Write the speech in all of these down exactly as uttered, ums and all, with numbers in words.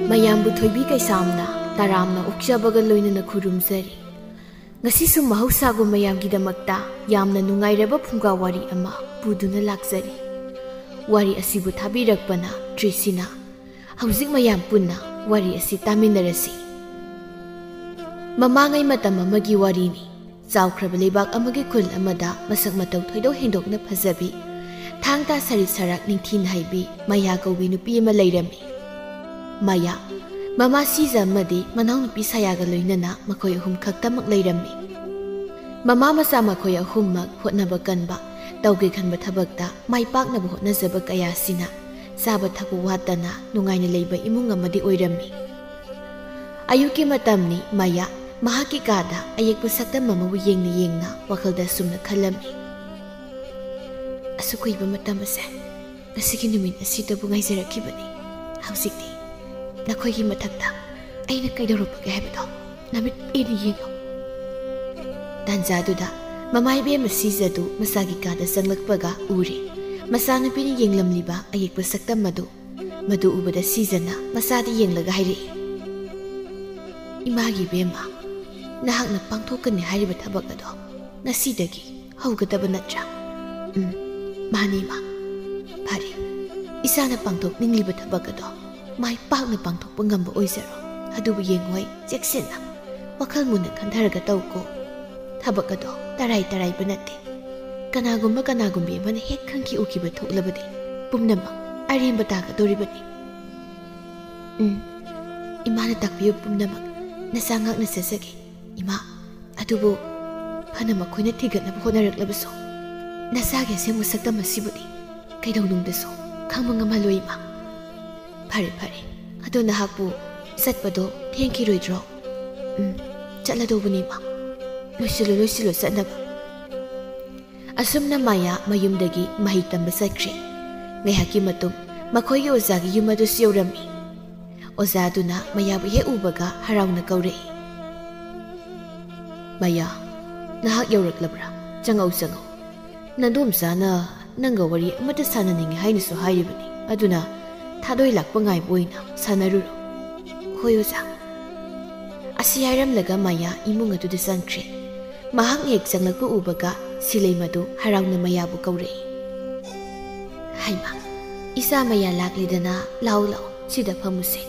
ꯃꯌꯥꯝꯕꯨ ꯊꯣꯏꯕꯤ ꯀꯩꯁꯥꯝꯅ ꯇꯔꯥꯝꯅ ꯑꯣꯛꯆꯕꯒ ꯂꯣꯏꯅꯅ ꯈꯨꯔꯨꯝꯖꯔꯤ꯫ ꯉꯁꯤꯁꯨ ꯃꯍꯧꯁꯥꯒꯨꯝ ꯃꯌꯥꯝꯒꯤꯗꯃꯛꯇ ꯌꯥꯝꯅ ꯅꯨꯡꯉꯥꯏꯔꯕ ꯐꯨꯡꯒꯥ ꯋꯥꯔꯤ ꯑꯃ ꯄꯨꯗꯨꯅ ꯂꯥꯛꯆꯔꯤ꯫ ꯋꯥꯔꯤ ꯑꯁꯤꯕꯨ ꯊꯥꯕꯤꯔꯛꯄꯅ ꯇ꯭ꯔꯤꯁꯤꯅ꯫ ꯍꯧꯖꯤꯛ ꯃꯌꯥꯝ ꯄꯨꯟꯅ ꯋꯥꯔꯤ ꯑꯁꯤ ꯇꯥꯃꯤꯟꯅꯔꯁꯤ꯫ ꯃꯃꯥꯡꯉꯩ ꯃꯇꯝ ꯑꯃꯒꯤ ꯋꯥꯔꯤꯅꯤ꯫ ꯆꯥꯎꯈ꯭ꯔꯕ ꯂꯩꯕꯥꯛ ꯑꯃꯒꯤ ꯈꯨꯜ ꯑꯃꯗ ꯃꯁꯛ ꯃꯇꯧ ꯊꯣꯏꯗꯣꯛ ꯍꯦꯟꯗꯣꯛꯅ ꯐꯖꯕꯤ, ꯊꯥꯡ ꯇꯥ ꯁꯔꯤꯠ ꯁꯔꯥꯛ ꯅꯤꯡꯊꯤ ꯅꯥꯏꯕꯤ ꯃꯌꯥ ꯀꯧꯕꯤ ꯅꯨꯄꯤ ꯑꯃ ꯂꯩꯔꯝꯃꯤ꯫ ꯃꯌꯥ, ꯃꯃꯥ ꯁꯤꯖ ꯑꯃꯗꯤ ꯃꯅꯥꯎꯅꯨꯄꯤ ꯁꯥꯌꯥꯒ ꯂꯣꯏꯅꯅ ꯃꯈꯣꯏ ꯑꯍꯨꯝ ꯈꯛꯇꯃꯛ ꯂꯩꯔꯝꯃꯤ꯫ ꯃꯃꯥ ꯃꯆꯥ ꯃꯈꯣꯏ ꯑꯍꯨꯝꯃꯛ ꯍꯣꯠꯅꯕ ꯀꯟꯕ, ꯇꯧꯒꯦ ꯈꯟꯕ ꯊꯕꯛꯇ ꯃꯥꯏ ꯄꯥꯛꯅꯕ ꯍꯣꯠꯅꯖꯕ ꯀꯌꯥꯁꯤꯅ ꯆꯥꯕ ꯊꯛꯄ ꯋꯥꯠꯇꯅ ꯅꯨꯡꯉꯥꯏꯅ ꯂꯩꯕ ꯏꯃꯨꯡ ꯑꯃꯗꯤ ꯑꯣꯏꯔꯝꯃꯤ꯫ ꯑꯌꯨꯛꯀꯤ ꯃꯇꯝꯅꯤ꯫ ꯃꯌꯥ ꯃꯍꯥꯛꯀꯤ ꯀꯥꯗ ꯑꯌꯦꯛꯄ ꯁꯛꯇꯝ ꯑꯃꯕꯨ ꯌꯦꯡꯅ ꯌꯦꯡꯅ ꯋꯥꯈꯜꯗ ꯑꯁꯨꯝꯅ ꯈꯜꯂꯝꯃꯤ꯫ ꯑꯁꯨꯛ ꯀꯨꯏꯕ ꯃꯇꯝ ꯑꯁꯦ ꯉꯁꯤꯒꯤ ꯅꯨꯃꯤꯠ ꯑꯁꯤꯗꯕꯨ ꯉꯥꯏꯖꯔꯛꯈꯤꯕꯅꯤ꯫ ꯍꯧꯖꯤꯛꯇꯤ ꯅꯈꯣꯏꯒꯤ ꯃꯊꯛꯇ ꯑꯩꯅ ꯀꯩꯗꯧꯔꯛꯄꯒꯦ ꯍꯥꯏꯕꯗꯣ ꯅꯃꯤꯠ ꯄꯦꯟꯅ ꯌꯦꯡꯉꯨ꯫ ꯇꯥꯟꯖꯥꯗꯨꯗ ꯃꯃꯥ ꯏꯕꯦꯝꯃ ꯁꯤꯖꯗꯨ ꯃꯆꯥꯒꯤ ꯀꯥꯗ ꯆꯪꯂꯛꯄꯒ ꯎꯔꯦ꯫ ꯃꯆꯥꯅꯨꯄꯤꯅ ꯌꯦꯡꯂꯝꯂꯤꯕ ꯑꯌꯦꯛꯄ ꯁꯛꯇꯝ ꯑꯗꯨ꯫ ꯃꯗꯨ ꯎꯕꯗ ꯁꯤꯖꯅ ꯃꯆꯥꯗ ꯌꯦꯡꯂꯒ ꯍꯥꯏꯔꯛꯏ, "ꯏꯃꯥꯒꯤ ꯏꯕꯦꯝꯃ, ꯅꯍꯥꯛꯅ ꯄꯥꯡꯊꯣꯛꯀꯅꯤ ꯍꯥꯏꯔꯤꯕ ꯊꯕꯛ ꯑꯗꯣ ꯉꯁꯤꯗꯒꯤ ꯍꯧꯒꯗꯕ ꯅꯠꯇ꯭ꯔꯥ?" "ꯎꯝ, ꯃꯥꯅꯤ, ꯏꯃꯥ꯫ ꯐꯔꯦ, ꯏꯆꯥꯅ ꯄꯥꯡꯊꯣꯛꯅꯤꯡꯂꯤꯕ ꯊꯕꯛ ꯑꯗꯣ ꯃꯥꯏ ꯄꯥꯛꯅ ꯄꯥꯡꯊꯣꯛꯄ ꯉꯝꯕ ꯑꯣꯏꯖꯔꯣ꯫ ꯑꯗꯨꯕꯨ ꯌꯦꯡꯉꯣꯏ, ꯆꯦꯛꯁꯤꯟꯅ ꯋꯥꯈꯜ ꯃꯨꯟꯅ ꯈꯟꯊꯔꯒ ꯇꯧꯀꯣ꯫ ꯊꯕꯛ ꯑꯗꯣ ꯇꯔꯥꯏ ꯇꯔꯥꯏꯕ ꯅꯠꯇꯦ꯫ ꯀꯅꯥꯒꯨꯝꯕ ꯀꯅꯥꯒꯨꯝꯕꯤ ꯑꯃꯅ ꯍꯦꯛ ꯈꯟꯈꯤ ꯎꯈꯤꯕ ꯊꯣꯛꯂꯕꯗꯤ ꯄꯨꯝꯅꯃꯛ ꯑꯔꯦꯝꯕ ꯇꯥꯒꯗꯧꯔꯤꯕꯅꯤ꯫ ꯎꯝ, ꯏꯃꯥꯅ ꯇꯥꯛꯄꯤꯕ ꯄꯨꯝꯅꯃꯛ ꯅꯆꯥ ꯉꯥꯛꯅ ꯆꯠꯆꯒꯦ, ꯏꯃꯥ꯫ ꯑꯗꯨꯕꯨ ꯐꯅ ꯃꯈꯣꯏꯅ ꯊꯤꯒꯠꯅꯕ ꯍꯣꯠꯅꯔꯛꯂꯕꯁꯨ ꯅꯆꯥꯒꯤ ꯑꯁꯦꯡꯕ ꯁꯛꯇꯝ ꯑꯁꯤꯕꯨꯗꯤ ꯀꯩꯗꯧꯅꯨꯡꯗꯁꯨ ꯈꯪꯕ ꯉꯝꯍꯜꯂꯣꯏ, ꯏꯃꯥ꯫ ꯐꯔꯦ, ꯐꯔꯦ꯫ ꯑꯗꯣ ꯅꯍꯥꯛꯄꯨ ꯆꯠꯄꯗꯣ ꯊꯦꯡꯈꯤꯔꯣꯏꯗ꯭ꯔꯣ?" "ꯎꯝ, ꯆꯠꯂꯗꯧꯕꯅꯤ, ꯏꯃꯥ꯫ ꯂꯣꯏꯁꯤꯜꯂꯨ, ꯂꯣꯏꯁꯤꯜꯂꯨ ꯆꯠꯅꯕ꯫" ꯑꯁꯨꯝꯅ ꯃꯥꯌꯥ ꯃꯌꯨꯝꯗꯒꯤ ꯃꯍꯩ ꯇꯝꯕ ꯆꯠꯈ꯭ꯔꯦ꯫ ꯉꯥꯏꯍꯥꯛꯀꯤ ꯃꯇꯨꯡ ꯃꯈꯣꯏꯒꯤ ꯑꯣꯖꯥꯒꯤ ꯌꯨꯝ ꯑꯗꯨꯁꯨ ꯌꯧꯔꯝꯃꯤ꯫ ꯑꯣꯖꯥꯗꯨꯅ ꯃꯌꯥꯕꯨ ꯍꯦꯛ ꯎꯕꯒ ꯍꯔꯥꯎꯅ ꯀꯧꯔꯛꯏ꯫ "ꯃꯌꯥ, ꯅꯍꯥꯛ ꯌꯧꯔꯛꯂꯕ꯭ꯔꯥ? ꯆꯪꯉꯧ, ꯆꯪꯉꯧ꯫ ꯅꯗꯣꯝꯆꯥꯅ ꯅꯪꯒ ꯋꯥꯔꯤ ꯑꯃꯠꯇ ꯁꯥꯟꯅꯅꯤꯡꯉꯤ ꯍꯥꯏꯅꯁꯨ ꯍꯥꯏꯔꯤꯕꯅꯤ꯫ ꯑꯗꯨꯅ ꯊꯥꯗꯣꯏ ꯂꯥꯛꯄ ꯉꯥꯏꯕ ꯑꯣꯏꯅ ꯁꯥꯟꯅꯔꯨꯔꯣ꯫ "ꯍꯣꯏ, ꯑꯣꯖꯥ꯫" ꯑꯁꯤ ꯍꯥꯏꯔꯝꯂꯒ ꯃꯌꯥ ꯏꯃꯨꯡ ꯑꯗꯨꯗ ꯆꯪꯈ꯭ꯔꯦ꯫ ꯃꯍꯥꯛꯅ ꯍꯦꯛ ꯆꯪꯂꯛꯄ ꯎꯕꯒ ꯁꯤꯂꯩꯃꯗꯨ ꯍꯔꯥꯎꯅ ꯃꯌꯥꯕꯨ ꯀꯧꯔꯛꯏ꯫ "ꯍꯩꯃꯥ, ꯏꯆꯥ ꯃꯌꯥ ꯂꯥꯛꯂꯦꯗꯅ, ꯂꯥꯛꯑꯣ, ꯂꯥꯛꯑꯣ, ꯁꯤꯗ ꯐꯝꯃꯨꯁꯦ,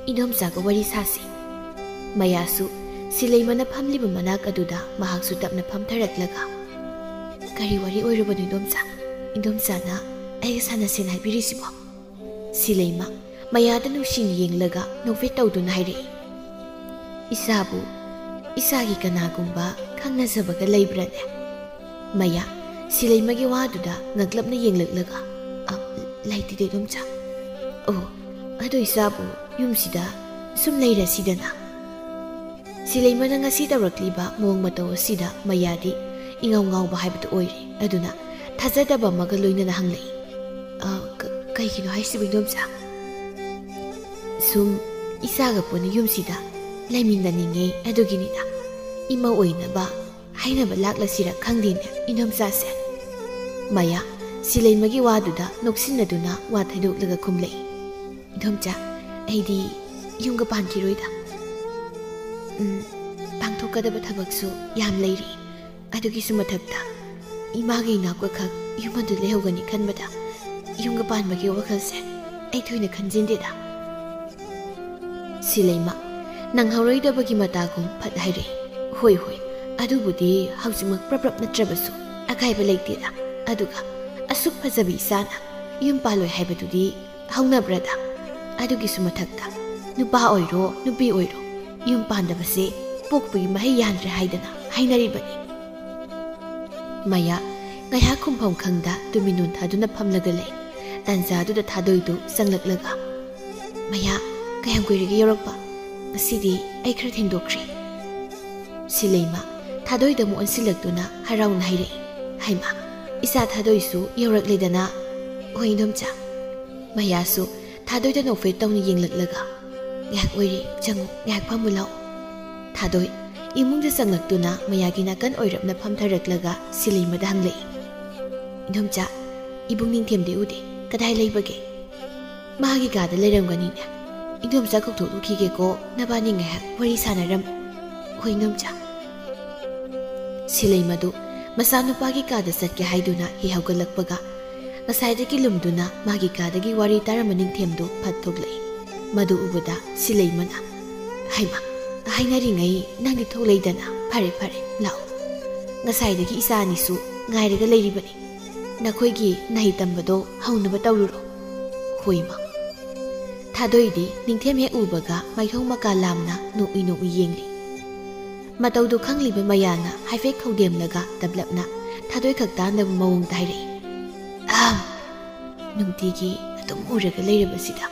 ꯏꯟꯗꯣꯝꯆꯥꯒ ꯋꯥꯔꯤ ꯁꯥꯁꯤ꯫" ꯃꯌꯥꯁꯨ ꯁꯤꯂꯩꯃꯅ ꯐꯝꯂꯤꯕ ꯃꯅꯥꯛ ꯑꯗꯨꯗ ꯃꯍꯥꯛꯁꯨ ꯇꯞꯅ ꯐꯝꯊꯔꯛꯂꯒ, "ꯀꯔꯤ ꯋꯥꯔꯤ ꯑꯣꯏꯔꯕꯅꯣ, ꯏꯟꯗꯣꯝꯆꯥ? ꯏꯟꯗꯣꯝꯆꯥꯅ ꯑꯩꯒ ꯁꯥꯟꯅꯁꯦꯅ ꯍꯥꯏꯕꯤꯔꯤꯁꯤꯕꯣ?" ꯁꯤꯂꯩꯃ ꯃꯌꯥꯗ ꯅꯨꯡꯁꯤꯅ ꯌꯦꯡꯂꯒ ꯅꯣꯛꯐꯦꯠ ꯇꯧꯗꯨꯅ ꯍꯥꯏꯔꯛꯏ꯫ "ꯏꯆꯥꯕꯨ ꯏꯆꯥꯒꯤ ꯀꯅꯥꯒꯨꯝꯕ ꯈꯪꯅꯖꯕꯒ ꯂꯩꯕ꯭ꯔꯥꯅꯦ?" ꯃꯌꯥ ꯁꯤꯂꯩꯃꯒꯤ ꯋꯥꯗꯨꯗ ꯉꯛꯂꯞꯅ ꯌꯦꯡꯂꯛꯂꯒ, "ꯑ, ꯂꯩꯇꯦꯗ, ꯏꯟꯗꯣꯝꯆꯥ꯫" "ꯑꯣ, ꯑꯗꯨ ꯏꯆꯥꯕꯨ ꯌꯨꯝꯁꯤꯗ ꯁꯨꯝ ꯂꯩꯔꯁꯤꯗꯅ?" ꯁꯤꯂꯩꯃꯅ ꯉꯁꯤ ꯇꯧꯔꯛꯂꯤꯕ ꯃꯑꯣꯡ ꯃꯇꯧ ꯑꯁꯤꯗ ꯃꯌꯥꯗꯤ ꯏꯉꯥꯎ ꯉꯥꯎꯕ ꯍꯥꯏꯕꯗꯨ ꯑꯣꯏꯔꯦ꯫ ꯑꯗꯨꯅ ꯊꯥꯖꯗꯕ ꯑꯃꯒ ꯂꯣꯏꯅꯅ ꯍꯪꯂꯛꯏ, "ꯑ, ꯀ-, ꯀꯩꯒꯤꯅꯣ ꯍꯥꯏꯁꯤꯕꯨ, ꯏꯟꯗꯣꯝꯆꯥ?" "ꯁꯨꯝ ꯏꯆꯥꯒ ꯄꯨꯟꯅ ꯌꯨꯝꯁꯤꯗ ꯂꯩꯃꯤꯟꯅꯅꯤꯡꯉꯦ, ꯑꯗꯨꯒꯤꯅꯤꯗ꯫ ꯏꯃꯧ ꯑꯣꯏꯅꯕ ꯍꯥꯏꯅꯕ ꯂꯥꯛꯂꯁꯤꯔ ꯈꯪꯗꯦꯅꯦ, ꯏꯟꯗꯣꯝꯆꯥꯁꯦ꯫" ꯃꯌꯥ ꯁꯤꯂꯩꯃꯒꯤ ꯋꯥꯗꯨꯗ ꯅꯣꯛꯁꯤꯟꯅꯗꯨꯅ ꯋꯥ ꯊꯩꯗꯣꯛꯂꯒ ꯈꯨꯝꯂꯛꯏ, "ꯏꯟꯗꯣꯝꯆꯥ, ꯑꯩꯗꯤ ꯌꯨꯝꯒ ꯄꯥꯟꯈꯤꯔꯣꯏꯗ꯫ ꯎꯝ, ꯄꯥꯡꯊꯣꯛꯀꯗꯕ ꯊꯕꯛꯁꯨ ꯌꯥꯝ ꯂꯩꯔꯤ꯫ ꯑꯗꯨꯒꯤꯁꯨ ꯃꯊꯛꯇ ꯏꯃꯥꯒ ꯏꯅꯥꯎꯒ ꯈꯛ ꯌꯨꯝ ꯑꯗꯨ ꯂꯩꯍꯧꯒꯅꯤ ꯈꯟꯕꯗ ꯌꯨꯝꯒ ꯄꯥꯟꯕꯒꯤ ꯋꯥꯈꯜꯁꯦ ꯑꯩ ꯊꯣꯏꯅ ꯈꯟꯖꯤꯟꯗꯦꯗ꯫" ꯁꯤꯂꯩꯃ ꯅꯪꯍꯧꯔꯣꯏꯗꯕꯒꯤ ꯃꯇꯥꯒꯨꯝ ꯐꯠ ꯍꯥꯏꯔꯛꯏ, "ꯍꯣꯏ, ꯍꯣꯏ, ꯑꯗꯨꯕꯨꯗꯤ ꯍꯧꯖꯤꯛꯃꯛ ꯄ꯭ꯔꯞ ꯄ꯭ꯔꯞ ꯅꯠꯇ꯭ꯔꯕꯁꯨ ꯑꯀꯥꯏꯕ ꯂꯩꯇꯦꯗ꯫ ꯑꯗꯨꯒ ꯑꯁꯨꯛ ꯐꯖꯕꯤ ꯏꯆꯥꯅ ꯌꯨꯝ ꯄꯥꯜꯂꯣꯏ ꯍꯥꯏꯕꯗꯨꯗꯤ ꯍꯧꯅꯕ꯭ꯔꯗ? ꯑꯗꯨꯒꯤꯁꯨ ꯃꯊꯛꯇ ꯅꯨꯄꯥ ꯑꯣꯏꯔꯣ, ꯅꯨꯄꯤ ꯑꯣꯏꯔꯣ, ꯌꯨꯝ ꯄꯥꯟꯗꯕꯁꯦ ꯄꯣꯛꯄꯒꯤ ꯃꯍꯩ ꯌꯥꯟꯗ꯭ꯔꯦ ꯍꯥꯏꯗꯅ ꯍꯥꯏꯅꯔꯤꯕꯅꯤ꯫" ꯃꯌꯥ ꯉꯥꯏꯍꯥꯛ ꯈꯨꯝꯐꯝ ꯈꯪꯗ ꯇꯨꯃꯤꯟ ꯅꯣꯟꯊꯗꯨꯅ ꯐꯝꯂꯒ ꯂꯩ꯫ ꯇꯥꯟꯖꯥꯗꯨꯗ ꯊꯥꯗꯣꯏꯗꯨ ꯆꯪꯂꯛꯂꯒ, "ꯃꯌꯥ, ꯀꯌꯥꯝ ꯀꯨꯏꯔꯒꯦ ꯌꯧꯔꯛꯄ? ꯉꯁꯤꯗꯤ ꯑꯩ ꯈꯔ ꯊꯦꯡꯗꯣꯛꯈ꯭ꯔꯦ꯫" ꯁꯤꯂꯩꯃ ꯊꯥꯗꯣꯏꯗ ꯑꯃꯨꯛ ꯑꯣꯟꯁꯤꯜꯂꯛꯇꯨꯅ ꯍꯔꯥꯎꯅ ꯍꯥꯏꯔꯛꯏ, "ꯍꯩꯃꯥ, ꯏꯆꯥ ꯊꯥꯗꯣꯏꯁꯨ ꯌꯧꯔꯛꯂꯦꯗꯅ?" "ꯍꯣꯏ, ꯏꯟꯗꯣꯝꯆꯥ꯫" ꯃꯌꯥꯁꯨ ꯊꯥꯗꯣꯏꯗ ꯅꯣꯛꯐꯦꯠ ꯇꯧꯅ ꯌꯦꯡꯂꯛꯂꯒ, "ꯉꯥꯏꯍꯥꯛ ꯑꯣꯏꯔꯦ, ꯆꯪꯉꯨ, ꯉꯥꯏꯍꯥꯛ ꯐꯝꯃꯨ ꯂꯥꯛꯑꯣ꯫" ꯊꯥꯗꯣꯏ ꯏꯃꯨꯡꯗ ꯆꯪꯂꯛꯇꯨꯅ ꯃꯌꯥꯒꯤ ꯅꯥꯀꯟ ꯑꯣꯏꯔꯞꯅ ꯐꯝꯊꯔꯛꯂꯒ ꯁꯤꯂꯩꯃꯗ ꯍꯪꯂꯛꯏ, "ꯏꯟꯗꯣꯝꯆꯥ, ꯏꯕꯨꯡ ꯅꯤꯡꯊꯦꯝꯗꯤ ꯎꯗꯦ, ꯀꯗꯥꯏ ꯂꯩꯕꯒꯦ?" "ꯃꯥꯒꯤ ꯀꯥꯗ ꯂꯩꯔꯝꯒꯅꯤꯅꯦ꯫" "ꯏꯟꯗꯣꯝꯆꯥ ꯀꯧꯊꯣꯛꯂꯨꯈꯤꯒꯦꯀꯣ, ꯅꯕꯥꯅꯤ ꯉꯥꯏꯍꯥꯛ ꯋꯥꯔꯤ ꯁꯥꯟꯅꯔꯝ꯫" "ꯍꯣꯏ, ꯏꯟꯗꯣꯝꯆꯥ꯫" ꯁꯤꯂꯩꯃꯗꯨ ꯃꯆꯥꯅꯨꯄꯥꯒꯤ ꯀꯥꯗ ꯆꯠꯀꯦ ꯍꯥꯏꯗꯨꯅ ꯍꯦꯛ ꯍꯧꯒꯠꯂꯛꯄꯒ, ꯉꯁꯥꯏꯗꯒꯤ ꯂꯨꯝꯗꯨꯅ ꯃꯥꯒꯤ ꯀꯥꯗꯒꯤ ꯋꯥꯔꯤ ꯇꯥꯔꯝꯕ ꯅꯤꯡꯊꯦꯝꯗꯨ ꯐꯠ ꯊꯣꯛꯂꯛꯏ꯫ ꯃꯗꯨ ꯎꯕꯗ ꯁꯤꯂꯩꯃꯅ, "ꯍꯩꯃꯥ, ꯍꯥꯏꯅꯔꯤꯉꯩ ꯅꯪꯗꯤ ꯊꯣꯛꯂꯛꯏꯗꯅ꯫ ꯐꯔꯦ, ꯐꯔꯦ, ꯂꯥꯛꯑꯣ꯫ ꯉꯁꯥꯏꯗꯒꯤ ꯏꯆꯥ ꯑꯅꯤꯁꯨ ꯉꯥꯏꯔꯒ ꯂꯩꯔꯤꯕꯅꯤ꯫ ꯅꯈꯣꯏꯒꯤ ꯅꯍꯩ ꯇꯝꯕꯗꯣ ꯍꯧꯅꯕ ꯇꯧꯔꯨꯔꯣ꯫" "ꯍꯣꯏ, ꯏꯃꯥ꯫" ꯊꯥꯗꯣꯏꯗꯤ ꯅꯤꯡꯊꯦꯝ ꯍꯦꯛ ꯎꯕꯒ ꯃꯥꯏꯊꯣꯡ ꯃꯀꯥ ꯂꯥꯝꯅ ꯅꯣꯛꯏ ꯅꯣꯛꯏ ꯌꯦꯡꯂꯤ꯫ ꯃꯇꯧꯗꯨ ꯈꯪꯂꯤꯕ ꯃꯌꯥꯅ ꯍꯥꯏꯐꯦꯠ ꯈꯧꯗꯦꯝꯂꯒ ꯇꯞꯂꯞꯅ ꯊꯥꯗꯣꯏ ꯈꯛ ꯇꯥꯅꯕ ꯃꯑꯣꯡꯗ ꯍꯥꯏꯔꯛꯏ, "ꯑꯍꯝ, ꯅꯨꯡꯇꯤꯒꯤ ꯑꯗꯨꯝ ꯎꯔꯒ ꯂꯩꯔꯕꯁꯤꯗ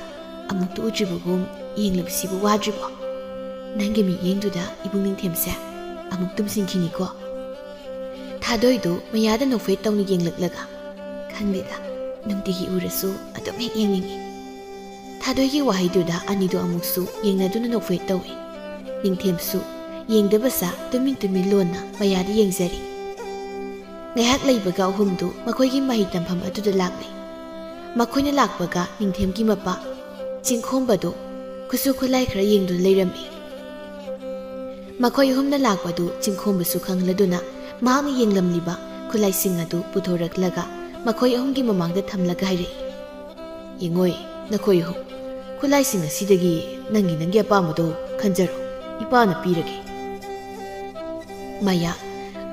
ꯑꯃꯨꯛꯇ ꯎꯗ꯭ꯔꯤꯕꯒꯨꯝ ꯌꯦꯡꯂꯕꯁꯤꯕꯨ ꯋꯥꯗ꯭ꯔꯤꯕꯣ? ꯅꯪꯒꯤ ꯃꯤꯠꯌꯦꯡꯗꯨꯗ ꯏꯕꯨꯡ ꯅꯤꯡꯊꯦꯝꯁꯦ ꯑꯃꯨꯛ ꯇꯨꯝꯁꯤꯟꯈꯤꯅꯤꯀꯣ?" ꯊꯥꯗꯣꯏꯗꯨ ꯃꯌꯥꯗ ꯅꯣꯛꯐꯦꯠ ꯇꯧꯅ ꯌꯦꯡꯂꯛꯂꯒ, "ꯈꯪꯗꯦꯗ, ꯅꯨꯡꯇꯤꯒꯤ ꯎꯔꯁꯨ ꯑꯗꯨꯝ ꯍꯦꯛ ꯌꯦꯡꯅꯤꯡꯏ꯫" ꯊꯥꯗꯣꯏꯒꯤ ꯋꯥꯍꯩꯗꯨꯗ ꯑꯅꯤꯗꯨ ꯑꯃꯨꯛꯁꯨ ꯌꯦꯡꯅꯗꯨꯅ ꯅꯣꯛꯐꯦꯠ ꯇꯧꯏ꯫ ꯅꯤꯡꯊꯦꯝꯁꯨ ꯌꯦꯡꯗꯕꯁꯥ ꯇꯨꯃꯤꯟ ꯇꯨꯃꯤꯟ ꯂꯣꯟꯅ ꯃꯌꯥꯗ ꯌꯦꯡꯖꯔꯤ꯫ ꯉꯥꯏꯍꯥꯛ ꯂꯩꯕꯒ ꯑꯍꯨꯝꯗꯨ ꯃꯈꯣꯏꯒꯤ ꯃꯍꯩ ꯇꯝꯐꯝ ꯑꯗꯨꯗ ꯂꯥꯛꯂꯦ꯫ ꯃꯈꯣꯏꯅ ꯂꯥꯛꯄꯒ ꯅꯤꯡꯊꯦꯝꯒꯤ ꯃꯄꯥ ꯆꯤꯡꯈꯣꯝꯕꯗꯨ ꯈꯨꯠꯁꯨ ꯈꯨꯠꯂꯥꯏ ꯈꯔ ꯌꯦꯡꯗꯨꯅ ꯂꯩꯔꯝꯃꯤ꯫ ꯃꯈꯣꯏ ꯑꯍꯨꯝꯅ ꯂꯥꯛꯄꯗꯨ ꯆꯤꯡꯈꯣꯝꯕꯁꯨ ꯈꯪꯂꯗꯨꯅ ꯃꯍꯥꯛꯅ ꯌꯦꯡꯂꯝꯂꯤꯕ ꯈꯨꯠꯂꯥꯏꯁꯤꯡ ꯑꯗꯨ ꯄꯨꯊꯣꯔꯛꯂꯒ ꯃꯈꯣꯏ ꯑꯍꯨꯝꯒꯤ ꯃꯃꯥꯡꯗ ꯊꯝꯂꯒ ꯍꯥꯏꯔꯛꯏ, "ꯌꯦꯡꯉꯣꯏ, ꯅꯈꯣꯏ ꯑꯍꯨꯝ, ꯈꯨꯠꯂꯥꯏꯁꯤꯡ ꯑꯁꯤꯗꯒꯤ ꯅꯪꯒꯤ ꯅꯪꯒꯤ ꯑꯄꯥꯝꯕꯗꯣ ꯈꯟꯖꯔꯣ, ꯏꯄꯥꯅ ꯄꯤꯔꯒꯦ꯫" ꯃꯌꯥ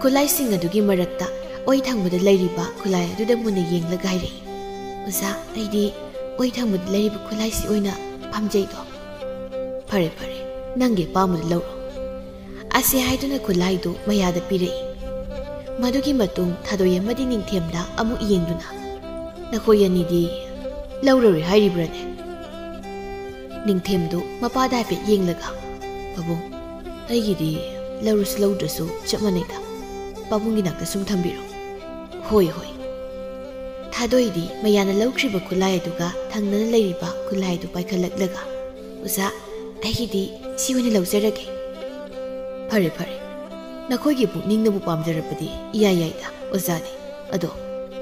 ꯈꯨꯠꯂꯥꯏꯁꯤꯡ ꯑꯗꯨꯒꯤ ꯃꯔꯛꯇ ꯑꯣꯏ ꯊꯪꯕꯗ ꯂꯩꯔꯤꯕ ꯈꯨꯠꯂꯥꯏ ꯑꯗꯨꯗ ꯃꯨꯟꯅ ꯌꯦꯡꯂꯒ ꯍꯥꯏꯔꯛꯏ, "ꯑꯣꯖꯥ, ꯑꯩꯗꯤ ꯑꯣꯏ ꯊꯪꯕꯗ ꯂꯩꯔꯤꯕ ꯈꯨꯠꯂꯥꯏꯁꯤ ꯑꯣꯏꯅ ꯄꯥꯝꯖꯩꯗꯣ꯫" "ꯐꯔꯦ, ꯐꯔꯦ, ꯅꯪꯒꯤ ꯑꯄꯥꯝꯕꯗꯨ ꯂꯧꯔꯣ꯫" ꯑꯁꯤ ꯍꯥꯏꯗꯨꯅ ꯈꯨꯠꯂꯥꯏꯗꯨ ꯃꯌꯥꯗ ꯄꯤꯔꯛꯏ꯫ ꯃꯗꯨꯒꯤ ꯃꯇꯨꯡ ꯊꯥꯗꯣꯏ ꯑꯃꯗꯤ ꯅꯤꯡꯊꯦꯝꯗ ꯑꯃꯨꯛ ꯌꯦꯡꯗꯨꯅ, "ꯅꯈꯣꯏ ꯑꯅꯤꯗꯤ ꯂꯧꯔꯔꯣꯏ ꯍꯥꯏꯔꯤꯕ꯭ꯔꯥꯅꯦ?" ꯅꯤꯡꯊꯦꯝꯗꯨ ꯃꯄꯥꯗ ꯍꯥꯏꯐꯦꯠ ꯌꯦꯡꯂꯒ, "ꯄꯥꯕꯨꯡ, ꯑꯩꯒꯤꯗꯤ ꯂꯧꯔꯁꯨ ꯂꯧꯗ꯭ꯔꯁꯨ ꯆꯞ ꯃꯥꯟꯅꯩꯗ꯫ ꯄꯥꯕꯨꯡꯒꯤ ꯅꯥꯛꯇ ꯁꯨꯝ ꯊꯝꯕꯤꯔꯣ꯫" "ꯍꯣꯏ, ꯍꯣꯏ꯫" ꯊꯥꯗꯣꯏꯗꯤ ꯃꯌꯥꯅ ꯂꯧꯈ꯭ꯔꯤꯕ ꯈꯨꯠꯂꯥꯏ ꯑꯗꯨꯒ ꯊꯪꯅꯅ ꯂꯩꯔꯤꯕ ꯈꯨꯠꯂꯥꯏ ꯑꯗꯨ ꯄꯥꯏꯈꯠꯂꯛꯂꯒ, "ꯑꯣꯖꯥ, ꯑꯩꯒꯤꯗꯤ ꯁꯤ ꯑꯣꯏꯅ ꯂꯧꯖꯔꯒꯦ꯫" "ꯐꯔꯦ, ꯐꯔꯦ, ꯅꯈꯣꯏꯒꯤ ꯄꯨꯛꯅꯤꯡꯅꯕꯨ ꯄꯥꯝꯖꯔꯕꯗꯤ ꯏꯌꯥ ꯌꯥꯏꯗ, ꯑꯣꯖꯥꯅꯤ꯫ ꯑꯗꯣ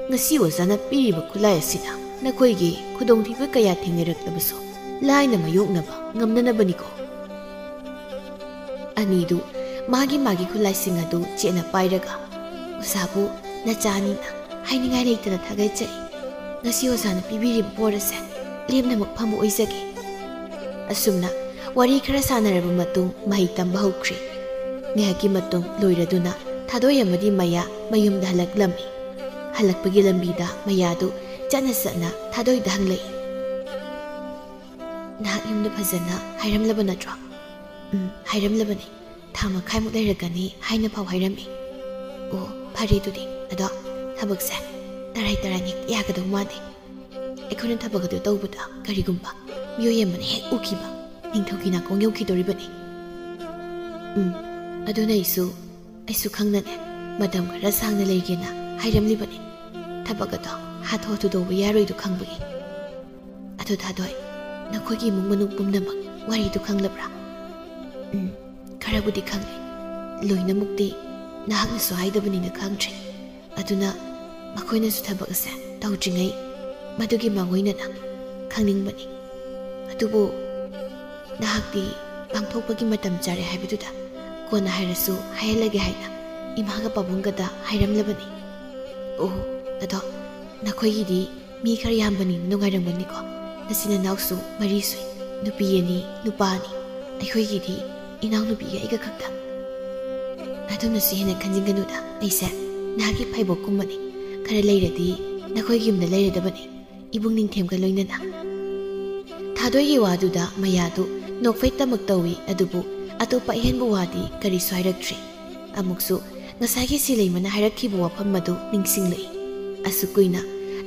ꯉꯁꯤ ꯑꯣꯖꯥꯅ ꯄꯤꯔꯤꯕ ꯈꯨꯠꯂꯥꯏ ꯑꯁꯤꯅ ꯅꯈꯣꯏꯒꯤ ꯈꯨꯗꯣꯡꯊꯤꯕ ꯀꯌꯥ ꯊꯦꯡꯅꯔꯛꯂꯕꯁꯨ ꯂꯥꯏꯅ ꯃꯥꯌꯣꯛꯅꯕ ꯉꯝꯅꯅꯕꯅꯤꯀꯣ꯫ ꯑꯅꯤꯗꯨ ꯃꯥꯒꯤ ꯃꯥꯒꯤ ꯈꯨꯠꯂꯥꯏꯁꯤꯡ ꯑꯗꯨ ꯆꯦꯠꯅ ꯄꯥꯏꯔꯒ, "ꯑꯣꯖꯥꯕꯨ ꯅꯆꯥꯅꯤꯅ ꯍꯥꯏꯅꯤꯡꯉꯥꯏ ꯂꯩꯇꯅ ꯊꯥꯒꯠꯆꯔꯤ꯫ ꯉꯁꯤ ꯑꯣꯖꯥꯅ ꯄꯤꯕꯤꯔꯤꯕ ꯕꯣꯔ ꯑꯁꯦ ꯂꯦꯝꯅꯃꯛ ꯐꯪꯕ ꯑꯣꯏꯖꯒꯦ"꯫ ꯑꯁꯨꯝꯅ ꯋꯥꯔꯤ ꯈꯔ ꯁꯥꯟꯅꯔꯕ ꯃꯇꯨꯡ ꯃꯍꯩ ꯇꯝꯕ ꯍꯧꯈ꯭ꯔꯦ꯫ ꯉꯥꯏꯍꯥꯛꯀꯤ ꯃꯇꯨꯡ ꯂꯣꯏꯔꯗꯨꯅ ꯊꯥꯗꯣꯏ ꯑꯃꯗꯤ ꯃꯌꯥ ꯃꯌꯨꯝꯗ ꯍꯜꯂꯛꯂꯝꯃꯤ꯫ ꯍꯜꯂꯛꯄꯒꯤ ꯂꯝꯕꯤꯗ ꯃꯌꯥꯗꯨ ꯆꯠꯅ ꯆꯠꯅ ꯊꯥꯗꯣꯏꯗ ꯍꯪꯂꯛꯏ, "ꯅꯍꯥꯛ ꯌꯨꯝꯗ ꯐꯖꯅ ꯍꯥꯏꯔꯝꯂꯕ ꯅꯠꯇ꯭ꯔꯣ?" "ꯎꯝ, ꯍꯥꯏꯔꯝꯂꯕꯅꯤ꯫ ꯊꯥ ꯃꯈꯥꯏꯃꯨꯛ ꯂꯩꯔꯛꯀꯅꯤ ꯍꯥꯏꯅ ꯐꯥꯎ ꯍꯥꯏꯔꯝꯃꯤ"꯫ "ꯑꯣ, ꯐꯔꯦ ꯑꯗꯨꯗꯤ꯫ ꯑꯗꯣ ꯊꯕꯛꯁꯦ ꯇꯔꯥꯏ ꯇꯔꯥꯏꯅ ꯍꯦꯛ ꯌꯥꯒꯗꯧ ꯃꯥꯟꯗꯦ꯫ ꯑꯩꯈꯣꯏꯅ ꯊꯕꯛ ꯑꯗꯨ ꯇꯧꯕꯗ ꯀꯔꯤꯒꯨꯝꯕ ꯃꯤꯑꯣꯏ ꯑꯃꯅ ꯍꯦꯛ ꯎꯈꯤꯕ, ꯅꯤꯡꯊꯧꯒꯤ ꯅꯥꯀꯣꯡ ꯌꯧꯈꯤꯗꯣꯔꯤꯕꯅꯤ"꯫ "ꯎꯝ, ꯑꯗꯨꯅ ꯑꯩꯁꯨ, ꯑꯩꯁꯨ ꯈꯪꯅꯅꯦ ꯃꯇꯝ ꯈꯔ ꯁꯥꯡꯅ ꯂꯩꯒꯦꯅ ꯍꯥꯏꯔꯝꯂꯤꯕꯅꯤ꯫ ꯊꯕꯛ ꯑꯗꯣ ꯍꯥꯊꯨ ꯍꯥꯊꯨ ꯇꯧꯕ ꯌꯥꯔꯣꯏꯗꯣ ꯈꯪꯕꯒꯤ꯫ ꯑꯗꯨ ꯊꯥꯗꯣꯏ, ꯅꯈꯣꯏꯒꯤ ꯏꯃꯨꯡ ꯃꯅꯨꯡ ꯄꯨꯝꯅꯃꯛ ꯋꯥꯔꯤꯗꯨ ꯈꯪꯂꯕ꯭ꯔꯥ?" "ꯎꯝ, ꯈꯔꯕꯨꯗꯤ ꯈꯪꯂꯦ꯫ ꯂꯣꯏꯅꯃꯛꯇꯤ ꯅꯍꯥꯛꯅꯁꯨ ꯍꯥꯏꯗꯕꯅꯤꯅ ꯈꯪꯗ꯭ꯔꯦ꯫ ꯑꯗꯨꯅ ꯃꯈꯣꯏꯅꯁꯨ ꯊꯕꯛ ꯑꯁꯦ ꯇꯧꯗ꯭ꯔꯤꯉꯩ ꯃꯗꯨꯒꯤ ꯃꯥꯡꯑꯣꯏꯅꯅ ꯈꯪꯅꯤꯡꯕꯅꯤ꯫ ꯑꯗꯨꯕꯨ ꯅꯍꯥꯛꯇꯤ ꯄꯥꯡꯊꯣꯛꯄꯒꯤ ꯃꯇꯝ ꯆꯥꯔꯦ ꯍꯥꯏꯕꯗꯨꯗ ꯀꯣꯟꯅ ꯍꯥꯏꯔꯁꯨ ꯍꯥꯏꯍꯜꯂꯒꯦ ꯍꯥꯏꯅ ꯏꯃꯥꯒ ꯄꯥꯕꯨꯡꯒꯗ ꯍꯥꯏꯔꯝꯂꯕꯅꯤ"꯫ "ꯑꯣ, ꯑꯗꯣ ꯅꯈꯣꯏꯒꯤꯗꯤ ꯃꯤ ꯈꯔ ꯌꯥꯝꯕꯅꯤꯅ ꯅꯨꯡꯉꯥꯏꯔꯝꯒꯅꯤꯀꯣ꯫ ꯅꯆꯤꯟ ꯅꯅꯥꯎꯁꯨ ꯃꯔꯤ ꯁꯨꯏ, ꯅꯨꯄꯤ ꯑꯅꯤ, ꯅꯨꯄꯥ ꯑꯅꯤ꯫ ꯑꯩꯈꯣꯏꯒꯤꯗꯤ ꯏꯅꯥꯎꯅꯨꯄꯤꯒ ꯑꯩꯒ ꯈꯛꯇ"꯫ "ꯑꯗꯨꯅꯁꯨ ꯍꯦꯟꯅ ꯈꯟꯖꯤꯟꯒꯅꯨꯗ, ꯑꯩꯁꯦ ꯅꯍꯥꯛꯀꯤ ꯐꯩꯕꯣꯛꯀꯨꯝꯕꯅꯤ꯫ ꯈꯔ ꯂꯩꯔꯗꯤ ꯅꯈꯣꯏꯒꯤ ꯌꯨꯝꯗ ꯂꯩꯔꯗꯕꯅꯤ, ꯏꯕꯨꯡ ꯅꯤꯡꯊꯦꯝꯒ ꯂꯣꯏꯅꯅ"꯫ ꯊꯥꯗꯣꯏꯒꯤ ꯋꯥꯗꯨꯗ ꯃꯌꯥꯗꯨ ꯅꯣꯛꯐꯦꯠꯇꯃꯛ ꯇꯧꯏ, ꯑꯗꯨꯕꯨ ꯑꯇꯣꯞꯄ ꯑꯍꯦꯟꯕ ꯋꯥꯗꯤ ꯀꯔꯤꯁꯨ ꯍꯥꯏꯔꯛꯇ꯭ꯔꯤ꯫ ꯑꯃꯨꯛꯁꯨ ꯉꯁꯥꯏꯒꯤ ꯁꯤꯂꯩꯃꯅ ꯍꯥꯏꯔꯛꯈꯤꯕ ꯋꯥꯐꯝ ꯑꯗꯨ ꯅꯤꯡꯁꯤꯡꯂꯛꯏ꯫ ꯑꯁꯨꯛ ꯀꯨꯏꯅ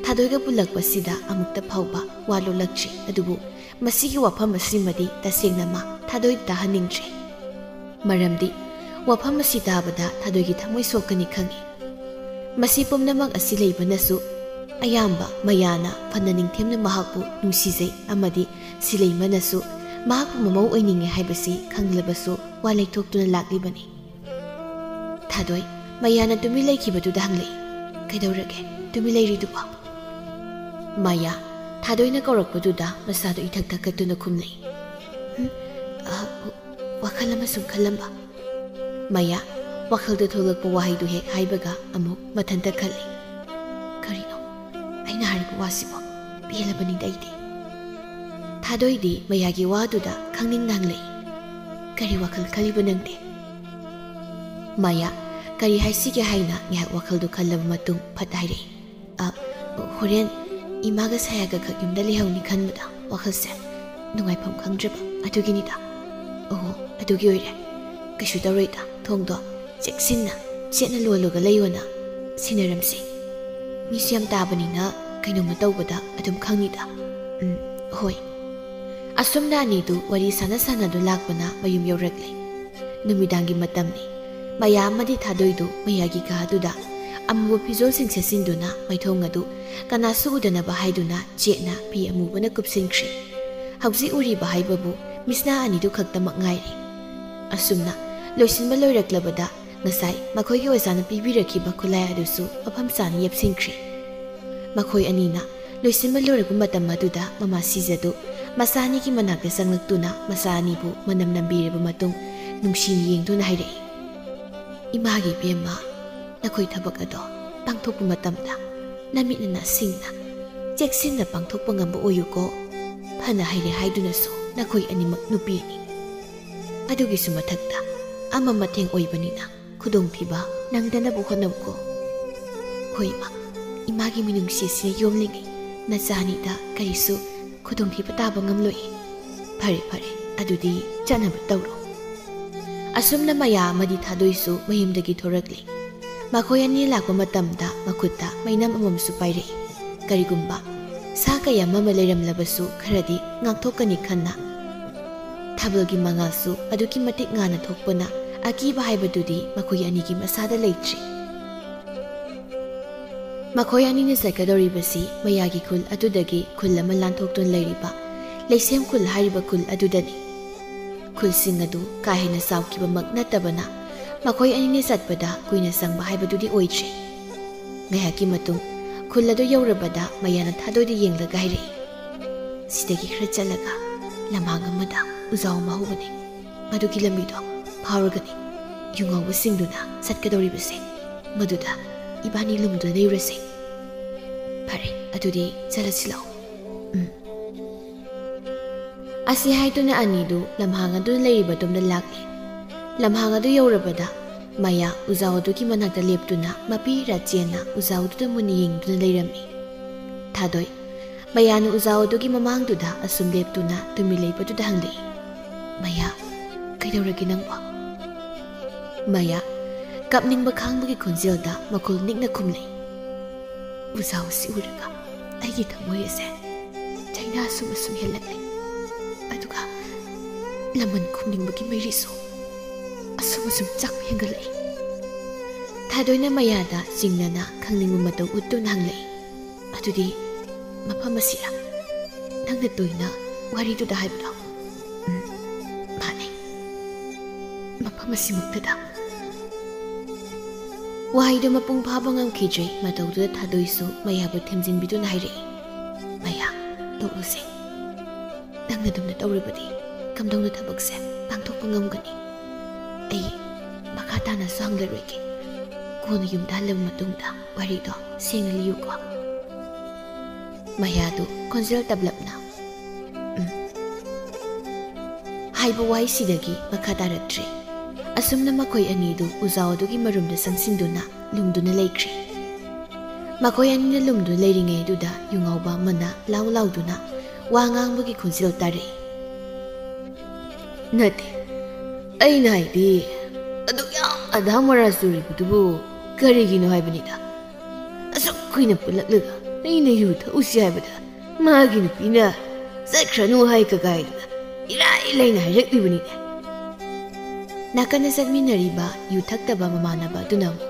ꯊꯥꯗꯣꯏꯒ ꯄꯨꯜꯂꯛꯄꯁꯤꯗ ꯑꯃꯨꯛꯇ ꯐꯥꯎꯕ ꯋꯥ ꯂꯣꯠꯂꯛꯇ꯭ꯔꯤ, ꯑꯗꯨꯕꯨ ꯃꯁꯤꯒꯤ ꯋꯥꯐꯝ ꯑꯁꯤꯃꯗꯤ ꯇꯁꯦꯡꯅ ꯃꯥ ꯊꯥꯗꯣꯏ ꯇꯥꯍꯟꯅꯤꯡꯗ꯭ꯔꯦ꯫ ꯃꯔꯝꯗꯤ ꯋꯥꯐꯝ ꯑꯁꯤ ꯇꯥꯕꯗ ꯊꯥꯗꯣꯏꯒꯤ ꯊꯃꯣꯏ ꯁꯣꯛꯀꯅꯤ ꯈꯪꯏ꯫ ꯃꯁꯤ ꯄꯨꯝꯅꯃꯛ ꯑꯁꯤ ꯂꯩꯕꯅꯁꯨ ꯑꯌꯥꯝꯕ ꯃꯌꯥꯅ ꯐꯅ ꯅꯤꯡꯊꯦꯝꯅ ꯃꯍꯥꯛꯄꯨ ꯅꯨꯡꯁꯤꯖꯩ ꯑꯃꯗꯤ ꯁꯤꯂꯩꯃꯅꯁꯨ ꯃꯍꯥꯛꯄꯨ ꯃꯃꯧ ꯑꯣꯏꯅꯤꯡꯉꯤ ꯍꯥꯏꯕꯁꯤ ꯈꯪꯂꯕꯁꯨ ꯋꯥ ꯂꯩꯊꯣꯛꯇꯨꯅ ꯂꯥꯛꯂꯤꯕꯅꯤ꯫ ꯊꯥꯗꯣꯏ ꯃꯌꯥꯅ ꯇꯨꯃꯤꯟ ꯂꯩꯈꯤꯕꯗꯨꯗ ꯍꯪꯂꯛꯏ, "ꯀꯩꯗꯧꯔꯒꯦ ꯇꯨꯃꯤꯟ ꯂꯩꯔꯤꯗꯨꯕꯣ?" ꯃꯌꯥ, ꯊꯥꯗꯣꯏꯅ ꯀꯧꯔꯛꯄꯗꯨꯗ ꯃꯁꯥꯗꯣ ꯏꯊꯛ ꯊꯛꯀꯠꯇꯨꯅ ꯈꯨꯝꯂꯛꯏ꯫ "ꯍꯨꯝ? ꯑ, ꯋꯥꯈꯜ ꯑꯃ ꯁꯨꯝ ꯈꯜꯂꯝꯕ꯫" ꯃꯌꯥ ꯋꯥꯈꯜꯗ ꯊꯣꯛꯂꯛꯄ ꯋꯥꯍꯩꯗꯨ ꯍꯦꯛ ꯍꯥꯏꯕꯒ ꯑꯃꯨꯛ ꯃꯊꯟꯇ ꯈꯜꯂꯤ꯫ "ꯀꯔꯤꯅꯣ ꯑꯩꯅ ꯍꯥꯏꯔꯤꯕ ꯋꯥꯁꯤꯕꯣ? ꯄꯦꯜꯂꯕꯅꯤꯗ ꯑꯩꯗꯤ꯫" ꯊꯥꯗꯣꯏꯗꯤ ꯃꯌꯥꯒꯤ ꯋꯥꯗꯨꯗ ꯈꯪꯅꯤꯡꯅ ꯍꯪꯂꯛꯏ꯫ "ꯀꯔꯤ ꯋꯥꯈꯜ ꯈꯜꯂꯤꯕ ꯅꯪꯗꯤ?" ꯃꯌꯥ ꯀꯔꯤ ꯍꯥꯏꯁꯤꯒꯦ ꯍꯥꯏꯅ ꯉꯥꯏꯍꯥꯛ ꯋꯥꯈꯜꯗꯨ ꯈꯜꯂꯕ ꯃꯇꯨꯡ ꯐꯠ ꯍꯥꯏꯔꯛꯏ꯫ "ꯑ, ꯍꯣꯔꯦꯟ ꯏꯃꯥꯒ ꯁꯥꯌꯥꯒ ꯈꯛ ꯌꯨꯝꯗ ꯂꯩꯍꯧꯅꯤ ꯈꯟꯕꯗ ꯋꯥꯈꯜꯁꯦ ꯅꯨꯡꯉꯥꯏꯐꯝ ꯈꯪꯗ꯭ꯔꯕ ꯑꯗꯨꯒꯤꯅꯤꯗ꯫" "ꯑꯣꯍꯣ, ꯑꯗꯨꯒꯤ ꯑꯣꯏꯔꯦ꯫ ꯀꯩꯁꯨ ꯇꯧꯔꯣꯏꯗ, ꯊꯣꯡꯗꯣ ꯆꯦꯛꯁꯤꯟꯅ ꯆꯦꯠꯅ ꯂꯣꯜꯂꯒ ꯂꯩꯌꯣꯅ ꯁꯤꯟꯅꯔꯝꯁꯤ꯫ ꯃꯤꯁꯨ ꯌꯥꯝ ꯇꯥꯕꯅꯤꯅ ꯀꯩꯅꯣꯝꯃ ꯇꯧꯕꯗ ꯑꯗꯨꯝ ꯈꯪꯅꯤꯗ꯫" "ꯎꯝ, ꯍꯣꯏ꯫" ꯑꯁꯨꯝꯅ ꯑꯅꯤꯗꯨ ꯋꯥꯔꯤ ꯁꯥꯟꯅ ꯁꯥꯟꯅꯗꯨ ꯂꯥꯛꯄꯅ ꯃꯌꯨꯝ ꯌꯧꯔꯛꯂꯦ꯫ ꯅꯨꯃꯤꯗꯥꯡꯒꯤ ꯃꯇꯝꯅꯤ꯫ ꯃꯌꯥ ꯑꯃꯗꯤ ꯊꯥꯗꯣꯏꯗꯨ ꯃꯌꯥꯒꯤ ꯀꯥꯗꯨꯗ ꯑꯃꯨꯕ ꯐꯤꯖꯣꯜꯁꯤꯡ ꯁꯦꯠꯆꯤꯟꯗꯨꯅ ꯃꯥꯏꯊꯣꯡ ꯑꯗꯨ ꯀꯅꯥꯁꯨ ꯎꯗꯅꯕ ꯍꯥꯏꯗꯨꯅ ꯆꯦꯠꯅ ꯐꯤ ꯑꯃꯨꯕꯅ ꯀꯨꯞꯁꯤꯟꯈ꯭ꯔꯦ꯫ ꯍꯧꯖꯤꯛ ꯎꯔꯤꯕ ꯍꯥꯏꯕꯕꯨ ꯃꯤꯁꯅꯥ ꯑꯅꯤꯗꯨ ꯈꯛꯇꯃꯛ ꯉꯥꯏꯔꯦ꯫ ꯑꯁꯨꯝꯅ ꯂꯣꯏꯁꯤꯟꯕ ꯂꯣꯏꯔꯛꯂꯕꯗ ꯉꯁꯥꯏ ꯃꯈꯣꯏꯒꯤ ꯑꯣꯖꯥꯅ ꯄꯤꯕꯤꯔꯛꯈꯤꯕ ꯈꯨꯠꯂꯥꯏ ꯑꯗꯨꯁꯨ ꯃꯐꯝ ꯆꯥꯅ ꯌꯦꯞꯁꯤꯟꯈ꯭ꯔꯦ꯫ ꯃꯈꯣꯏ ꯑꯅꯤꯅ ꯂꯣꯏꯁꯤꯟꯕ ꯂꯣꯏꯔꯛꯄ ꯃꯇꯝ ꯑꯗꯨꯗ ꯃꯃꯥ ꯁꯤꯖꯗꯨ ꯃꯆꯥ ꯑꯅꯤꯒꯤ ꯃꯅꯥꯛꯇ ꯆꯪꯂꯛꯇꯨꯅ ꯃꯆꯥ ꯑꯅꯤꯕꯨ ꯃꯅꯝ ꯅꯝꯕꯤꯔꯕ ꯃꯇꯨꯡ ꯅꯨꯡꯁꯤꯅ ꯌꯦꯡꯗꯨꯅ ꯍꯥꯏꯔꯛꯏ, "ꯏꯃꯥꯒꯤ ꯏꯕꯦꯝꯃ, ꯅꯈꯣꯏ ꯊꯕꯛ ꯑꯗꯣ ꯄꯥꯡꯊꯣꯛꯄ ꯃꯇꯝꯗ ꯅꯃꯤꯠꯅ ꯅꯥꯁꯤꯡꯅ ꯆꯦꯛꯁꯤꯟꯅ ꯄꯥꯡꯊꯣꯛꯄ ꯉꯝꯕ ꯑꯣꯏꯌꯨꯀꯣ꯫ ꯐꯅ ꯍꯩꯔꯦ ꯍꯥꯏꯗꯨꯅꯁꯨ ꯅꯈꯣꯏ ꯑꯅꯤꯃꯛ ꯅꯨꯄꯤꯅꯤ꯫ ꯑꯗꯨꯒꯤꯁꯨ ꯃꯊꯛꯇ ꯑꯃ ꯃꯊꯦꯡ ꯑꯣꯏꯕꯅꯤꯅ ꯈꯨꯗꯣꯡꯊꯤꯕ ꯅꯪꯗꯅꯕ ꯍꯣꯠꯅꯧꯀꯣ꯫" "ꯍꯣꯏ ꯏꯃꯥ, ꯏꯃꯥꯒꯤ ꯃꯤꯅꯨꯡꯁꯤꯁꯤꯅ ꯌꯣꯝꯂꯤꯉꯩ ꯅꯆꯥꯅꯤꯗ ꯀꯔꯤꯁꯨ ꯈꯨꯗꯣꯡꯊꯤꯕ ꯇꯥꯕ ꯉꯝꯂꯣꯏ꯫ ꯐꯔꯦ ꯐꯔꯦ, ꯑꯗꯨꯗꯤ ꯆꯠꯅꯕ ꯇꯧꯔꯣ꯫" ꯑꯁꯨꯝꯅ ꯃꯌꯥ ꯑꯃꯗꯤ ꯊꯥꯗꯣꯏꯁꯨ ꯃꯌꯨꯝꯗꯒꯤ ꯊꯣꯔꯛꯂꯤ꯫ ꯃꯈꯣꯏ ꯑꯅꯤ ꯂꯥꯛꯄ ꯃꯇꯝꯗ ꯃꯈꯨꯠꯇ ꯃꯩꯅꯝ ꯑꯃꯃꯝꯁꯨ ꯄꯥꯏꯔꯛꯏ꯫ ꯀꯔꯤꯒꯨꯝꯕ ꯁꯥ ꯀꯩ ꯑꯃ ꯑꯃ ꯂꯩꯔꯝꯂꯕꯁꯨ ꯈꯔꯗꯤ ꯉꯥꯛꯊꯣꯛꯀꯅꯤ ꯈꯟꯅ꯫ ꯊꯥꯕꯜꯒꯤ ꯃꯉꯥꯜꯁꯨ ꯑꯗꯨꯛꯀꯤ ꯃꯇꯤꯛ ꯉꯥꯟꯅ ꯊꯣꯛꯄꯅ ꯑꯀꯤꯕ ꯍꯥꯏꯕꯗꯨꯗꯤ ꯃꯈꯣꯏ ꯑꯅꯤꯒꯤ ꯃꯁꯥꯗ ꯂꯩꯇ꯭ꯔꯤ꯫ ꯃꯈꯣꯏ ꯑꯅꯤꯅ ꯆꯠꯀꯗꯧꯔꯤꯕꯁꯤ ꯃꯌꯥꯒꯤ ꯈꯨꯜ ꯑꯗꯨꯗꯒꯤ ꯈꯨꯜ ꯑꯃ ꯂꯥꯟꯊꯣꯛꯇꯨꯅ ꯂꯩꯔꯤꯕ ꯂꯩꯁꯦꯝ ꯈꯨꯜ ꯍꯥꯏꯔꯤꯕ ꯈꯨꯜ ꯑꯗꯨꯗꯅꯤ꯫ ꯈꯨꯜꯁꯤꯡ ꯑꯗꯨ ꯀꯥ ꯍꯦꯟꯅ ꯆꯥꯎꯈꯤꯕꯃꯛ ꯅꯠꯇꯕꯅ ꯃꯈꯣꯏ ꯑꯅꯤꯅ ꯆꯠꯄꯗ ꯀꯨꯏꯅ ꯆꯪꯕ ꯍꯥꯏꯕꯗꯨꯗꯤ ꯑꯣꯏꯗ꯭ꯔꯦ꯫ ꯉꯥꯏꯍꯥꯛꯀꯤ ꯃꯇꯨꯡ ꯈꯨꯜ ꯑꯗꯨ ꯌꯧꯔꯕꯗ ꯃꯌꯥꯅ ꯊꯥꯗꯣꯏꯗ ꯌꯦꯡꯂꯒ ꯍꯥꯏꯔꯛꯏ, "ꯁꯤꯗꯒꯤ ꯈꯔ ꯆꯠꯂꯒ ꯂꯝꯍꯥꯡ ꯑꯃꯗ ꯎꯖꯥꯎ ꯑꯃ ꯍꯧꯕꯅꯤ꯫ ꯃꯗꯨꯒꯤ ꯂꯝꯕꯤꯗꯣ ꯐꯥꯎꯔꯒꯅꯤ ꯌꯨ ꯉꯥꯎꯕꯁꯤꯡꯗꯨꯅ ꯆꯠꯀꯗꯧꯔꯤꯕꯁꯦ꯫ ꯃꯗꯨꯗ ꯏꯕꯥꯅꯤ ꯂꯨꯝꯗꯨꯅ ꯂꯩꯔꯨꯔꯁꯦ꯫ ꯐꯔꯦ, ꯑꯗꯨꯗꯤ ꯆꯠꯂꯁꯤ ꯂꯥꯛꯑꯣ꯫" ꯎꯝ꯫ ꯑꯁꯤ ꯍꯥꯏꯗꯨꯅ ꯑꯅꯤꯗꯨ ꯂꯝꯍꯥꯡ ꯑꯗꯨ ꯂꯩꯔꯤꯕ ꯑꯗꯣꯝꯗ ꯂꯥꯛꯂꯦ꯫ ꯂꯝꯍꯥꯡ ꯑꯗꯨ ꯌꯧꯔꯕꯗ ꯃꯌꯥ ꯎꯖꯥꯎ ꯑꯗꯨꯒꯤ ꯃꯅꯥꯛꯇ ꯂꯦꯞꯇꯨꯅ ꯃꯄꯤ ꯔꯥꯆꯦꯟꯅ ꯎꯖꯥꯎ ꯑꯗꯨꯗ ꯃꯨꯟꯅ ꯌꯦꯡꯗꯨꯅ ꯂꯩꯔꯝꯃꯤ꯫ ꯊꯥꯗꯣꯏ, ꯃꯌꯥꯅ ꯎꯖꯥꯎ ꯑꯗꯨꯒꯤ ꯃꯃꯥꯡꯗꯨꯗ ꯑꯁꯨꯝ ꯂꯦꯞꯇꯨꯅ ꯇꯨꯃꯤꯟ ꯂꯩꯕꯗꯨꯗ ꯍꯪꯂꯛꯏ, "ꯃꯌꯥ, ꯀꯩꯗꯧꯔꯒꯦ ꯅꯪꯕꯣ?" ꯃꯌꯥ, ꯀꯞꯅꯤꯡꯕ ꯈꯥꯡꯕꯒꯤ ꯈꯣꯟꯖꯦꯜꯗ ꯃꯈꯨꯜ ꯅꯤꯛꯅ ꯈꯨꯝꯂꯛꯏ, "ꯎꯖꯥꯎ ꯑꯁꯤ ꯎꯔꯒ ꯑꯩꯒꯤ ꯊꯃꯣꯏ ꯑꯁꯦ ꯆꯩꯅꯥ ꯑꯁꯨꯝ ꯑꯁꯨꯝ ꯍꯦꯜꯂꯛꯂꯦ꯫ ꯑꯗꯨꯒ ꯂꯃꯟ ꯈꯨꯝꯅꯤꯡꯕꯒꯤ ꯃꯩꯔꯤꯁꯨ ꯑꯁꯨꯝ ꯑꯁꯨꯝ ꯆꯥꯛꯄ ꯍꯦꯟꯒꯠꯂꯛꯏ꯫" ꯊꯥꯗꯣꯏꯅ ꯃꯌꯥꯗ ꯆꯤꯡꯅꯅ ꯈꯪꯅꯤꯡꯕ ꯃꯇꯧ ꯎꯠꯇꯨꯅ ꯍꯪꯂꯛꯏ, "ꯑꯗꯨꯗꯤ ꯃꯐꯝ ꯑꯁꯤꯔ ꯅꯪꯅ ꯇꯣꯏꯅ ꯋꯥꯔꯤꯗꯨꯗ ꯍꯥꯏꯕꯗꯣ?" "ꯎꯝ, ꯃꯥꯅꯦ꯫ ꯃꯐꯝ ꯑꯁꯤꯃꯛꯇꯗ꯫" ꯋꯥꯍꯩꯗꯨ ꯃꯄꯨꯡ ꯐꯥꯕ ꯉꯝꯈꯤꯗ꯭ꯔꯦ꯫ ꯃꯇꯧꯗꯨꯗ ꯊꯥꯗꯣꯏꯁꯨ ꯃꯌꯥꯕꯨ ꯊꯦꯝꯖꯤꯟꯕꯤꯗꯨꯅ ꯍꯥꯏꯔꯛꯏ, "ꯃꯌꯥ, ꯇꯣꯛꯂꯨꯁꯦ꯫ ꯅꯪꯅ ꯑꯗꯨꯝꯅ ꯇꯧꯔꯕꯗꯤ ꯀꯝꯗꯧꯅ ꯊꯕꯛꯁꯦ ꯄꯥꯡꯊꯣꯛꯄ ꯉꯝꯒꯅꯤ? ꯑꯩ ꯃꯈꯥ ꯇꯥꯅꯁꯨ ꯍꯪꯂꯔꯣꯏꯒꯦ꯫ ꯀꯣꯟꯅ ꯌꯨꯝꯗ ꯍꯜꯂꯕ ꯃꯇꯨꯡꯗ ꯋꯥꯔꯤꯗꯣ ꯁꯦꯡꯅ ꯂꯤꯌꯨꯀꯣ꯫" ꯃꯌꯥꯗꯨ ꯈꯣꯟꯖꯦꯜ ꯇꯞꯂꯞꯅ, "ꯎꯝ" ꯍꯥꯏꯕ ꯋꯥꯍꯩꯁꯤꯗꯒꯤ ꯃꯈꯥ ꯇꯥꯔꯛꯇ꯭ꯔꯦ꯫ ꯑꯁꯨꯝꯅ ꯃꯈꯣꯏ ꯑꯅꯤꯗꯨ ꯎꯖꯥꯎ ꯑꯗꯨꯒꯤ ꯃꯔꯨꯝꯗ ꯆꯪꯁꯤꯟꯗꯨꯅ ꯂꯨꯝꯗꯨꯅ ꯂꯩꯈ꯭ꯔꯦ꯫ ꯃꯈꯣꯏ ꯑꯅꯤꯅ ꯂꯨꯝꯗꯨꯅ ꯂꯩꯔꯤꯉꯩ ꯑꯗꯨꯗ ꯌꯨꯉꯥꯎꯕ ꯑꯃꯅ ꯂꯥꯎ ꯂꯥꯎꯗꯨꯅ ꯋꯥ ꯉꯥꯡꯕꯒꯤ ꯈꯣꯟꯖꯦꯜ ꯇꯥꯔꯛꯏ꯫ "ꯅꯠꯇꯦ, ꯑꯩꯅ ꯍꯥꯏꯗꯤ, ꯑꯗꯨꯛ ꯌꯥꯝ ꯑꯙꯥ ꯃꯣꯔꯥ ꯆꯨꯔꯤꯕꯗꯨꯕꯨ ꯀꯔꯤꯒꯤꯅꯣ ꯍꯥꯏꯕꯅꯤꯗ꯫ ꯑꯁꯨꯛ ꯀꯨꯏꯅ ꯄꯨꯜꯂꯛꯂꯒ ꯑꯩꯅ ꯌꯨ ꯊꯛꯎꯁꯤ ꯍꯥꯏꯕꯗ ꯃꯥꯒꯤ ꯅꯨꯄꯤꯅ ꯆꯠꯈ꯭ꯔꯅꯨ ꯍꯥꯏ ꯀꯀꯥꯏꯗꯨꯅ ꯏꯔꯥꯏ ꯂꯥꯏꯅ ꯍꯥꯏꯔꯛꯂꯤꯕꯅꯤꯅꯦ꯫" ꯅꯥꯀꯟꯗ ꯆꯠꯃꯤꯟꯅꯔꯤꯕ ꯌꯨ ꯊꯛꯇꯕ ꯃꯃꯥꯟꯅꯕ ꯑꯗꯨꯅ ꯑꯃꯨꯛ,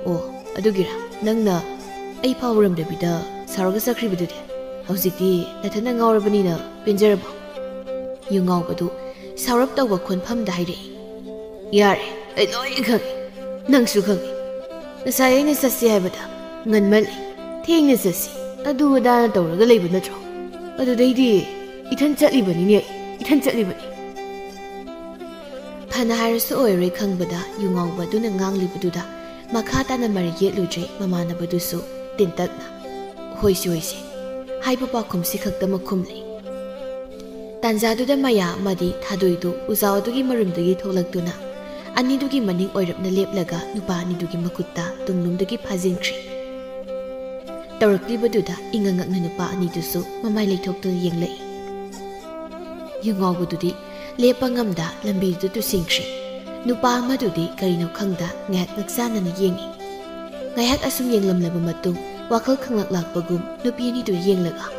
"ꯑꯣ, ꯑꯗꯨꯒꯤꯔꯥ ꯅꯪꯅ ꯑꯩ ꯐꯥꯎꯔꯝꯗꯕꯤꯗ ꯁꯥꯎꯔꯒ ꯆꯠꯈ꯭ꯔꯤꯕꯗꯨꯗꯤ? ꯍꯧꯖꯤꯛꯇꯤ ꯅꯊꯟꯗ ꯉꯥꯎꯔꯕꯅꯤꯅ ꯄꯦꯟꯖꯔꯕꯣ?" ꯌꯨ ꯉꯥꯎꯕꯗꯨ ꯁꯥꯎꯔꯞ ꯇꯧꯕ ꯈꯣꯟꯐꯝꯗ ꯍꯥꯏꯔꯛꯏ꯫ "ꯌꯥꯔꯦ, ꯑꯩ ꯂꯣꯏ ꯈꯪꯉꯤ꯫ ꯅꯪꯁꯨ ꯈꯪꯉꯤ꯫ ꯉꯁꯥꯏ ꯑꯩꯅ ꯆꯠꯁꯤ ꯍꯥꯏꯕꯗ ꯉꯟꯃꯜꯂꯤ꯫ ꯊꯦꯡꯅ ꯆꯠꯁꯤ, ꯑꯗꯨ ꯑꯗꯥꯅ ꯇꯧꯔꯒ ꯂꯩꯕ ꯅꯠꯇ꯭ꯔꯣ? ꯑꯗꯨꯗꯩꯗꯤ ꯏꯊꯟ ꯆꯠꯂꯤꯕꯅꯤꯅꯦ, ꯏꯊꯟ ꯆꯠꯂꯤꯕꯅꯤ꯫ ꯐꯅ ꯍꯥꯏꯔꯁꯨ ꯑꯣꯏꯔꯣꯏ ꯈꯪꯕꯗ ꯌꯨꯉꯥꯎꯕ ꯑꯗꯨꯅ ꯉꯥꯡꯂꯤꯕꯗꯨꯗ ꯃꯈꯥ ꯇꯥꯅ ꯃꯔꯩ ꯌꯦꯠꯂꯨꯗ꯭ꯔꯦ ꯃꯃꯥꯟꯅꯕꯗꯨꯁꯨ ꯇꯤꯟꯇꯛꯅ꯫ "ꯍꯣꯏꯁꯤ ꯍꯣꯏꯁꯤ" ꯍꯥꯏꯕ ꯄꯥꯎꯈꯨꯝꯁꯤ ꯈꯛꯇꯃꯛ ꯈꯨꯝꯂꯦ꯫ ꯇꯥꯟꯖꯥꯗꯨꯗ ꯃꯌꯥ ꯑꯃꯗꯤ ꯊꯥꯗꯣꯏꯗꯨ ꯎꯖꯥꯎ ꯑꯗꯨꯒꯤ ꯃꯔꯨꯝꯗꯒꯤ ꯊꯣꯛꯂꯛꯇꯨꯅ ꯑꯅꯤꯗꯨꯒꯤ ꯃꯅꯤꯡ ꯑꯣꯏꯔꯞꯅ ꯂꯦꯞꯂꯒ ꯅꯨꯄꯥ ꯑꯅꯤꯗꯨꯒꯤ ꯃꯈꯨꯠꯇ ꯇꯨꯡꯂꯣꯝꯗꯒꯤ ꯐꯥꯖꯤꯟꯈ꯭ꯔꯦ꯫ ꯇꯧꯔꯛꯂꯤꯕꯗꯨꯗ ꯏꯉꯛ ꯉꯛꯅ ꯅꯨꯄꯥ ꯑꯅꯤꯗꯨꯁꯨ ꯃꯃꯥꯏ ꯂꯩꯊꯣꯛꯇꯨꯅ ꯌꯦꯡꯂꯛꯏ꯫ ꯌꯨꯉꯥꯎꯕꯗꯨꯗꯤ ꯂꯦꯞꯄ ꯉꯝꯗ ꯂꯝꯕꯤꯗꯨꯗ ꯇꯨꯁꯤꯟꯈ꯭ꯔꯦ꯫ ꯅꯨꯄꯥ ꯑꯃꯗꯨꯗꯤ ꯀꯔꯤꯅꯣ ꯈꯪꯗ ꯉꯥꯏꯍꯥꯛ ꯉꯛꯆꯥꯟꯅꯅ ꯌꯦꯡꯏ꯫ ꯉꯥꯏꯍꯥꯛ ꯑꯁꯨꯝ ꯌꯦꯡꯂꯝꯂꯕ ꯃꯇꯨꯡ ꯋꯥꯈꯜ ꯈꯪꯂꯛ ꯂꯥꯛꯄꯒꯨꯝ ꯅꯨꯄꯤ ꯑꯅꯤꯗꯨ ꯌꯦꯡꯂꯒ,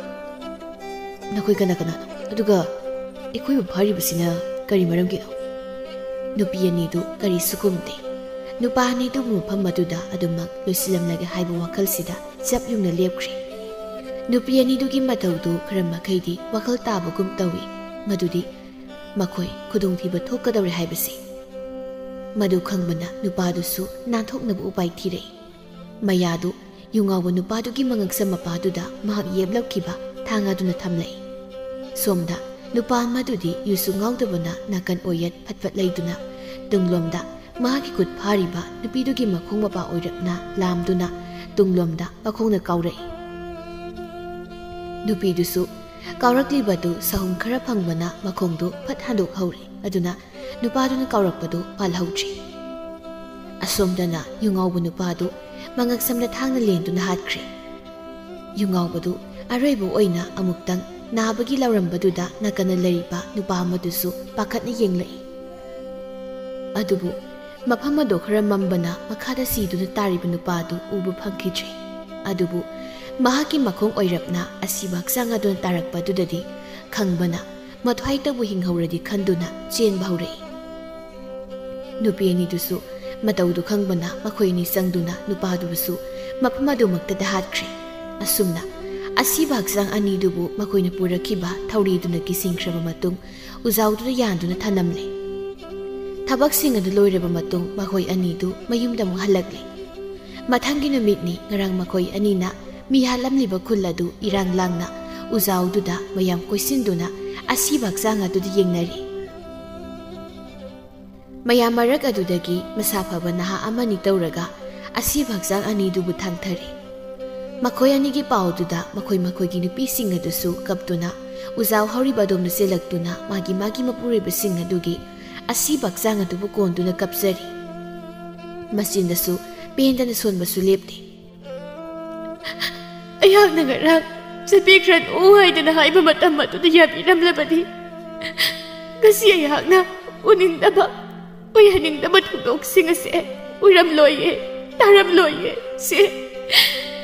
"ꯅꯈꯣꯏ ꯀꯅꯥ ꯀꯅꯥꯅꯣ? ꯑꯗꯨꯒ ꯑꯩꯈꯣꯏꯕꯨ ꯐꯥꯔꯤꯕꯁꯤꯅ ꯀꯔꯤ ꯃꯔꯝꯒꯤꯅꯣ?" ꯅꯨꯄꯤ ꯑꯅꯤꯗꯨ ꯀꯔꯤꯁꯨ ꯈꯨꯝꯗꯦ꯫ ꯅꯨꯄꯥ ꯑꯅꯤꯗꯨꯕꯨ ꯃꯐꯝ ꯑꯗꯨꯗ ꯑꯗꯨꯃꯛ ꯂꯣꯏꯁꯤꯜꯂꯝꯂꯒꯦ ꯍꯥꯏꯕ ꯋꯥꯈꯜꯁꯤꯗ ꯆꯞ ꯌꯨꯡꯅ ꯂꯦꯞꯈ꯭ꯔꯦ꯫ ꯅꯨꯄꯤ ꯑꯅꯤꯗꯨꯒꯤ ꯃꯇꯧꯗꯨ ꯈꯔ ꯃꯈꯩꯗꯤ ꯋꯥꯈꯜ ꯇꯥꯕꯒꯨꯝ ꯇꯧꯏ, ꯃꯗꯨꯗꯤ ꯃꯈꯣꯏ ꯈꯨꯗꯣꯡꯊꯤꯕ ꯊꯣꯛꯀꯗꯧꯔꯦ ꯍꯥꯏꯕꯁꯤ꯫ ꯃꯗꯨ ꯈꯪꯕꯅ ꯅꯨꯄꯥꯗꯨꯁꯨ ꯅꯥꯟꯊꯣꯛꯅꯕ ꯎꯄꯥꯏ ꯊꯤꯔꯛꯏ꯫ ꯃꯌꯥꯗꯨ ꯌꯨꯉꯥꯎꯕ ꯅꯨꯄꯥꯗꯨꯒꯤ ꯃꯉꯛꯁꯝ ꯃꯄꯥꯗꯨꯗ ꯃꯍꯥꯛ ꯌꯦꯞꯂꯛꯈꯤꯕ ꯊꯥꯡ ꯑꯗꯨꯅ ꯊꯝꯂꯛꯏ꯫ ꯁꯣꯝꯗ ꯅꯨꯄꯥ ꯑꯃꯗꯨꯗꯤ ꯌꯨꯁꯨ ꯉꯥꯎꯗꯕꯅ ꯅꯥꯀꯟ ꯑꯣꯏꯌꯦꯠ ꯐꯠ ꯐꯠ ꯂꯩꯗꯨꯅ ꯇꯨꯡꯂꯣꯝꯗ ꯃꯍꯥꯛꯀꯤ ꯈꯨꯠ ꯐꯥꯔꯤꯕ ꯅꯨꯄꯤꯗꯨꯒꯤ ꯃꯈꯣꯡ ꯃꯄꯥ ꯑꯣꯏꯔꯞꯅ ꯂꯥꯝꯗꯨꯅ ꯇꯨꯡꯂꯣꯝꯗ ꯃꯈꯣꯡꯅ ꯀꯥꯎꯔꯛꯏ꯫ ꯅꯨꯄꯤꯗꯨꯁꯨ ꯀꯥꯎꯔꯛꯂꯤꯕꯗꯨ ꯁꯍꯨꯝ ꯈꯔ ꯐꯪꯕꯅ ꯃꯈꯣꯡꯗꯨ ꯐꯠ ꯍꯟꯗꯣꯛꯍꯧꯔꯦ꯫ ꯑꯗꯨꯅ ꯅꯨꯄꯥꯗꯨꯅ ꯀꯥꯎꯔꯛꯄꯗꯨ ꯄꯥꯜꯍꯧꯗ꯭ꯔꯦ꯫ ꯑꯁꯣꯝꯗꯅ ꯌꯨꯉꯥꯎꯕ ꯅꯨꯄꯥꯗꯨ ꯃꯉꯛꯁꯝꯗ ꯊꯥꯡꯅ ꯂꯦꯟꯗꯨꯅ ꯍꯥꯠꯈ꯭ꯔꯦ꯫ ꯌꯨꯉꯥꯎꯕꯗꯨ ꯑꯔꯣꯏꯕ ꯑꯣꯏꯅ ꯑꯃꯨꯛꯇꯪ ꯅꯥꯕꯒꯤ ꯂꯥꯎꯔꯝꯕꯗꯨꯗ ꯅꯥꯀꯟꯅ ꯂꯩꯔꯤꯕ ꯅꯨꯄꯥ ꯑꯃꯗꯨꯁꯨ ꯄꯥꯈꯠꯅ ꯌꯦꯡꯂꯛꯏ꯫ ꯑꯗꯨꯕꯨ ꯃꯐꯝ ꯑꯗꯨ ꯈꯔ ꯃꯝꯕꯅ ꯃꯈꯥꯗ ꯁꯤꯗꯨꯅ ꯇꯥꯔꯤꯕ ꯅꯨꯄꯥꯗꯨ ꯎꯕ ꯐꯪꯈꯤꯗ꯭ꯔꯦ꯫ ꯑꯗꯨꯕꯨ ꯃꯍꯥꯛꯀꯤ ꯃꯈꯣꯡ ꯑꯣꯏꯔꯞꯅ ꯑꯁꯤꯕ ꯍꯛꯆꯥꯡ ꯑꯗꯨꯅ ꯇꯥꯔꯛꯄ ꯑꯗꯨꯗꯗꯤ ꯈꯪꯕꯅ ꯃꯊ꯭ꯋꯥꯏꯇꯕꯨ ꯍꯤꯡꯍꯧꯔꯗꯤ ꯈꯟꯗꯨꯅ ꯆꯦꯟꯕ ꯍꯧꯔꯛꯏ꯫ ꯅꯨꯄꯤ ꯑꯅꯤꯗꯨꯁꯨ ꯃꯇꯧꯗꯨ ꯈꯪꯕꯅ ꯃꯈꯣꯏ ꯑꯅꯤ ꯆꯪꯗꯨꯅ ꯅꯨꯄꯥꯗꯨꯕꯨꯁꯨ ꯃꯐꯝ ꯑꯗꯨꯃꯛꯇꯗ ꯍꯥꯠꯈ꯭ꯔꯦ꯫ ꯑꯁꯨꯝꯅ ꯑꯁꯤꯕ ꯍꯛꯆꯥꯡ ꯑꯅꯤꯗꯨꯕꯨ ꯃꯈꯣꯏꯅ ꯄꯨꯔꯛꯈꯤꯕ ꯊꯧꯔꯤꯗꯨꯅ ꯀꯤꯁꯤꯟꯈ꯭ꯔꯕ ꯃꯇꯨꯡ ꯎꯖꯥꯎꯗꯨꯗ ꯌꯥꯟꯗꯨꯅ ꯊꯅꯝꯂꯦ꯫ ꯊꯕꯛꯁꯤꯡ ꯑꯗꯨ ꯂꯣꯏꯔꯕ ꯃꯇꯨꯡ ꯃꯈꯣꯏ ꯑꯅꯤꯗꯨ ꯃꯌꯨꯝꯗ ꯑꯃꯨꯛ ꯍꯜꯂꯛꯂꯦ꯫ ꯃꯊꯪꯒꯤ ꯅꯨꯃꯤꯠꯅꯤ ꯉꯔꯥꯡ ꯃꯈꯣꯏ ꯑꯅꯤꯅ ꯃꯤ ꯍꯥꯠꯂꯝꯂꯤꯕ ꯈꯨꯜ ꯑꯗꯨ ꯏꯔꯥꯡ ꯂꯥꯡꯅ ꯎꯖꯥꯎꯗꯨꯗ ꯃꯌꯥꯝ ꯀꯣꯏꯁꯤꯟꯗꯨꯅ ꯑꯁꯤꯕ ꯍꯛꯆꯥꯡ ꯑꯗꯨꯗ ꯌꯦꯡꯅꯔꯤ꯫ ꯃꯌꯥꯝ ꯃꯔꯛ ꯑꯗꯨꯗꯒꯤ ꯃꯁꯥ ꯐꯕ ꯅꯍꯥ ꯑꯃꯅꯤ ꯇꯧꯔꯒ ꯑꯁꯤꯕ ꯍꯛꯆꯥꯡ ꯑꯅꯤꯗꯨꯕꯨ ꯊꯥꯡꯊꯔꯤ꯫ ꯃꯈꯣꯏ ꯑꯅꯤꯒꯤ ꯄꯥꯎꯗꯨꯗ ꯃꯈꯣꯏ ꯃꯈꯣꯏꯒꯤ ꯅꯨꯄꯤꯁꯤꯡ ꯑꯗꯨꯁꯨ ꯀꯞꯇꯨꯅ ꯎꯖꯥꯎ ꯍꯧꯔꯤꯕ ꯑꯗꯣꯝꯗ ꯆꯦꯜꯂꯛꯇꯨꯅ ꯃꯥꯒꯤ ꯃꯥꯒꯤ ꯃꯄꯨꯔꯣꯏꯕꯁꯤꯡ ꯑꯗꯨꯒꯤ ꯑꯁꯤꯕ ꯍꯛꯆꯥꯡ ꯑꯗꯨꯕꯨ ꯀꯣꯟꯗꯨꯅ ꯀꯞꯆꯔꯤ꯫ ꯃꯆꯤꯟꯗꯁꯨ ꯄꯦꯟꯗꯅ ꯁꯣꯟꯕꯁꯨ ꯂꯦꯞꯇꯦ꯫ ꯑꯩꯍꯥꯛꯅ ꯉꯔꯥꯡ "ꯆꯠꯄꯤꯈ꯭ꯔꯅꯨ" ꯍꯥꯏꯗꯅ ꯍꯥꯏꯕ ꯃꯇꯝ ꯑꯗꯨꯗ ꯌꯥꯕꯤꯔꯝꯂꯕꯗꯤ, ꯉꯁꯤ ꯑꯩꯍꯥꯛꯅ ꯎꯅꯤꯡꯗꯕ, ꯑꯣꯏꯍꯟꯅꯤꯡꯗꯕ ꯊꯧꯗꯣꯛꯁꯤꯡ ꯑꯁꯦ ꯎꯔꯝꯂꯣꯏꯌꯦ, ꯇꯥꯔꯝꯂꯣꯏꯌꯦ꯫ ꯁꯤ,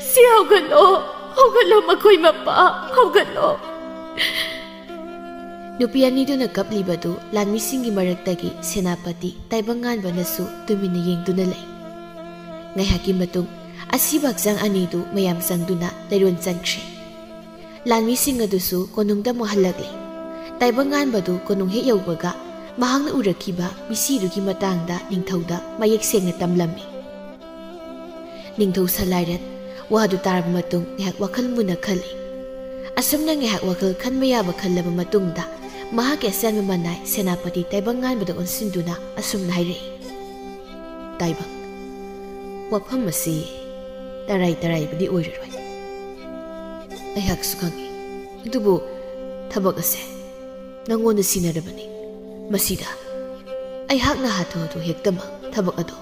ꯁꯤ ꯍꯧꯒꯠꯂꯣ, ꯍꯧꯒꯠꯂꯣ ꯃꯈꯣꯏ ꯃꯄꯥ, ꯍꯧꯒꯠꯂꯣ꯫ ꯅꯨꯄꯤ ꯑꯅꯤꯗꯨꯅ ꯀꯞꯂꯤꯕꯗꯨ ꯂꯥꯟꯃꯤꯁꯤꯡꯒꯤ ꯃꯔꯛꯇꯒꯤ ꯁꯦꯅꯥꯄꯇꯤ ꯇꯥꯏꯕꯪꯉꯥꯟꯕꯅꯁꯨ ꯇꯨꯃꯤꯟꯅ ꯌꯦꯡꯗꯨꯅ ꯂꯩ꯫ ꯉꯥꯏꯍꯥꯛꯀꯤ ꯃꯇꯨꯡ ꯑꯁꯤꯕ ꯍꯛꯆꯥꯡ ꯑꯅꯤꯗꯨ ꯃꯌꯥꯝ ꯆꯪꯗꯨꯅ ꯂꯩꯔꯣꯟ ꯆꯟꯈ꯭ꯔꯦ꯫ ꯂꯥꯟꯃꯤꯁꯤꯡ ꯑꯗꯨꯁꯨ ꯀꯣꯅꯨꯡꯗ ꯑꯃꯨꯛ ꯍꯜꯂꯛꯂꯦ꯫ ꯇꯥꯏꯕꯪꯉꯥꯟꯕꯗꯨ ꯀꯣꯅꯨꯡ ꯍꯦꯛ ꯌꯧꯕꯒ ꯃꯍꯥꯛꯅ ꯎꯔꯛꯈꯤꯕ ꯃꯤꯁꯤꯗꯨꯒꯤ ꯃꯇꯥꯡꯗ ꯅꯤꯡꯊꯧꯗ ꯃꯌꯦꯛ ꯁꯦꯡꯅ ꯇꯝꯂꯝꯃꯤ꯫ ꯅꯤꯡꯊꯧ ꯁꯂꯥꯏꯔꯦꯟ ꯋꯥꯗꯨ ꯇꯥꯔꯕ ꯃꯇꯨꯡ ꯉꯥꯏꯍꯥꯛ ꯋꯥꯈꯜ ꯃꯨꯟꯅ ꯈꯜꯂꯤ꯫ ꯑꯁꯨꯝꯅ ꯉꯥꯏꯍꯥꯛ ꯋꯥꯈꯜ ꯈꯟꯕ ꯌꯥꯕ ꯈꯜꯂꯕ ꯃꯇꯨꯡꯗ ꯃꯍꯥꯛꯀꯤ ꯑꯆꯟꯕ ꯃꯅꯥꯏ ꯁꯦꯅꯥꯄꯇꯤ ꯇꯥꯏꯕꯪꯉꯥꯟꯕꯗ ꯑꯣꯟꯁꯤꯟꯗꯨꯅ ꯑꯁꯨꯝꯅ ꯍꯥꯏꯔꯛꯏ, "ꯇꯥꯏꯕꯪ, ꯋꯥꯐꯝ ꯑꯁꯤ ꯇꯔꯥꯏ ꯇꯔꯥꯏꯕꯗꯤ ꯑꯣꯏꯔꯔꯣꯏ꯫ ꯑꯩꯍꯥꯛꯁꯨ ꯈꯪꯏ꯫ ꯑꯗꯨꯕꯨ ꯊꯕꯛ ꯑꯁꯦ ꯅꯪꯉꯣꯟꯗ ꯁꯤꯟꯅꯔꯕꯅꯤ꯫ ꯃꯁꯤꯗ ꯑꯩꯍꯥꯛꯅ ꯍꯥꯊꯨ ꯍꯥꯊꯨ ꯍꯦꯛꯇꯃꯛ ꯊꯕꯛ ꯑꯗꯨ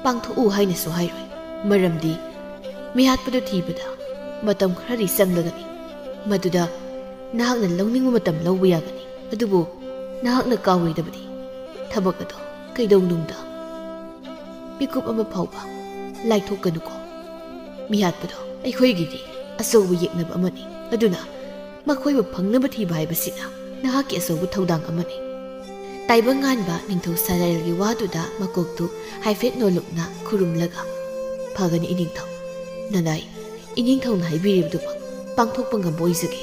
ꯄꯥꯡꯊꯣꯛꯎ ꯍꯥꯏꯅꯁꯨ ꯍꯥꯏꯔꯣꯏ꯫ ꯃꯔꯝꯗꯤ ꯃꯤꯍꯥꯠꯄꯗꯨ ꯊꯤꯕꯗ ꯃꯇꯝ ꯈꯔꯗꯤ ꯆꯪꯂꯒꯅꯤ꯫ ꯃꯗꯨꯗ ꯅꯍꯥꯛꯅ ꯂꯧꯅꯤꯡꯕ ꯃꯇꯝ ꯂꯧꯕ ꯌꯥꯒꯅꯤ꯫ ꯑꯗꯨꯕꯨ ꯅꯍꯥꯛꯅ ꯀꯥꯎꯔꯣꯏꯗꯕꯗꯤ ꯊꯕꯛ ꯑꯗꯨ ꯀꯩꯗꯧꯅꯨꯡꯗ ꯃꯤꯀꯨꯞ ꯑꯃ ꯐꯥꯎꯕ ꯂꯥꯏꯊꯣꯛꯀꯅꯨꯀꯣ꯫ ꯃꯤꯍꯥꯠꯄꯗꯣ ꯑꯩꯈꯣꯏꯒꯤꯗꯤ ꯑꯆꯧꯕ ꯌꯦꯛꯅꯕ ꯑꯃꯅꯤ꯫ ꯑꯗꯨꯅ ꯃꯈꯣꯏꯕꯨ ꯐꯪꯅꯕ ꯊꯤꯕ ꯍꯥꯏꯕꯁꯤꯅ ꯅꯍꯥꯛꯀꯤ ꯑꯆꯧꯕ ꯊꯧꯗꯥꯡ ꯑꯃꯅꯤ꯫" ꯇꯥꯏꯕꯪꯉꯥꯟꯕ ꯅꯤꯡꯊꯧ ꯁꯂꯥꯏꯔꯦꯜꯒꯤ ꯋꯥꯗꯨꯗ ꯃꯀꯣꯛꯇꯨ ꯍꯥꯏꯐꯦꯠ ꯅꯣꯜꯂꯨꯛꯅ ꯈꯨꯔꯨꯝꯂꯒ, "ꯐꯒꯅꯤ ꯏꯅꯤꯡꯊꯧ꯫ ꯅꯅꯥꯏ ꯏꯅꯤꯡꯊꯧꯅ ꯍꯥꯏꯕꯤꯔꯤꯕꯗꯨꯃꯛ ꯄꯥꯡꯊꯣꯛꯄ ꯉꯝꯕ ꯑꯣꯏꯖꯒꯦ꯫"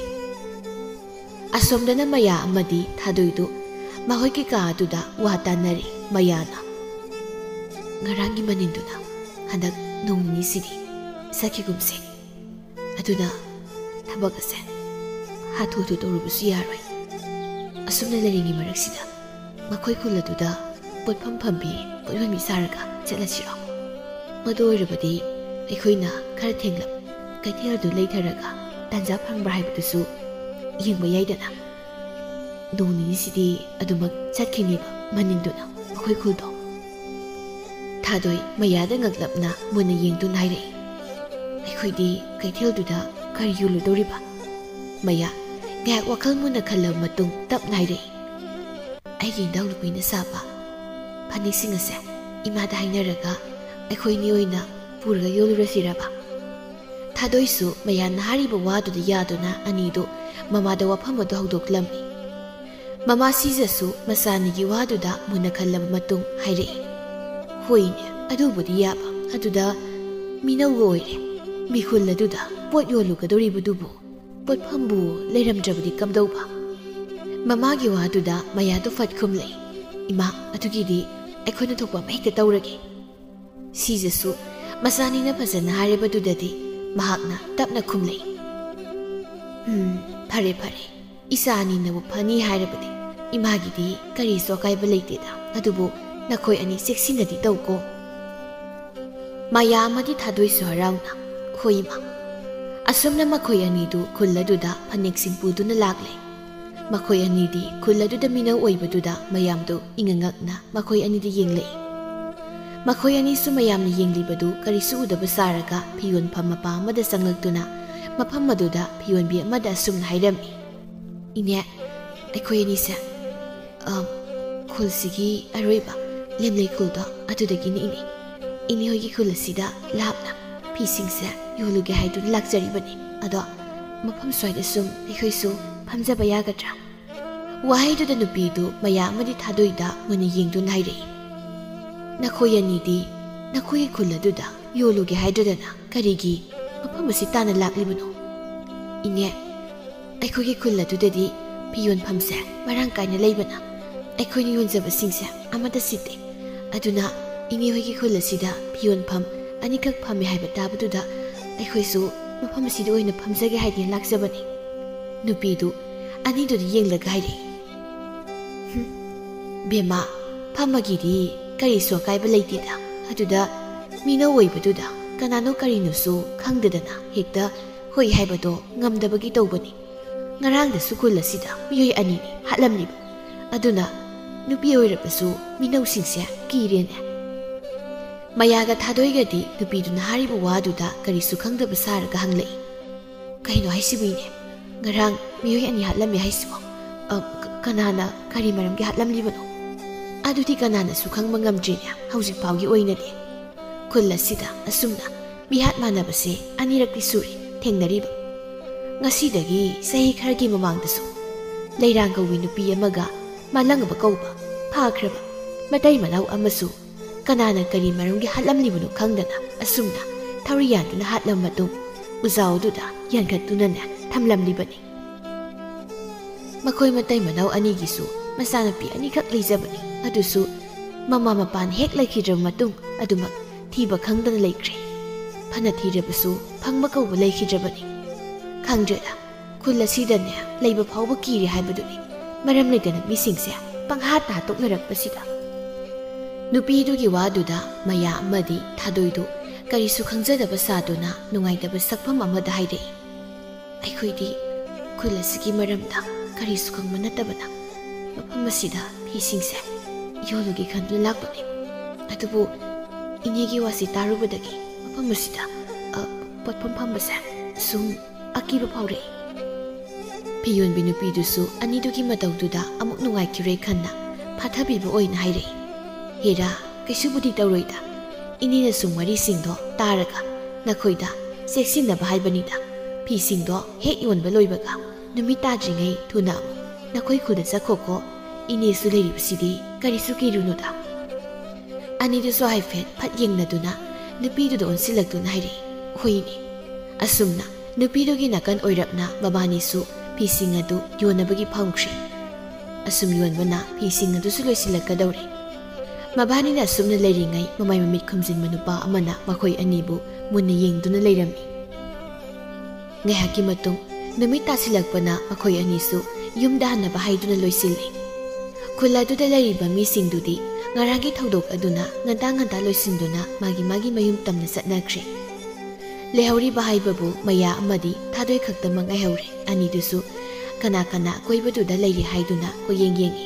ꯑꯁꯣꯝꯗꯅ ꯃꯌꯥ ꯑꯃꯗꯤ ꯊꯥꯗꯣꯏꯗꯨ ꯃꯈꯣꯏꯒꯤ ꯀꯥ ꯑꯗꯨꯗ ꯋꯥ ꯇꯥꯟꯅꯔꯤ꯫ ꯃꯌꯥꯅ, "ꯉꯔꯥꯡꯒꯤ ꯃꯅꯤꯟꯗꯨꯅ ꯍꯟꯗꯛ ꯅꯣꯡ ꯅꯤꯅꯤꯁꯤꯗꯤ ꯆꯠꯈꯤꯒꯨꯝꯁꯦ꯫ ꯑꯗꯨꯅ ꯊꯕꯛ ꯑꯁꯦ ꯍꯥꯊꯨ ꯍꯥꯊꯨ ꯇꯧꯔꯨꯕꯁꯨ ꯌꯥꯔꯣꯏ꯫ ꯑꯁꯨꯝꯅ ꯂꯩꯔꯤꯉꯩ ꯃꯔꯛꯁꯤꯗ ꯃꯈꯣꯏ ꯈꯨꯜ ꯑꯗꯨꯗ ꯄꯣꯠꯐꯝ ꯐꯝꯕꯤ, ꯄꯣꯠ ꯌꯣꯟꯕꯤ ꯁꯥꯔꯒ ꯆꯠꯂꯁꯤꯔꯣ? ꯃꯗꯨ ꯑꯣꯏꯔꯕꯗꯤ ꯑꯩꯈꯣꯏꯅ ꯈꯔ ꯊꯦꯡꯂꯞ ꯀꯩꯊꯦꯜ ꯑꯗꯨ ꯂꯩꯊꯔꯒ ꯇꯥꯟꯖꯥ ꯐꯪꯕ꯭ꯔꯥ ꯍꯥꯏꯕꯗꯨꯁꯨ ꯌꯦꯡꯕ ꯌꯥꯏꯗꯅ꯫ ꯅꯣꯡ ꯅꯤꯅꯤꯁꯤꯗꯤ ꯑꯗꯨꯃꯛ ꯆꯠꯈꯤꯅꯦꯕ ꯃꯅꯤꯡꯗꯨꯅ ꯃꯈꯣꯏ ꯈꯨꯜꯗꯣ꯫ ꯊꯥꯗꯣꯏ ꯃꯌꯥꯗ ꯉꯛꯂꯞꯅ ꯃꯨꯟꯅ ꯌꯦꯡꯗꯨꯅ ꯍꯥꯏꯔꯛꯏ, "ꯑꯩꯈꯣꯏꯗꯤ ꯀꯩꯊꯦꯜꯗꯨꯗ ꯀꯔꯤ ꯌꯣꯜꯂꯨꯗꯧꯔꯤꯕ?" ꯃꯌꯥ ꯉꯥꯏꯍꯥꯛ ꯋꯥꯈꯜ ꯃꯨꯟꯅ ꯈꯜꯂꯕ ꯃꯇꯨꯡ ꯇꯞꯅ ꯍꯥꯏꯔꯛꯏ, "ꯑꯩꯒꯤ ꯏꯅꯥꯎꯅꯨꯄꯤꯅ ꯁꯥꯕ ꯐꯅꯦꯛꯁꯤꯡ ꯑꯁꯦ ꯏꯃꯥꯗ ꯍꯥꯏꯅꯔꯒ ꯑꯩꯈꯣꯏꯅꯤ ꯑꯣꯏꯅ ꯄꯨꯔꯒ ꯌꯣꯜꯂꯨꯔꯁꯤꯔꯕ?" ꯊꯥꯗꯣꯏꯁꯨ ꯃꯌꯥꯝꯅ ꯍꯥꯏꯔꯤꯕ ꯋꯥꯗꯨꯗ ꯌꯥꯗꯨꯅ ꯑꯅꯤꯗꯨ ꯃꯃꯥꯗ ꯋꯥꯐꯝ ꯑꯗꯨ ꯍꯧꯗꯣꯛꯂꯝꯃꯤ꯫ ꯃꯃꯥ ꯁꯤꯖꯁꯨ ꯃꯆꯥꯅꯤꯒꯤ ꯋꯥꯗꯨꯗ ꯃꯨꯟꯅ ꯈꯜꯂꯕ ꯃꯇꯨꯡ ꯍꯥꯏꯔꯛꯏ, "ꯍꯣꯏꯅꯦ, ꯑꯗꯨꯕꯨꯗꯤ ꯌꯥꯕ꯫ ꯑꯗꯨꯗ ꯃꯤꯅꯧꯒ ꯑꯣꯏꯔꯦ꯫ ꯃꯤꯈꯨꯜ ꯑꯗꯨꯗ ꯄꯣꯠ ꯌꯣꯜꯂꯨꯒꯗꯧꯔꯤꯕꯗꯨꯕꯨ ꯄꯣꯠꯐꯝꯕꯨ ꯂꯩꯔꯝꯗ꯭ꯔꯕꯗꯤ ꯀꯝꯗꯧꯕ?" ꯃꯃꯥꯒꯤ ꯋꯥꯗꯨꯗ ꯃꯌꯥꯗꯨ ꯐꯠ ꯈꯨꯝꯂꯛꯏ, "ꯏꯃꯥ, ꯑꯗꯨꯒꯤꯗꯤ ꯑꯩꯈꯣꯏꯅ ꯊꯣꯛꯄ ꯑꯃ ꯍꯦꯛꯇ ꯇꯧꯔꯒꯦ꯫" ꯁꯤꯖꯁꯨ ꯃꯆꯥꯅꯤꯅ ꯐꯖꯅ ꯍꯥꯏꯔꯕꯗꯨꯗꯗꯤ ꯃꯍꯥꯛꯅ ꯇꯞꯅ ꯈꯨꯝꯂꯛꯏ, "ꯎꯝ, ꯐꯔꯦ, ꯐꯔꯦ꯫ ꯏꯆꯥ ꯑꯅꯤꯅꯕꯨ ꯐꯅꯤ ꯍꯥꯏꯔꯕꯗꯤ ꯏꯃꯥꯒꯤꯗꯤ ꯀꯔꯤꯁꯨ ꯑꯀꯥꯏꯕ ꯂꯩꯇꯦꯗ꯫ ꯑꯗꯨꯕꯨ ꯅꯈꯣꯏ ꯑꯅꯤ ꯆꯦꯛꯁꯤꯟꯅꯗꯤ ꯇꯧꯀꯣ꯫" ꯃꯌꯥ ꯑꯃꯗꯤ ꯊꯥꯗꯣꯏꯁꯨ ꯍꯔꯥꯎꯅ, "ꯍꯣꯏ, ꯏꯃꯥ꯫" ꯑꯁꯨꯝꯅ ꯃꯈꯣꯏ ꯑꯅꯤꯗꯨ ꯈꯨꯜ ꯑꯗꯨꯗ ꯐꯅꯦꯛꯁꯤꯡ ꯄꯨꯗꯨꯅ ꯂꯥꯛꯂꯦ꯫ ꯃꯈꯣꯏ ꯑꯅꯤꯗꯤ ꯈꯨꯜ ꯑꯗꯨꯗ ꯃꯤꯅꯧ ꯑꯣꯏꯕꯗꯨꯗ ꯃꯌꯥꯝꯗꯨ ꯏꯉꯛ ꯉꯛꯅ ꯃꯈꯣꯏ ꯑꯅꯤꯗ ꯌꯦꯡꯂꯛꯏ꯫ ꯃꯈꯣꯏ ꯑꯅꯤꯁꯨ ꯃꯌꯥꯝꯅ ꯌꯦꯡꯂꯤꯕꯗꯨ ꯀꯔꯤꯁꯨ ꯎꯗꯕ ꯁꯥꯔꯒ ꯐꯤ ꯌꯣꯟꯐꯝ ꯃꯄꯥ ꯑꯃꯗ ꯆꯪꯂꯛꯇꯨꯅ ꯃꯐꯝ ꯑꯗꯨꯗ ꯐꯤ ꯌꯣꯟꯕꯤ ꯑꯃꯗ ꯑꯁꯨꯝꯅ ꯍꯥꯏꯔꯝꯃꯤ, "ꯏꯅꯦ, ꯑꯩꯈꯣꯏ ꯑꯅꯤꯁꯦ, ꯑ, ꯈꯨꯜꯁꯤꯒꯤ ꯑꯔꯣꯏꯕ ꯂꯦꯝꯂꯩ ꯈꯨꯜꯗꯣ ꯑꯗꯨꯗꯒꯤꯅꯤ ꯏꯅꯦ꯫ ꯏꯅꯦ ꯍꯣꯏꯒꯤ ꯈꯨꯜ ꯑꯁꯤꯗ ꯂꯥꯞꯅ ꯐꯤꯁꯤꯡꯁꯦ ꯌꯣꯜꯂꯨꯒꯦ ꯍꯥꯏꯗꯨꯅ ꯂꯥꯛꯆꯔꯤꯕꯅꯤ꯫ ꯑꯗꯣ ꯃꯐꯝ ꯁ꯭ꯋꯥꯏꯗ ꯁꯨꯝ ꯑꯩꯈꯣꯏꯁꯨ ꯐꯝꯖꯕ ꯌꯥꯒꯗ꯭ꯔꯥ?" ꯋꯥꯍꯩꯗꯨꯗ ꯅꯨꯄꯤꯗꯨ ꯃꯌꯥ ꯑꯃꯗꯤ ꯊꯥꯗꯣꯏꯗ ꯃꯨꯟꯅ ꯌꯦꯡꯗꯨꯅ ꯍꯥꯏꯔꯛꯏ, "ꯅꯈꯣꯏ ꯑꯅꯤꯗꯤ ꯅꯈꯣꯏꯒꯤ ꯈꯨꯜ ꯑꯗꯨꯗ ꯌꯣꯜꯂꯨꯒꯦ ꯍꯥꯏꯗ꯭ꯔꯗꯅ ꯀꯔꯤꯒꯤ ꯃꯐꯝ ꯑꯁꯤ ꯇꯥꯟꯅ ꯂꯥꯛꯂꯤꯕꯅꯣ?" "ꯏꯅꯦ, ꯑꯩꯈꯣꯏꯒꯤ ꯈꯨꯜ ꯑꯗꯨꯗꯗꯤ ꯐꯤ ꯌꯣꯟꯐꯝꯁꯦ ꯃꯔꯥꯡ ꯀꯥꯏꯅ ꯂꯩꯕꯅ ꯑꯩꯈꯣꯏꯅ ꯌꯣꯟꯖꯕꯁꯤꯡꯁꯦ ꯑꯃꯠꯇ ꯁꯤꯠꯇꯦ꯫ ꯑꯗꯨꯅ ꯏꯅꯦ ꯍꯣꯏꯒꯤ ꯈꯨꯜ ꯑꯁꯤꯗ ꯐꯤ ꯌꯣꯟꯐꯝ ꯑꯅꯤꯈꯛ ꯐꯝꯃꯦ ꯍꯥꯏꯕ ꯇꯥꯕꯗꯨꯗ ꯑꯩꯈꯣꯏꯁꯨ ꯃꯐꯝ ꯑꯁꯤꯗ ꯑꯣꯏꯅ ꯐꯝꯖꯒꯦ ꯍꯥꯏꯗꯤ ꯂꯥꯛꯆꯕꯅꯤ꯫ ꯅꯨꯄꯤꯗꯨ ꯑꯅꯤꯗꯨꯗ ꯌꯦꯡꯂꯒ ꯍꯥꯏꯔꯛꯏ, "ꯍꯨꯝ, ꯕꯦꯝꯃ, ꯐꯝꯃꯒꯤꯗꯤ ꯀꯔꯤꯁꯨ ꯑꯀꯥꯏꯕ ꯂꯩꯇꯦꯗ꯫ ꯑꯗꯨꯗ ꯃꯤꯅꯧ ꯑꯣꯏꯕꯗꯨꯗ ꯀꯅꯥꯅꯣ ꯀꯔꯤꯅꯣꯁꯨ ꯈꯪꯗꯗꯅ ꯍꯦꯛꯇ ꯍꯣꯏ ꯍꯥꯏꯕꯗꯣ ꯉꯝꯗꯕꯒꯤ ꯇꯧꯕꯅꯤ꯫ ꯉꯔꯥꯡꯗꯁꯨ ꯈꯨꯜ ꯑꯁꯤꯗ ꯃꯤꯑꯣꯏ ꯑꯅꯤꯅꯤ ꯍꯥꯠꯂꯝꯂꯤꯕ꯫ ꯑꯗꯨꯅ ꯅꯨꯄꯤ ꯑꯣꯏꯔꯕꯁꯨ ꯃꯤꯅꯧꯁꯤꯡꯁꯦ ꯀꯤꯔꯦꯅꯦ꯫" ꯃꯌꯥꯒ ꯊꯥꯗꯣꯏꯒꯗꯤ ꯅꯨꯄꯤꯗꯨꯅ ꯍꯥꯏꯔꯤꯕ ꯋꯥꯗꯨꯗ ꯀꯔꯤꯁꯨ ꯈꯪꯗꯕ ꯁꯥꯔꯒ ꯍꯪꯂꯛꯏ, "ꯀꯩꯅꯣ ꯍꯥꯏꯁꯤꯕꯨ ꯏꯅꯦ? ꯉꯔꯥꯡ ꯃꯤꯑꯣꯏ ꯑꯅꯤ ꯍꯥꯠꯂꯝꯃꯦ ꯍꯥꯏꯁꯤꯕꯣ? ꯑ, ꯀ-, ꯀꯅꯥꯅ ꯀꯔꯤ ꯃꯔꯝꯒꯤ ꯍꯥꯠꯂꯝꯂꯤꯕꯅꯣ?" "ꯑꯗꯨꯗꯤ ꯀꯅꯥꯅꯁꯨ ꯈꯪꯕ ꯉꯝꯗ꯭ꯔꯤꯅꯦ ꯍꯧꯖꯤꯛ ꯐꯥꯎꯒꯤ ꯑꯣꯏꯅꯗꯤ꯫ ꯈꯨꯜ ꯑꯁꯤꯗ ꯑꯁꯨꯝꯅ ꯃꯤꯍꯥꯠ ꯃꯥꯟꯅꯕꯁꯦ ꯑꯅꯤꯔꯛꯇꯤ ꯁꯨꯔꯦ ꯊꯦꯡꯅꯔꯤꯕ꯫ ꯉꯁꯤꯗꯒꯤ ꯆꯍꯤ ꯈꯔꯒꯤ ꯃꯃꯥꯡꯗꯁꯨ ꯂꯩꯔꯥꯡ ꯀꯧꯕꯤ ꯅꯨꯄꯤ ꯑꯃꯒ ꯃꯥꯂꯪꯕ ꯀꯧꯕ ꯐꯥꯈ꯭ꯔꯕ ꯃꯇꯩ ꯃꯅꯥꯎ ꯑꯃꯁꯨ ꯀꯅꯥꯅ ꯀꯔꯤ ꯃꯔꯝꯒꯤ ꯍꯥꯠꯂꯝꯂꯤꯕꯅꯣ ꯈꯪꯗꯅ ꯑꯁꯨꯝꯅ ꯊꯧꯔꯤ ꯌꯥꯟꯗꯨꯅ ꯍꯥꯠꯂꯕ ꯃꯇꯨꯡ ꯎꯖꯥꯎꯗꯨꯗ ꯌꯥꯟꯈꯠꯇꯨꯅꯅꯦ ꯊꯝꯂꯝꯂꯤꯕꯅꯤ꯫" ꯃꯈꯣꯏ ꯃꯇꯩ ꯃꯅꯥꯎ ꯑꯅꯤꯒꯤꯁꯨ ꯃꯆꯥꯅꯨꯄꯤ ꯑꯅꯤꯈꯛ ꯂꯩꯖꯕꯅꯤ꯫ ꯑꯗꯨꯁꯨ ꯃꯃꯥ ꯃꯄꯥꯅ ꯍꯦꯛ ꯂꯩꯈꯤꯗ꯭ꯔꯕ ꯃꯇꯨꯡ ꯑꯗꯨꯃꯛ ꯊꯤꯕ ꯈꯪꯗꯅ ꯂꯩꯈ꯭ꯔꯦ꯫ ꯐꯅ ꯊꯤꯔꯕꯁꯨ ꯐꯪꯕ ꯀꯧꯕ ꯂꯩꯈꯤꯗ꯭ꯔꯕꯅꯤ꯫ ꯈꯪꯗ꯭ꯔꯦꯗ, ꯈꯨꯜ ꯑꯁꯤꯗꯅꯦ ꯂꯩꯕ ꯐꯥꯎꯕ ꯀꯤꯔꯦ ꯍꯥꯏꯕꯗꯨꯅꯤ꯫ ꯃꯔꯝ ꯂꯩꯇꯅ ꯃꯤꯁꯤꯡꯁꯦ ꯄꯪꯍꯥꯠꯇ ꯍꯥꯠꯇꯣꯛꯅꯔꯛꯄꯁꯤꯗ꯫ ꯅꯨꯄꯤꯗꯨꯒꯤ ꯋꯥꯗꯨꯗ ꯃꯌꯥ ꯑꯃꯗꯤ ꯊꯥꯗꯣꯏꯗꯨ ꯀꯔꯤꯁꯨ ꯈꯪꯖꯗꯕ ꯁꯥꯗꯨꯅ ꯅꯨꯡꯉꯥꯏꯇꯕ ꯁꯛꯐꯝ ꯑꯃꯗ ꯍꯥꯏꯔꯛꯏ, "ꯑꯩꯈꯣꯏꯗꯤ ꯈꯨꯜ ꯑꯁꯤꯒꯤ ꯃꯔꯝꯗ ꯀꯔꯤꯁꯨ ꯈꯪꯕ ꯅꯠꯇꯕꯅ ꯃꯐꯝ ꯑꯁꯤꯗ ꯐꯤꯁꯤꯡꯁꯦ ꯌꯣꯜꯂꯨꯒꯦ ꯈꯟꯗꯨꯅ ꯂꯥꯛꯄꯅꯤ꯫ ꯑꯗꯨꯕꯨ ꯏꯅꯦꯒꯤ ꯋꯥꯁꯤ ꯇꯥꯔꯨꯕꯗꯒꯤ ꯃꯐꯝ ꯑꯁꯤꯗ, ꯑ, ꯄꯣꯠꯐꯝ ꯐꯝꯕꯁꯦ ꯁꯨꯝ ꯑꯀꯤꯕ ꯐꯥꯎꯔꯛꯏ꯫" ꯐꯤꯌꯣꯟꯕꯤ ꯅꯨꯄꯤꯗꯨꯁꯨ ꯑꯅꯤꯗꯨꯒꯤ ꯃꯇꯧꯗꯨꯗ ꯑꯃꯨꯛ ꯅꯨꯡꯉꯥꯏꯈꯤꯔꯣꯏ ꯈꯟꯅ ꯐꯥꯊꯕꯤꯕ ꯑꯣꯏꯅ ꯍꯥꯏꯔꯛꯏ, "ꯍꯦꯔꯥ, ꯀꯩꯁꯨꯕꯨꯗꯤ ꯇꯧꯔꯣꯏꯗ꯫ ꯏꯅꯦꯅ ꯁꯨꯝ ꯋꯥꯔꯤꯁꯤꯡꯗꯣ ꯇꯥꯔꯒ ꯅꯈꯣꯏꯗ ꯆꯦꯛꯁꯤꯟꯅꯕ ꯍꯥꯏꯕꯅꯤꯗ꯫ ꯐꯤꯁꯤꯡꯗꯣ ꯍꯦꯛ ꯌꯣꯟꯕ ꯂꯣꯏꯕꯒ ꯅꯨꯃꯤꯠ ꯇꯥꯗ꯭ꯔꯤꯉꯩ ꯊꯨꯅ ꯑꯃꯨꯛ ꯅꯈꯣꯏ ꯈꯨꯜꯗ ꯆꯠꯈꯣꯀꯣ꯫ ꯏꯅꯦꯁꯨ ꯂꯩꯔꯤꯕꯁꯤꯗꯤ ꯀꯔꯤꯁꯨ ꯀꯤꯔꯨꯅꯨꯗ꯫" ꯑꯅꯤꯗꯨꯁꯨ ꯍꯥꯏꯐꯦꯠ ꯐꯠ ꯌꯦꯡꯅꯗꯨꯅ ꯅꯨꯄꯤꯗꯨꯗ ꯑꯣꯟꯁꯤꯜꯂꯛꯇꯨꯅ ꯍꯥꯏꯔꯛꯏ, "ꯍꯣꯏꯅꯦ꯫" ꯑꯁꯨꯝꯅ ꯅꯨꯄꯤꯗꯨꯒꯤ ꯅꯥꯀꯟ ꯑꯣꯏꯔꯞꯅ ꯃꯕꯥꯅꯤꯁꯨ ꯐꯤꯁꯤꯡ ꯑꯗꯨ ꯌꯣꯟꯅꯕꯒꯤ ꯐꯝꯈ꯭ꯔꯦ꯫ ꯑꯁꯨꯝ ꯌꯣꯟꯕꯅ ꯐꯤꯁꯤꯡ ꯑꯗꯨꯁꯨ ꯂꯣꯏꯁꯤꯜꯂꯛꯀꯗꯧꯔꯦ꯫ ꯃꯕꯥꯅꯤꯅ ꯑꯁꯨꯝꯅ ꯂꯩꯔꯤꯉꯩ ꯃꯃꯥꯏ ꯃꯃꯤꯠ ꯈꯨꯝꯖꯤꯟꯕ ꯅꯨꯄꯥ ꯑꯃꯅ ꯃꯈꯣꯏ ꯑꯅꯤꯕꯨ ꯃꯨꯟꯅ ꯌꯦꯡꯗꯨꯅ ꯂꯩꯔꯝꯃꯤ꯫ ꯉꯥꯏꯍꯥꯛꯀꯤ ꯃꯇꯨꯡ ꯅꯨꯃꯤꯠ ꯇꯥꯁꯤꯜꯂꯛꯄꯅ ꯃꯈꯣꯏ ꯑꯅꯤꯁꯨ ꯌꯨꯝꯗ ꯍꯟꯅꯕ ꯍꯥꯏꯗꯨꯅ ꯂꯣꯏꯁꯤꯜꯂꯤ꯫ ꯈꯨꯜ ꯑꯗꯨꯗ ꯂꯩꯔꯤꯕ ꯃꯤꯁꯤꯡꯗꯨꯗꯤ ꯉꯔꯥꯡꯒꯤ ꯊꯧꯗꯣꯛ ꯑꯗꯨꯅ ꯉꯟꯇꯥ ꯉꯟꯇꯥ ꯂꯣꯏꯁꯤꯟꯗꯨꯅ ꯃꯥꯒꯤ ꯃꯥꯒꯤ ꯃꯌꯨꯝ ꯇꯝꯅ ꯆꯠꯅꯈ꯭ꯔꯦ꯫ ꯂꯩꯍꯧꯔꯤꯕ ꯍꯥꯏꯕꯕꯨ ꯃꯌꯥ ꯑꯃꯗꯤ ꯊꯥꯗꯣꯏ ꯈꯛꯇꯃꯛ ꯉꯥꯏꯍꯧꯔꯦ꯫ ꯑꯅꯤꯗꯨꯁꯨ ꯀꯅꯥ ꯀꯅꯥ ꯑꯀꯣꯏꯕꯗꯨꯗ ꯂꯩꯔꯤ ꯍꯥꯏꯗꯨꯅ ꯀꯣꯏꯌꯦꯡ ꯌꯦꯡꯉꯤ꯫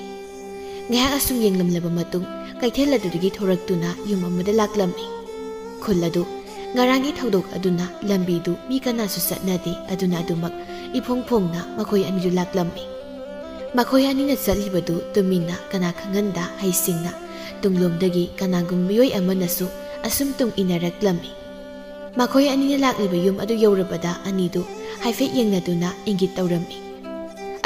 ꯉꯥꯏꯍꯥꯛ ꯑꯁꯨꯝ ꯌꯦꯡꯂꯝꯂꯕ ꯃꯇꯨꯡ ꯀꯩꯊꯦꯜ ꯑꯗꯨꯗꯒꯤ ꯊꯣꯔꯛꯇꯨꯅ ꯌꯨꯝ ꯑꯃꯗ ꯂꯥꯛꯂꯝꯃꯤ꯫ ꯈꯨꯜ ꯑꯗꯨ ꯉꯔꯥꯡꯒꯤ ꯊꯧꯗꯣꯛ ꯑꯗꯨꯅ ꯂꯝꯕꯤꯗꯨ ꯃꯤ ꯀꯅꯥꯁꯨ ꯆꯠꯅꯗꯦ, ꯑꯗꯨꯅ ꯑꯗꯨꯃꯛ ꯏꯐꯣꯡ ꯐꯣꯡꯅ ꯃꯈꯣꯏ ꯑꯅꯤꯗꯨ ꯂꯥꯛꯂꯝꯃꯤ꯫ ꯃꯈꯣꯏ ꯑꯅꯤꯅ ꯆꯠꯂꯤꯕꯗꯨ ꯇꯨꯃꯤꯟꯅ ꯀꯅꯥ ꯈꯪꯍꯟꯗ ꯍꯩꯁꯤꯡꯅ ꯇꯨꯡꯂꯣꯝꯗꯒꯤ ꯀꯅꯥꯒꯨꯝ ꯃꯤꯑꯣꯏ ꯑꯃꯅꯁꯨ ꯑꯁꯨꯝ ꯇꯨꯡ ꯏꯟꯅꯔꯛꯂꯝꯃꯤ꯫ ꯃꯈꯣꯏ ꯑꯅꯤꯅ ꯂꯥꯛꯂꯤꯕ ꯌꯨꯝ ꯑꯗꯨ ꯌꯧꯔꯕꯗ ꯑꯅꯤꯗꯨ ꯍꯥꯏꯐꯦꯠ ꯌꯦꯡꯅꯗꯨꯅ ꯏꯪꯒꯤꯠ ꯇꯧꯔꯝꯃꯤ꯫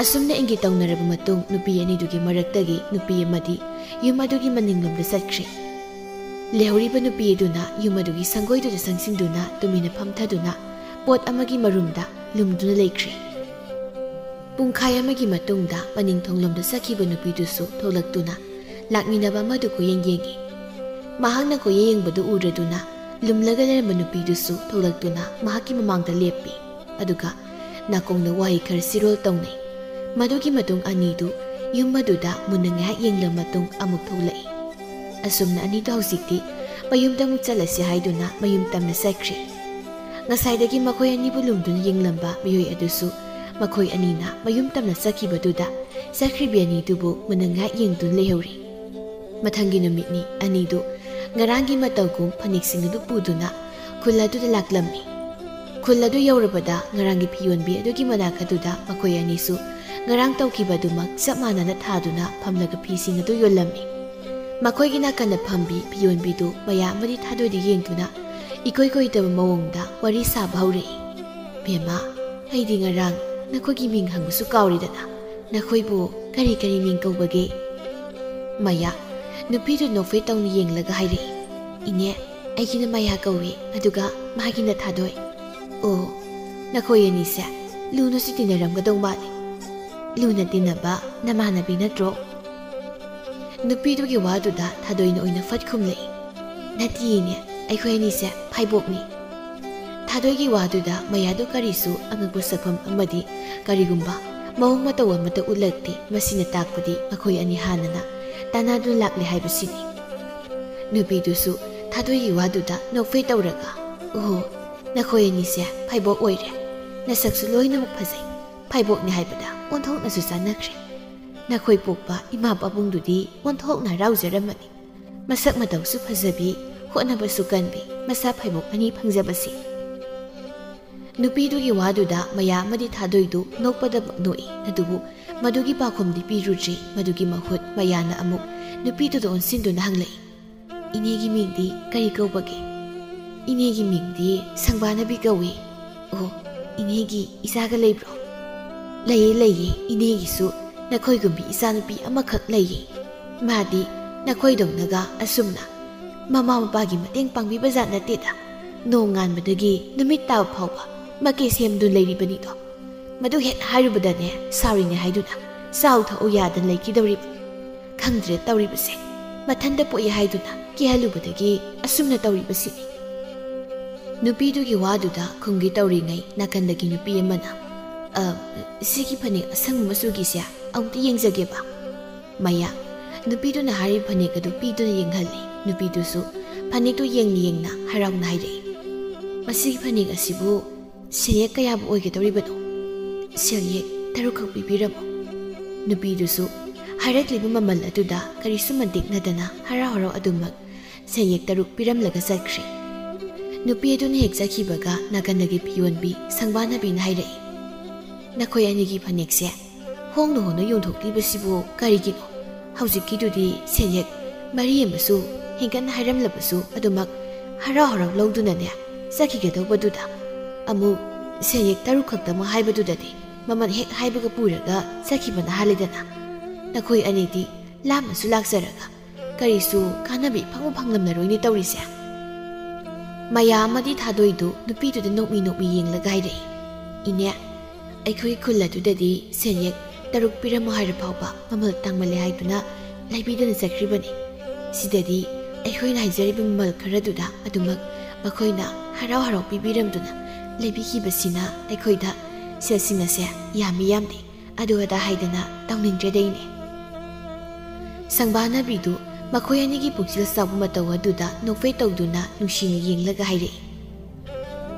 ꯑꯁꯨꯝꯅ ꯏꯪꯒꯤꯠ ꯇꯧꯅꯔꯕ ꯃꯇꯨꯡ ꯅꯨꯄꯤ ꯑꯅꯤꯗꯨꯒꯤ ꯃꯔꯛꯇꯒꯤ ꯅꯨꯄꯤ ꯑꯃꯗꯤ ꯌꯨꯝ ꯑꯗꯨꯒꯤ ꯃꯅꯤꯡꯂꯣꯝꯗ ꯆꯠꯈ꯭ꯔꯦ꯫ ꯂꯩꯍꯧꯔꯤꯕ ꯅꯨꯄꯤ ꯑꯗꯨꯅ ꯌꯨꯝ ꯑꯗꯨꯒꯤ ꯁꯪꯒꯣꯏꯗꯨꯗ ꯆꯪꯁꯤꯟꯗꯨꯅ ꯇꯨꯃꯤꯟꯅ ꯐꯝꯊꯗꯨꯅ ꯄꯣꯠ ꯑꯃꯒꯤ ꯃꯔꯨꯝꯗ ꯂꯨꯝꯗꯨꯅ ꯂꯩꯈ꯭ꯔꯦ꯫ ꯄꯨꯡꯈꯥꯏ ꯑꯃꯒꯤ ꯃꯇꯨꯡꯗ ꯃꯅꯤꯡ ꯊꯣꯡꯂꯣꯝꯗ ꯆꯠꯈꯤꯕ ꯅꯨꯄꯤꯗꯨꯁꯨ ꯊꯣꯛꯂꯛꯇꯨꯅ ꯂꯥꯛꯃꯤꯟꯅꯕ ꯑꯃꯗꯨ ꯀꯣꯏꯌꯦꯡ ꯌꯦꯡꯉꯤ꯫ ꯃꯍꯥꯛꯅ ꯀꯣꯏꯌꯦꯡ ꯌꯦꯡꯕꯗꯨ ꯎꯔꯗꯨꯅ ꯂꯨꯝꯂꯒ ꯂꯩꯔꯝꯕ ꯅꯨꯄꯤꯗꯨꯁꯨ ꯊꯣꯛꯂꯛꯇꯨꯅ ꯃꯍꯥꯛꯀꯤ ꯃꯃꯥꯡꯗ ꯂꯦꯞꯄꯤ꯫ ꯑꯗꯨꯒ ꯅꯥꯀꯣꯡꯗ ꯋꯥꯍꯩ ꯈꯔ ꯁꯤꯔꯣꯜ ꯇꯧꯅꯩ꯫ ꯃꯗꯨꯒꯤ ꯃꯇꯨꯡ ꯑꯅꯤꯗꯨ ꯌꯨꯝ ꯑꯗꯨꯗ ꯃꯨꯟꯅ ꯉꯥꯏꯍꯥꯛ ꯌꯦꯡꯂꯕ ꯃꯇꯨꯡ ꯑꯃꯨꯛ ꯊꯣꯛꯂꯛꯏ꯫ ꯑꯁꯨꯝꯅ ꯑꯅꯤꯗꯨ ꯍꯧꯖꯤꯛꯇꯤ ꯃꯌꯨꯝꯗ ꯑꯃꯨꯛ ꯆꯠꯂꯁꯤ ꯍꯥꯏꯗꯨꯅ ꯃꯌꯨꯝ ꯇꯝꯅ ꯆꯠꯈ꯭ꯔꯦ꯫ ꯉꯁꯥꯏꯗꯒꯤ ꯃꯈꯣꯏ ꯑꯅꯤꯕꯨ ꯂꯨꯝꯗꯨꯅ ꯌꯦꯡꯂꯝꯕ ꯃꯤꯑꯣꯏ ꯑꯗꯨꯁꯨ ꯃꯈꯣꯏ ꯑꯅꯤꯅ ꯃꯌꯨꯝ ꯇꯝꯅ ꯆꯠꯈꯤꯕꯗꯨꯗ ꯆꯠꯈ꯭ꯔꯤꯕꯤ ꯑꯅꯤꯗꯨꯕꯨ ꯃꯨꯟꯅ ꯉꯥꯏꯍꯥꯛ ꯌꯦꯡꯗꯨꯅ ꯂꯩꯍꯧꯔꯤ꯫ ꯃꯊꯪꯒꯤ ꯅꯨꯃꯤꯠꯅꯤ꯫ ꯑꯅꯤꯗꯨ ꯉꯔꯥꯡꯒꯤ ꯃꯇꯧꯒꯨꯝ ꯐꯅꯦꯛꯁꯤꯡ ꯑꯗꯨ ꯄꯨꯗꯨꯅ ꯈꯨꯜ ꯑꯗꯨꯗ ꯂꯥꯛꯂꯝꯃꯤ꯫ ꯈꯨꯜ ꯑꯗꯨ ꯌꯧꯔꯕꯗ ꯉꯔꯥꯡꯒꯤ ꯐꯤꯌꯣꯟꯕꯤ ꯑꯗꯨꯒꯤ ꯃꯅꯥꯛ ꯑꯗꯨꯗ ꯃꯈꯣꯏ ꯑꯅꯤꯁꯨ ꯉꯔꯥꯡ ꯇꯧꯈꯤꯕ ꯑꯗꯨꯃꯛ ꯆꯞ ꯃꯥꯟꯅꯅ ꯊꯥꯗꯨꯅ ꯐꯝꯂꯒ ꯐꯤꯁꯤꯡ ꯑꯗꯨ ꯌꯣꯜꯂꯝꯃꯤ꯫ ꯃꯈꯣꯏꯒꯤ ꯅꯥꯀꯟꯗ ꯐꯝꯕꯤ ꯐꯤꯌꯣꯟꯕꯤꯗꯨ ꯃꯌꯥ ꯑꯃꯗꯤ ꯊꯥꯗꯣꯏꯗ ꯌꯦꯡꯗꯨꯅ ꯏꯀꯣꯏ ꯀꯣꯏꯗꯕ ꯃꯑꯣꯡꯗ ꯋꯥꯔꯤ ꯁꯥꯕ ꯍꯧꯔꯛꯏ꯫ "ꯕꯦꯝꯃ, ꯑꯩꯗꯤ ꯉꯔꯥꯡ ꯅꯈꯣꯏꯒꯤ ꯃꯤꯡ ꯍꯪꯕꯁꯨ ꯀꯥꯎꯔꯦꯗꯅ, ꯅꯈꯣꯏꯕꯨ ꯀꯔꯤ ꯀꯔꯤ ꯃꯤꯡ ꯀꯧꯕꯒꯦ?" ꯃꯌꯥ ꯅꯨꯄꯤꯗꯨ ꯅꯣꯛꯐꯦꯠ ꯇꯧꯅ ꯌꯦꯡꯂꯒ ꯍꯥꯏꯔꯛꯏ꯫ "ꯏꯅꯦ, ꯑꯩꯒꯤꯅ ꯃꯌꯥ ꯀꯧꯏ, ꯑꯗꯨꯒ ꯃꯥꯒꯤꯅ ꯊꯥꯗꯣꯏ꯫ ꯑꯣ, ꯅꯈꯣꯏ ꯑꯅꯤꯁꯦ ꯂꯨꯅꯁꯨ ꯇꯤꯟꯅꯔꯝꯒꯗꯧ ꯃꯥꯜꯂꯤ꯫ ꯂꯨꯅ ꯇꯤꯟꯅꯕ ꯅꯃꯥꯟꯅꯕꯤ ꯅꯠꯇ꯭ꯔꯣ?" ꯅꯨꯄꯤꯗꯨꯒꯤ ꯋꯥꯗꯨꯗ ꯊꯥꯗꯣꯏꯅ ꯑꯣꯏꯅ ꯐꯠ ꯈꯨꯝꯂꯛꯏ꯫ "ꯅꯠꯇꯤꯌꯦꯅꯦ, ꯑꯩꯈꯣꯏ ꯑꯅꯤꯁꯦ ꯐꯥꯏꯕꯣꯛꯅꯤ꯫" ꯊꯥꯗꯣꯏꯒꯤ ꯋꯥꯗꯨꯗ ꯃꯌꯥꯗꯨ ꯀꯔꯤꯁꯨ ꯑꯉꯛꯄ ꯁꯛꯐꯝ ꯑꯃꯗꯤ ꯀꯔꯤꯒꯨꯝꯕ ꯃꯑꯣꯡ ꯃꯇꯧ ꯑꯃꯠꯇ ꯎꯠꯂꯛꯇꯦ꯫ ꯃꯁꯤꯅ ꯇꯥꯛꯄꯗꯤ ꯃꯈꯣꯏ ꯑꯅꯤ ꯍꯥꯟꯅꯅ ꯇꯥꯟꯅꯗꯨꯅ ꯂꯥꯛꯂꯦ ꯍꯥꯏꯕꯁꯤꯅꯤ꯫ ꯅꯨꯄꯤꯗꯨꯁꯨ ꯊꯥꯗꯣꯏꯒꯤ ꯋꯥꯗꯨꯗ ꯅꯣꯛꯐꯦ ꯇꯧꯔꯒ, "ꯑꯣꯍꯣ, ꯅꯈꯣꯏ ꯑꯅꯤꯁꯦ ꯐꯥꯏꯕꯣꯛ ꯑꯣꯏꯔꯦ꯫ ꯅꯁꯛꯁꯨ ꯂꯣꯏꯅꯃꯛ ꯐꯖꯩ꯫ ꯐꯥꯏꯕꯣꯛꯅꯤ ꯍꯥꯏꯕꯗ ꯑꯣꯟꯊꯣꯛꯅꯁꯨ ꯆꯥꯟꯅꯈ꯭ꯔꯦ꯫ ꯅꯈꯣꯏ ꯄꯣꯛꯄ ꯏꯃꯥ ꯄꯥꯕꯨꯡꯗꯨꯗꯤ ꯑꯣꯟꯊꯣꯛꯅ ꯍꯔꯥꯎꯖꯔꯝꯃꯅꯤ꯫ ꯃꯁꯛ ꯃꯇꯧꯁꯨ ꯐꯖꯕꯤ, ꯍꯣꯠꯅꯕꯁꯨ ꯀꯟꯕꯤ, ꯃꯆꯥ ꯐꯥꯏꯕꯣꯛ ꯑꯅꯤ ꯐꯪꯖꯕꯁꯤ꯫" ꯅꯨꯄꯤꯗꯨꯒꯤ ꯋꯥꯗꯨꯗ ꯃꯌꯥ ꯑꯃꯗꯤ ꯊꯥꯗꯣꯏꯗꯨ ꯅꯣꯛꯄꯗꯃꯛ ꯅꯣꯛꯏ꯫ ꯑꯗꯨꯕꯨ ꯃꯗꯨꯒꯤ ꯄꯥꯎꯈꯨꯝꯗꯤ ꯄꯤꯔꯨꯗ꯭ꯔꯤ꯫ ꯃꯗꯨꯒꯤ ꯃꯍꯨꯠ ꯃꯌꯥꯅ ꯑꯃꯨꯛ ꯅꯨꯄꯤꯗꯨꯗ ꯑꯣꯟꯁꯤꯟꯗꯨꯅ ꯍꯪꯂꯛꯏ, "ꯏꯅꯦꯒꯤ ꯃꯤꯡꯗꯤ ꯀꯔꯤ ꯀꯧꯕꯒꯦ?" "ꯏꯅꯦꯒꯤ ꯃꯤꯡꯗꯤ ꯁꯪꯕꯥꯅꯕꯤ ꯀꯧꯏ꯫" "ꯑꯣ, ꯏꯅꯦꯒꯤ ꯏꯆꯥꯒ ꯂꯩꯕ꯭ꯔꯣ?" "ꯂꯩꯌꯦ, ꯂꯩꯌꯦ, ꯏꯅꯦꯒꯤꯁꯨ ꯅꯈꯣꯏꯒꯨꯝꯕꯤ ꯏꯆꯥꯅꯨꯄꯤ ꯑꯃꯈꯛ ꯂꯩꯌꯦ꯫ ꯃꯥꯗꯤ ꯅꯈꯣꯏꯗꯧꯅꯒ ꯑꯁꯨꯝꯅ ꯃꯃꯥ ꯃꯄꯥꯒꯤ ꯃꯇꯦꯡ ꯄꯥꯡꯕꯤꯕ ꯖꯥꯠ ꯅꯠꯇꯦꯗ꯫ ꯅꯣꯡ ꯉꯥꯟꯕꯗꯒꯤ ꯅꯨꯃꯤꯠ ꯇꯥꯕ ꯐꯥꯎꯕ ꯃꯀꯦ ꯁꯦꯝꯗꯨꯅ ꯂꯩꯔꯤꯕꯅꯤꯗꯣ꯫ ꯃꯗꯨ ꯍꯦꯛ ꯍꯥꯏꯔꯨꯕꯗꯅꯦ ꯁꯥꯎꯔꯤꯅꯦ ꯍꯥꯏꯗꯨꯅ ꯆꯥꯎ ꯊꯛꯎ ꯌꯥꯗꯅ ꯂꯩꯈꯤꯗꯧꯔꯤꯕꯅꯤ꯫ ꯈꯪꯗ꯭ꯔꯦ ꯇꯧꯔꯤꯕꯁꯦ꯫ ꯃꯊꯟꯇ ꯄꯣꯛꯏ ꯍꯥꯏꯗꯨꯅ ꯀꯤꯍꯜꯂꯨꯕꯗꯒꯤ ꯑꯁꯨꯝꯅ ꯇꯧꯔꯤꯕꯁꯤꯅꯤ꯫" ꯅꯨꯄꯤꯗꯨꯒꯤ ꯋꯥꯗꯨꯗ ꯈꯨꯝꯒꯦ ꯇꯧꯔꯤꯉꯩ ꯅꯥꯀꯟꯗꯒꯤ ꯅꯨꯄꯤ ꯑꯃꯅ, "ꯑ, ꯁꯤꯒꯤ ꯐꯅꯦꯛ ꯑꯁꯪꯕ ꯃꯆꯨꯒꯤꯁꯦ ꯑꯃꯨꯛꯇ ꯌꯦꯡꯖꯒꯦꯕ꯫" ꯃꯌꯥ ꯅꯨꯄꯤꯗꯨꯅ ꯍꯥꯏꯔꯤꯕ ꯐꯅꯦꯛ ꯑꯗꯨ ꯄꯤꯗꯨꯅ ꯌꯦꯡꯍꯜꯂꯤ꯫ ꯅꯨꯄꯤꯗꯨꯁꯨ ꯐꯅꯦꯛꯇꯨ ꯌꯦꯡꯅ ꯌꯦꯡꯅ ꯍꯔꯥꯎꯅ ꯍꯥꯏꯔꯛꯏ, "ꯃꯁꯤꯒꯤ ꯐꯅꯦꯛ ꯑꯁꯤꯕꯨ ꯁꯦꯟꯌꯦꯛ ꯀꯌꯥꯕꯨ ꯑꯣꯏꯒꯗꯧꯔꯤꯕꯅꯣ?" "ꯁꯦꯟꯌꯦꯛ ꯇꯔꯨꯛꯈꯛ ꯄꯤꯕꯤꯔꯝꯃꯨ꯫" ꯅꯨꯄꯤꯗꯨꯁꯨ ꯍꯥꯏꯔꯛꯂꯤꯕ ꯃꯃꯜ ꯑꯗꯨꯗ ꯀꯔꯤꯁꯨ ꯃꯟꯇꯤꯛꯅꯗꯅ ꯍꯔꯥꯎ ꯍꯔꯥꯎ ꯑꯗꯨꯃꯛ ꯁꯦꯟꯌꯦꯛ ꯇꯔꯨꯛ ꯄꯤꯔꯝꯂꯒ ꯆꯠꯈ꯭ꯔꯦ꯫ ꯅꯨꯄꯤ ꯑꯗꯨꯅ ꯍꯦꯛ ꯆꯠꯈꯤꯕꯒ ꯅꯥꯀꯟꯗꯒꯤ ꯄꯤꯌꯣꯟꯕꯤ ꯁꯪꯕꯥꯅꯕꯤꯅ ꯍꯥꯏꯔꯛꯏ, "ꯅꯈꯣꯏ ꯑꯅꯤꯒꯤ ꯐꯅꯦꯛꯁꯦ ꯍꯣꯡꯅ ꯍꯣꯡꯅ ꯌꯣꯟꯊꯣꯛꯂꯤꯕꯁꯤꯕꯨ ꯀꯔꯤꯒꯤꯅꯣ? ꯍꯧꯖꯤꯛꯀꯤꯗꯨꯗꯤ ꯁꯦꯟꯌꯦꯛ ꯃꯔꯤ ꯑꯃꯁꯨ ꯍꯦꯟꯒꯠꯅ ꯍꯥꯏꯔꯝꯂꯕꯁꯨ ꯑꯗꯨꯃꯛ ꯍꯔꯥꯎ ꯍꯔꯥꯎ ꯂꯧꯗꯨꯅꯅꯦ ꯆꯠꯈꯤꯒꯗꯧꯕꯗꯨꯗ ꯑꯃꯨꯛ ꯁꯦꯟꯌꯦꯛ ꯇꯔꯨꯛ ꯈꯛꯇꯃꯛ ꯍꯥꯏꯕꯗꯨꯗꯗꯤ ꯃꯃꯜ ꯍꯦꯛ ꯍꯥꯏꯕꯒ ꯄꯨꯔꯒ ꯆꯠꯈꯤꯕꯅ ꯍꯥꯜꯂꯤꯗꯅ꯫ ꯅꯈꯣꯏ ꯑꯅꯤꯗꯤ ꯂꯥꯞꯅꯁꯨ ꯂꯥꯛꯆꯔꯒ ꯀꯔꯤꯁꯨ ꯀꯥꯟꯅꯕ ꯏꯐꯪ ꯐꯪꯂꯝꯂꯔꯣꯏꯅꯦ ꯇꯧꯔꯤꯁꯦ꯫" ꯃꯌꯥ ꯑꯃꯗꯤ ꯊꯥꯗꯣꯏꯗꯨ ꯅꯨꯄꯤꯗꯨꯗ ꯅꯣꯛꯃꯤ ꯅꯣꯛꯃꯤ ꯌꯦꯡꯂꯒ ꯍꯥꯏꯔꯛꯏ, "ꯏꯅꯦ, ꯑꯩꯈꯣꯏ ꯈꯨꯜ ꯑꯗꯨꯗꯗꯤ ꯁꯦꯟꯌꯦꯛ ꯇꯔꯨꯛ ꯄꯤꯔꯝꯃꯣ ꯍꯥꯏꯔ ꯐꯥꯎꯕ ꯃꯃꯜ ꯇꯥꯡꯃꯜꯂꯦ ꯍꯥꯏꯗꯨꯅ ꯂꯩꯕꯤꯗꯅ ꯆꯠꯈ꯭ꯔꯤꯕꯅꯤ꯫ ꯁꯤꯗꯗꯤ ꯑꯩꯈꯣꯏꯅ ꯍꯥꯏꯖꯔꯤꯕ ꯃꯃꯜ ꯈꯔꯗꯨꯗ ꯑꯗꯨꯃꯛ ꯃꯈꯣꯏꯅ ꯍꯔꯥꯎ ꯍꯔꯥꯎ ꯄꯤꯕꯤꯔꯝꯗꯨꯅ ꯂꯩꯕꯤꯈꯤꯕꯁꯤꯅ ꯑꯩꯈꯣꯏꯗ ꯁꯦꯜꯁꯤꯡ ꯑꯁꯦ ꯌꯥꯝꯃꯤ ꯌꯥꯝꯗꯦ, ꯑꯗꯨ ꯑꯗꯥ ꯍꯥꯏꯗꯅ ꯇꯧꯅꯤꯡꯗ꯭ꯔꯦꯗ ꯏꯅꯦ꯫ ꯁꯪꯕꯥꯅꯕꯤꯗꯨ ꯃꯈꯣꯏ ꯑꯅꯤꯒꯤ ꯄꯨꯛꯆꯦꯜ ꯆꯥꯎꯕ ꯃꯇꯧ ꯑꯗꯨꯗ ꯅꯣꯛꯐꯦꯠ ꯇꯧꯗꯨꯅ ꯅꯨꯡꯁꯤꯅ ꯌꯦꯡꯂꯒ ꯍꯥꯏꯔꯛꯏ,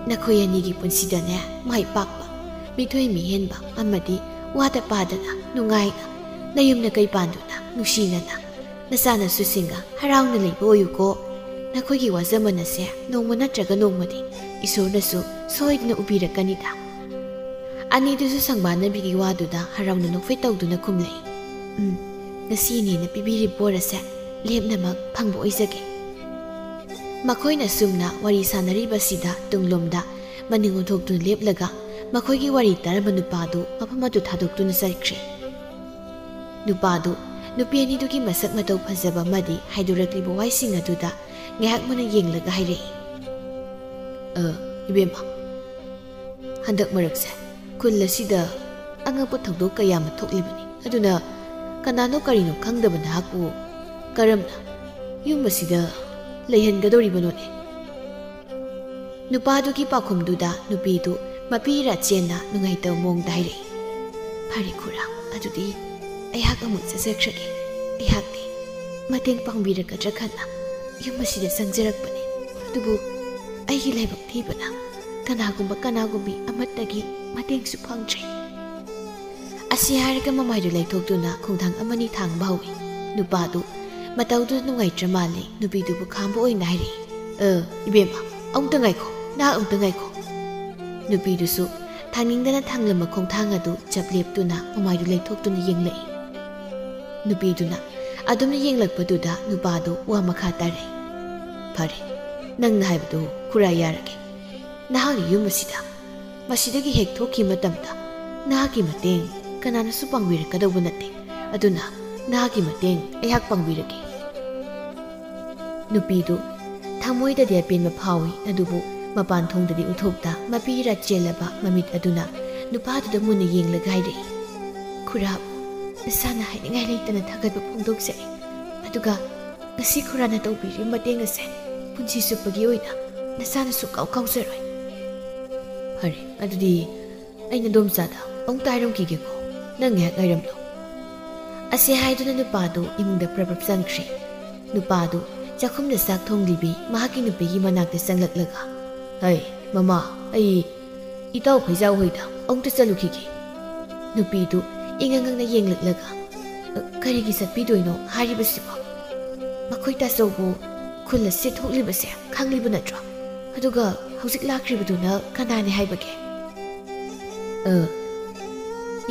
"ꯅꯈꯣꯏ ꯑꯅꯤꯒꯤ ꯄꯨꯟꯁꯤꯗꯅꯦ ꯃꯥꯏ ꯄꯥꯛꯄ, ꯃꯤꯊꯣꯏ ꯃꯤꯍꯦꯟꯕ ꯑꯃꯗꯤ ꯋꯥꯗ ꯄꯥꯗꯅ ꯅꯨꯡꯉꯥꯏꯅ ꯅꯌꯨꯝ ꯅꯀꯩ ꯄꯥꯟꯗꯨꯅ ꯅꯨꯡꯁꯤꯅꯅ ꯅꯆꯥꯅꯁꯨꯁꯤꯡꯒ ꯍꯔꯥꯎꯅ ꯂꯩꯕ ꯑꯣꯏꯌꯨꯀꯣ꯫ ꯅꯈꯣꯏꯒꯤ ꯋꯥꯖꯃꯟ ꯑꯁꯦ ꯅꯣꯡꯃ ꯅꯠꯇ꯭ꯔꯒ ꯅꯣꯡꯃꯗꯤ ꯏꯁꯣꯔꯅꯁꯨ ꯁꯣꯏꯗꯅ ꯎꯕꯤꯔꯛꯀꯅꯤꯗ"꯫ ꯑꯅꯤꯗꯨꯁꯨ ꯁꯪꯕꯥꯅꯕꯤꯒꯤ ꯋꯥꯗꯨꯗ ꯍꯔꯥꯎꯅ ꯅꯣꯛꯐꯦꯠ ꯇꯧꯗꯨꯅ ꯈꯨꯝꯂꯛꯏ, "ꯎꯝ, ꯉꯁꯤ ꯏꯅꯦꯅ ꯄꯤꯕꯤꯔꯤꯕ ꯕꯣꯔ ꯑꯁꯦ ꯂꯦꯝꯅꯃꯛ ꯐꯪꯕ ꯑꯣꯏꯖꯒꯦ"꯫ ꯃꯈꯣꯏꯅ ꯁꯨꯝꯅ ꯋꯥꯔꯤ ꯁꯥꯟꯅꯔꯤꯕꯁꯤꯗ ꯇꯨꯡꯂꯣꯝꯗ ꯃꯅꯤꯡ ꯑꯣꯟꯊꯣꯛꯇꯨꯅ ꯂꯦꯞꯂꯒ ꯃꯈꯣꯏꯒꯤ ꯋꯥꯔꯤ ꯇꯥꯔꯝꯕ ꯅꯨꯄꯥꯗꯨ ꯃꯐꯝ ꯑꯗꯨ ꯊꯥꯗꯣꯛꯇꯨꯅ ꯆꯠꯈ꯭ꯔꯦ꯫ ꯅꯨꯄꯥꯗꯨ ꯅꯨꯄꯤ ꯑꯅꯤꯗꯨꯒꯤ ꯃꯁꯛ ꯃꯇꯧ ꯐꯖꯕ ꯑꯃꯗꯤ ꯍꯥꯏꯗꯣꯔꯛꯂꯤꯕ ꯋꯥꯍꯩꯁꯤꯡ ꯑꯗꯨꯗ ꯉꯥꯏꯍꯥꯛ ꯃꯨꯟꯅ ꯌꯦꯡꯂꯒ ꯍꯥꯏꯔꯛꯏ, "ꯑ, ꯏꯕꯦꯝꯃ, ꯍꯟꯗꯛ ꯃꯔꯛꯁꯦ ꯈꯨꯜ ꯑꯁꯤꯗ ꯑꯉꯛꯄ ꯊꯧꯗꯣꯛ ꯀꯌꯥ ꯑꯃ ꯊꯣꯛꯂꯤꯕꯅꯤ꯫ ꯑꯗꯨꯅ ꯀꯅꯥꯅꯣ ꯀꯔꯤꯅꯣ ꯈꯪꯗꯕ ꯅꯍꯥꯛꯄꯨ ꯀꯔꯝꯅ ꯌꯨꯝ ꯑꯁꯤꯗ ꯂꯩꯍꯟꯒꯗꯧꯔꯤꯕꯅꯣꯅꯦ?" ꯅꯨꯄꯥꯗꯨꯒꯤ ꯄꯥꯎꯈꯨꯝꯗꯨꯗ ꯅꯨꯄꯤꯗꯨ ꯃꯄꯤ ꯏꯔꯥ ꯆꯦꯟꯅ ꯅꯨꯡꯉꯥꯏꯇꯕ ꯃꯑꯣꯡꯗ ꯍꯥꯏꯔꯛꯏ, "ꯐꯔꯦ ꯈꯨꯔꯥ, ꯑꯗꯨꯗꯤ ꯑꯩꯍꯥꯛ ꯑꯃꯨꯛ ꯆꯠꯆꯈ꯭ꯔꯒꯦ꯫ ꯑꯩꯍꯥꯛꯇꯤ ꯃꯇꯦꯡ ꯄꯥꯡꯕꯤꯔꯛꯀꯗ꯭ꯔꯥ ꯈꯟꯅ ꯌꯨꯝ ꯑꯁꯤꯗ ꯆꯪꯖꯔꯛꯄꯅꯤ꯫ ꯑꯗꯨꯕꯨ ꯑꯩꯒꯤ ꯂꯥꯏꯕꯛ ꯊꯤꯕꯅ ꯀꯅꯥꯒꯨꯝꯕ ꯀꯅꯥꯒꯨꯝꯕꯤ ꯑꯃꯠꯇꯒꯤ ꯃꯇꯦꯡꯁꯨ ꯐꯪꯗ꯭ꯔꯦ"꯫ ꯑꯁꯤ ꯍꯥꯏꯔꯒ ꯃꯃꯥꯏꯗꯨ ꯂꯩꯊꯣꯛꯇꯨꯅ ꯈꯣꯡꯊꯥꯡ ꯑꯃꯅꯤ ꯊꯥꯡꯕ ꯍꯧꯏ꯫ ꯅꯨꯄꯥꯗꯨ ꯃꯇꯧꯗꯨꯗ ꯅꯨꯡꯉꯥꯏꯇ꯭ꯔ ꯃꯥꯜꯂꯦ꯫ ꯅꯨꯄꯤꯗꯨꯕꯨ ꯈꯥꯝꯕ ꯑꯣꯏꯅ ꯍꯥꯏꯔꯛꯏ, "ꯑ, ꯏꯕꯦꯝꯃ, ꯑꯃꯨꯛꯇ ꯉꯥꯏꯈꯣ, ꯅꯍꯥꯛ ꯑꯃꯨꯛꯇ ꯉꯥꯏꯈꯣ"꯫ ꯅꯨꯄꯤꯗꯨꯁꯨ ꯊꯥꯡꯅꯤꯡꯗꯅ ꯊꯥꯡꯂꯝꯕ ꯈꯣꯡꯊꯥꯡ ꯑꯗꯨ ꯆꯞ ꯂꯦꯞꯇꯨꯅ ꯃꯃꯥꯏꯗꯨ ꯂꯩꯊꯣꯛꯇꯨꯅ ꯌꯦꯡꯂꯛꯏ꯫ ꯅꯨꯄꯤꯗꯨꯅ ꯑꯗꯨꯝꯅ ꯌꯦꯡꯂꯛꯄꯗꯨꯗ ꯅꯨꯄꯥꯗꯨ ꯋꯥ ꯃꯈꯥ ꯇꯥꯔꯛꯏ, "ꯐꯔꯦ, ꯅꯪꯅ ꯍꯥꯏꯕꯗꯨ ꯈꯨꯔꯥ ꯌꯥꯔꯒꯦ꯫ ꯅꯍꯥꯛꯅ ꯌꯨꯝ ꯑꯁꯤꯗ ꯃꯁꯤꯗꯒꯤ ꯍꯦꯛ ꯊꯣꯛꯈꯤꯕ ꯃꯇꯝꯗ ꯅꯍꯥꯛꯀꯤ ꯃꯇꯦꯡ ꯀꯅꯥꯅꯁꯨ ꯄꯥꯡꯕꯤꯔꯛꯀꯗꯧꯕ ꯅꯠꯇꯦ꯫ ꯑꯗꯨꯅ ꯅꯍꯥꯛꯀꯤ ꯃꯇꯦꯡ ꯑꯩꯍꯥꯛ ꯄꯥꯡꯕꯤꯔꯒꯦ"꯫ ꯅꯨꯄꯤꯗꯨ ꯊꯃꯣꯏꯗꯗꯤ ꯑꯄꯦꯟꯕ ꯐꯥꯎꯏ, ꯑꯗꯨꯕꯨ ꯃꯄꯥꯟ ꯊꯣꯡꯗꯗꯤ ꯎꯊꯣꯛꯇ ꯃꯄꯤ ꯏꯔꯥ ꯆꯦꯜꯂꯕ ꯃꯃꯤꯠ ꯑꯗꯨꯅ ꯅꯨꯄꯥꯗꯨꯗ ꯃꯨꯟꯅ ꯌꯦꯡꯂꯒ ꯍꯥꯏꯔꯛꯏ, "ꯈꯨꯔꯥ, ꯅꯁꯥꯅ ꯍꯥꯏꯅꯤꯡꯉꯥꯏ ꯂꯩꯇꯅ ꯊꯥꯒꯠꯄ ꯐꯣꯡꯗꯣꯛꯆꯔꯤ꯫ ꯑꯗꯨꯒ ꯉꯁꯤ ꯈꯨꯔꯥꯅ ꯇꯧꯕꯤꯔꯤꯕ ꯃꯇꯦꯡ ꯑꯁꯦ ꯄꯨꯟꯁꯤ ꯆꯨꯞꯄꯒꯤ ꯑꯣꯏꯅ ꯅꯁꯥꯅ ꯁꯨꯛꯀꯥꯎ ꯀꯥꯎꯖꯔꯣꯏ꯫ ꯐꯔꯦ, ꯑꯗꯨꯗꯤ ꯑꯩ ꯅꯗꯣꯝꯆꯥꯗ ꯑꯃꯨꯛꯇ ꯍꯥꯏꯔꯝꯈꯤꯒꯦꯀꯣ꯫ ꯅꯪ ꯉꯥꯏꯍꯥꯛ ꯉꯥꯏꯔꯝꯂꯣ꯫ ꯑꯁꯤ ꯍꯥꯏꯗꯨꯅ ꯅꯨꯄꯥꯗꯨ ꯏꯃꯨꯡꯗ ꯄ꯭ꯔꯞ ꯄ꯭ꯔꯞ ꯆꯪꯈ꯭ꯔꯦ꯫ ꯅꯨꯄꯥꯗꯨ ꯆꯥꯛꯈꯨꯝꯗ ꯆꯥꯛ ꯊꯣꯡꯂꯤꯕꯤ ꯃꯍꯥꯛꯀꯤ ꯅꯨꯄꯤꯒꯤ ꯃꯅꯥꯛꯇ ꯆꯪꯂꯛꯂꯒ, "ꯍꯩ, ꯃꯃꯥ, ꯑꯩ ꯏꯇꯥꯎ ꯐꯩꯖꯥꯎ ꯍꯣꯏꯗ ꯑꯃꯨꯛꯇ ꯆꯠꯂꯨꯈꯤꯒꯦ꯫" ꯅꯨꯄꯤꯗꯨ ꯏꯉꯛ ꯉꯛꯅ ꯌꯦꯡꯂꯛꯂꯒ, "ꯑ, ꯀꯔꯤꯒꯤ ꯆꯠꯄꯤꯗꯣꯏꯅꯣ ꯍꯥꯏꯔꯤꯕꯁꯤꯕꯣ? ꯃꯈꯣꯏ ꯇꯥꯆꯧꯕꯨ ꯈꯨꯜ ꯑꯁꯤ ꯊꯣꯛꯂꯤꯕꯁꯦ ꯈꯪꯂꯤꯕ ꯅꯠꯇ꯭ꯔꯣ? ꯑꯗꯨꯒ ꯍꯧꯖꯤꯛ ꯂꯥꯛꯈ꯭ꯔꯤꯕꯗꯨꯅ ꯀꯅꯥꯅꯤ ꯍꯥꯏꯕꯒꯦ?" "ꯑ,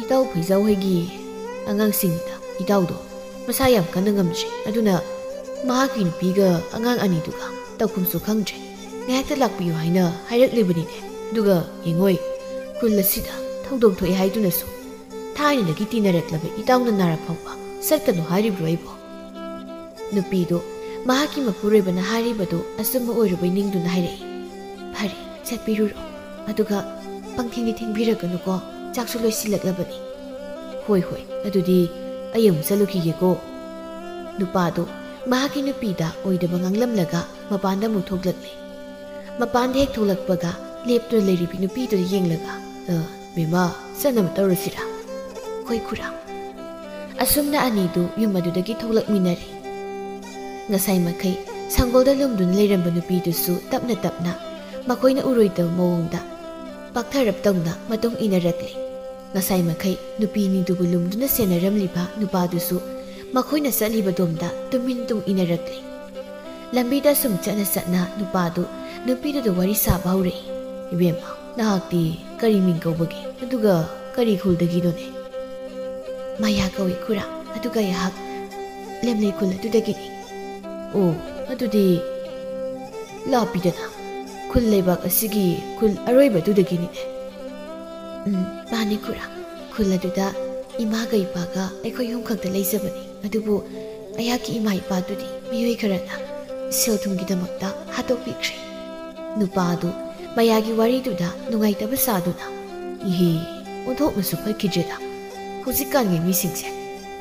ꯏꯇꯥꯎ ꯐꯩꯖꯥꯎ ꯍꯣꯏꯒꯤ ꯑꯉꯥꯡꯁꯤꯡꯅꯤꯗ꯫ ꯏꯇꯥꯎꯗꯣ ꯃꯁꯥ ꯌꯥꯝ ꯀꯟꯅ ꯉꯝꯗ꯭ꯔꯦ꯫ ꯑꯗꯨꯅ ꯃꯍꯥꯛꯀꯤ ꯅꯨꯄꯤꯒ ꯑꯉꯥꯡ ꯑꯅꯤꯗꯨꯒ ꯇꯧꯐꯝꯁꯨ ꯈꯪꯗ꯭ꯔꯦ꯫ ꯉꯥꯏꯍꯥꯛꯇ ꯂꯥꯛꯄꯤꯌꯨ ꯍꯥꯏꯅ ꯍꯥꯏꯔꯛꯂꯤꯕꯅꯤꯅꯦ꯫ ꯑꯗꯨꯒ ꯌꯦꯡꯉꯣꯏ, ꯈꯨꯜ ꯑꯁꯤꯗ ꯊꯧꯗꯣꯛ ꯊꯣꯛꯑꯦ ꯍꯥꯏꯗꯨꯅꯁꯨ ꯊꯥꯏꯅꯗꯒꯤ ꯇꯤꯟꯅꯔꯛꯂꯕ ꯏꯇꯥꯎꯅ ꯅꯥꯔꯛ ꯐꯥꯎꯕ ꯆꯠꯀꯅꯨ ꯍꯥꯏꯔꯤꯕ꯭ꯔꯣ ꯑꯩꯕꯨ?" ꯅꯨꯄꯤꯗꯨ ꯃꯍꯥꯛꯀꯤ ꯃꯄꯨꯔꯣꯏꯕꯅ ꯍꯥꯏꯔꯤꯕꯗꯨ ꯑꯆꯨꯝꯕ ꯑꯣꯏꯔꯕꯣꯏ ꯅꯤꯡꯗꯨꯅ ꯍꯥꯏꯔꯛꯏ꯫ "ꯐꯔꯦ, ꯆꯠꯄꯤꯔꯨꯔꯣ꯫ ꯑꯗꯨꯒ ꯄꯪꯊꯦꯡꯗꯤ ꯊꯦꯡꯕꯤꯔꯛꯀꯅꯨꯀꯣ, ꯆꯥꯛꯁꯨ ꯂꯣꯏꯁꯤꯜꯂꯛꯂꯕꯅꯤ꯫" "ꯍꯣꯏ, ꯍꯣꯏ, ꯑꯗꯨꯗꯤ ꯑꯩ ꯑꯃꯨꯛ ꯆꯠꯂꯨꯈꯤꯒꯦꯀꯣ꯫" ꯅꯨꯄꯥꯗꯨ ꯃꯍꯥꯛꯀꯤ ꯅꯨꯄꯤꯗ ꯑꯣꯏꯗꯕ ꯉꯥꯡꯂꯝꯂꯒ ꯃꯄꯥꯟꯗ ꯑꯃꯨꯛ ꯊꯣꯛꯂꯛꯂꯦ꯫ ꯃꯄꯥꯟꯗ ꯍꯦꯛ ꯊꯣꯛꯂꯛꯄꯒ ꯂꯦꯞꯇꯨꯅ ꯂꯩꯔꯤꯕꯤ ꯅꯨꯄꯤꯗꯨꯗ ꯌꯦꯡꯂꯒ, "ꯑ, ꯕꯦꯝꯃ, ꯆꯠꯅꯕ ꯇꯧꯔꯁꯤꯔꯥ?" "ꯍꯣꯏ ꯈꯨꯔꯥ꯫" ꯑꯁꯨꯝꯅ ꯑꯅꯤꯗꯨ ꯌꯨꯝ ꯑꯗꯨꯗꯒꯤ ꯊꯣꯛꯂꯛꯃꯤꯟꯅꯔꯦ꯫ ꯉꯁꯥꯏ ꯃꯈꯩ ꯁꯪꯒꯣꯜꯗ ꯂꯨꯝꯗꯨꯅ ꯂꯩꯔꯝꯕ ꯅꯨꯄꯤꯗꯨꯁꯨ ꯇꯞꯅ ꯇꯞꯅ ꯃꯈꯣꯏꯅ ꯎꯔꯣꯏꯗꯕ ꯃꯑꯣꯡꯗ ꯄꯥꯛꯊꯔꯞ ꯇꯧꯅ ꯃꯇꯨꯡ ꯏꯟꯅꯔꯛꯂꯦ꯫ ꯉꯁꯥꯏ ꯃꯈꯩ ꯅꯨꯄꯤ ꯑꯅꯤꯗꯨꯕꯨ ꯂꯨꯝꯗꯨꯅ ꯁꯦꯟꯅꯔꯝꯂꯤꯕ ꯅꯨꯄꯥꯗꯨꯁꯨ ꯃꯈꯣꯏꯅ ꯆꯠꯂꯤꯕꯗꯣꯝꯗ ꯇꯨꯃꯤꯟ ꯇꯨꯡ ꯏꯟꯅꯔꯛꯂꯦ꯫ ꯂꯝꯕꯤꯗ ꯁꯨꯝ ꯆꯠꯅ ꯆꯠꯅ ꯅꯨꯄꯥꯗꯨ ꯅꯨꯄꯤꯗꯨꯗ ꯋꯥꯔꯤ ꯁꯥꯕ ꯍꯧꯔꯛꯏ꯫ "ꯏꯕꯦꯝꯃ, ꯅꯍꯥꯛꯇꯤ ꯀꯔꯤ ꯃꯤꯡ ꯀꯧꯕꯒꯦ? ꯑꯗꯨꯒ ꯀꯔꯤ ꯈꯨꯜꯗꯒꯤꯅꯣꯅꯦ?" "ꯃꯌꯥ ꯀꯧꯏ ꯈꯨꯔꯥ, ꯑꯗꯨꯒ ꯑꯩꯍꯥꯛ ꯂꯦꯝꯂꯩ ꯈꯨꯜ ꯑꯗꯨꯗꯒꯤꯅꯤ꯫" "ꯑꯣ, ꯑꯗꯨꯗꯤ ꯂꯥꯞꯄꯤꯗꯅ, ꯈꯨꯜ ꯂꯩꯕꯥꯛ ꯑꯁꯤꯒꯤ ꯈꯨꯜ ꯑꯔꯣꯏꯕꯗꯨꯗꯒꯤꯅꯤꯅꯦ꯫" "ꯎꯝ, ꯃꯥꯅꯤ ꯈꯨꯔꯥ, ꯈꯨꯜ ꯑꯗꯨꯗ ꯏꯃꯥꯒ ꯏꯄꯥꯒ ꯑꯩꯈꯣꯏ ꯑꯍꯨꯝ ꯈꯛꯇ ꯂꯩꯖꯕꯅꯤ꯫ ꯑꯗꯨꯕꯨ ꯑꯩꯍꯥꯛꯀꯤ ꯏꯃꯥ ꯏꯄꯥꯗꯨꯗꯤ ꯃꯤꯑꯣꯏ ꯈꯔꯅ ꯁꯦꯜ ꯊꯨꯝꯒꯤꯗꯃꯛꯇ ꯍꯥꯠꯇꯣꯛꯄꯤꯈ꯭ꯔꯦ꯫" ꯅꯨꯄꯥ ꯑꯗꯨ ꯃꯌꯥꯒꯤ ꯋꯥꯔꯤꯗꯨꯗ ꯅꯨꯡꯉꯥꯏꯇꯕ ꯁꯥꯗꯨꯅ, "ꯏꯍꯦ, ꯑꯣꯟꯊꯣꯛꯅꯁꯨ ꯐꯠꯈꯤꯗ꯭ꯔꯦꯗ꯫ ꯍꯧꯖꯤꯛꯀꯥꯟꯒꯤ ꯃꯤꯁꯤꯡꯁꯦ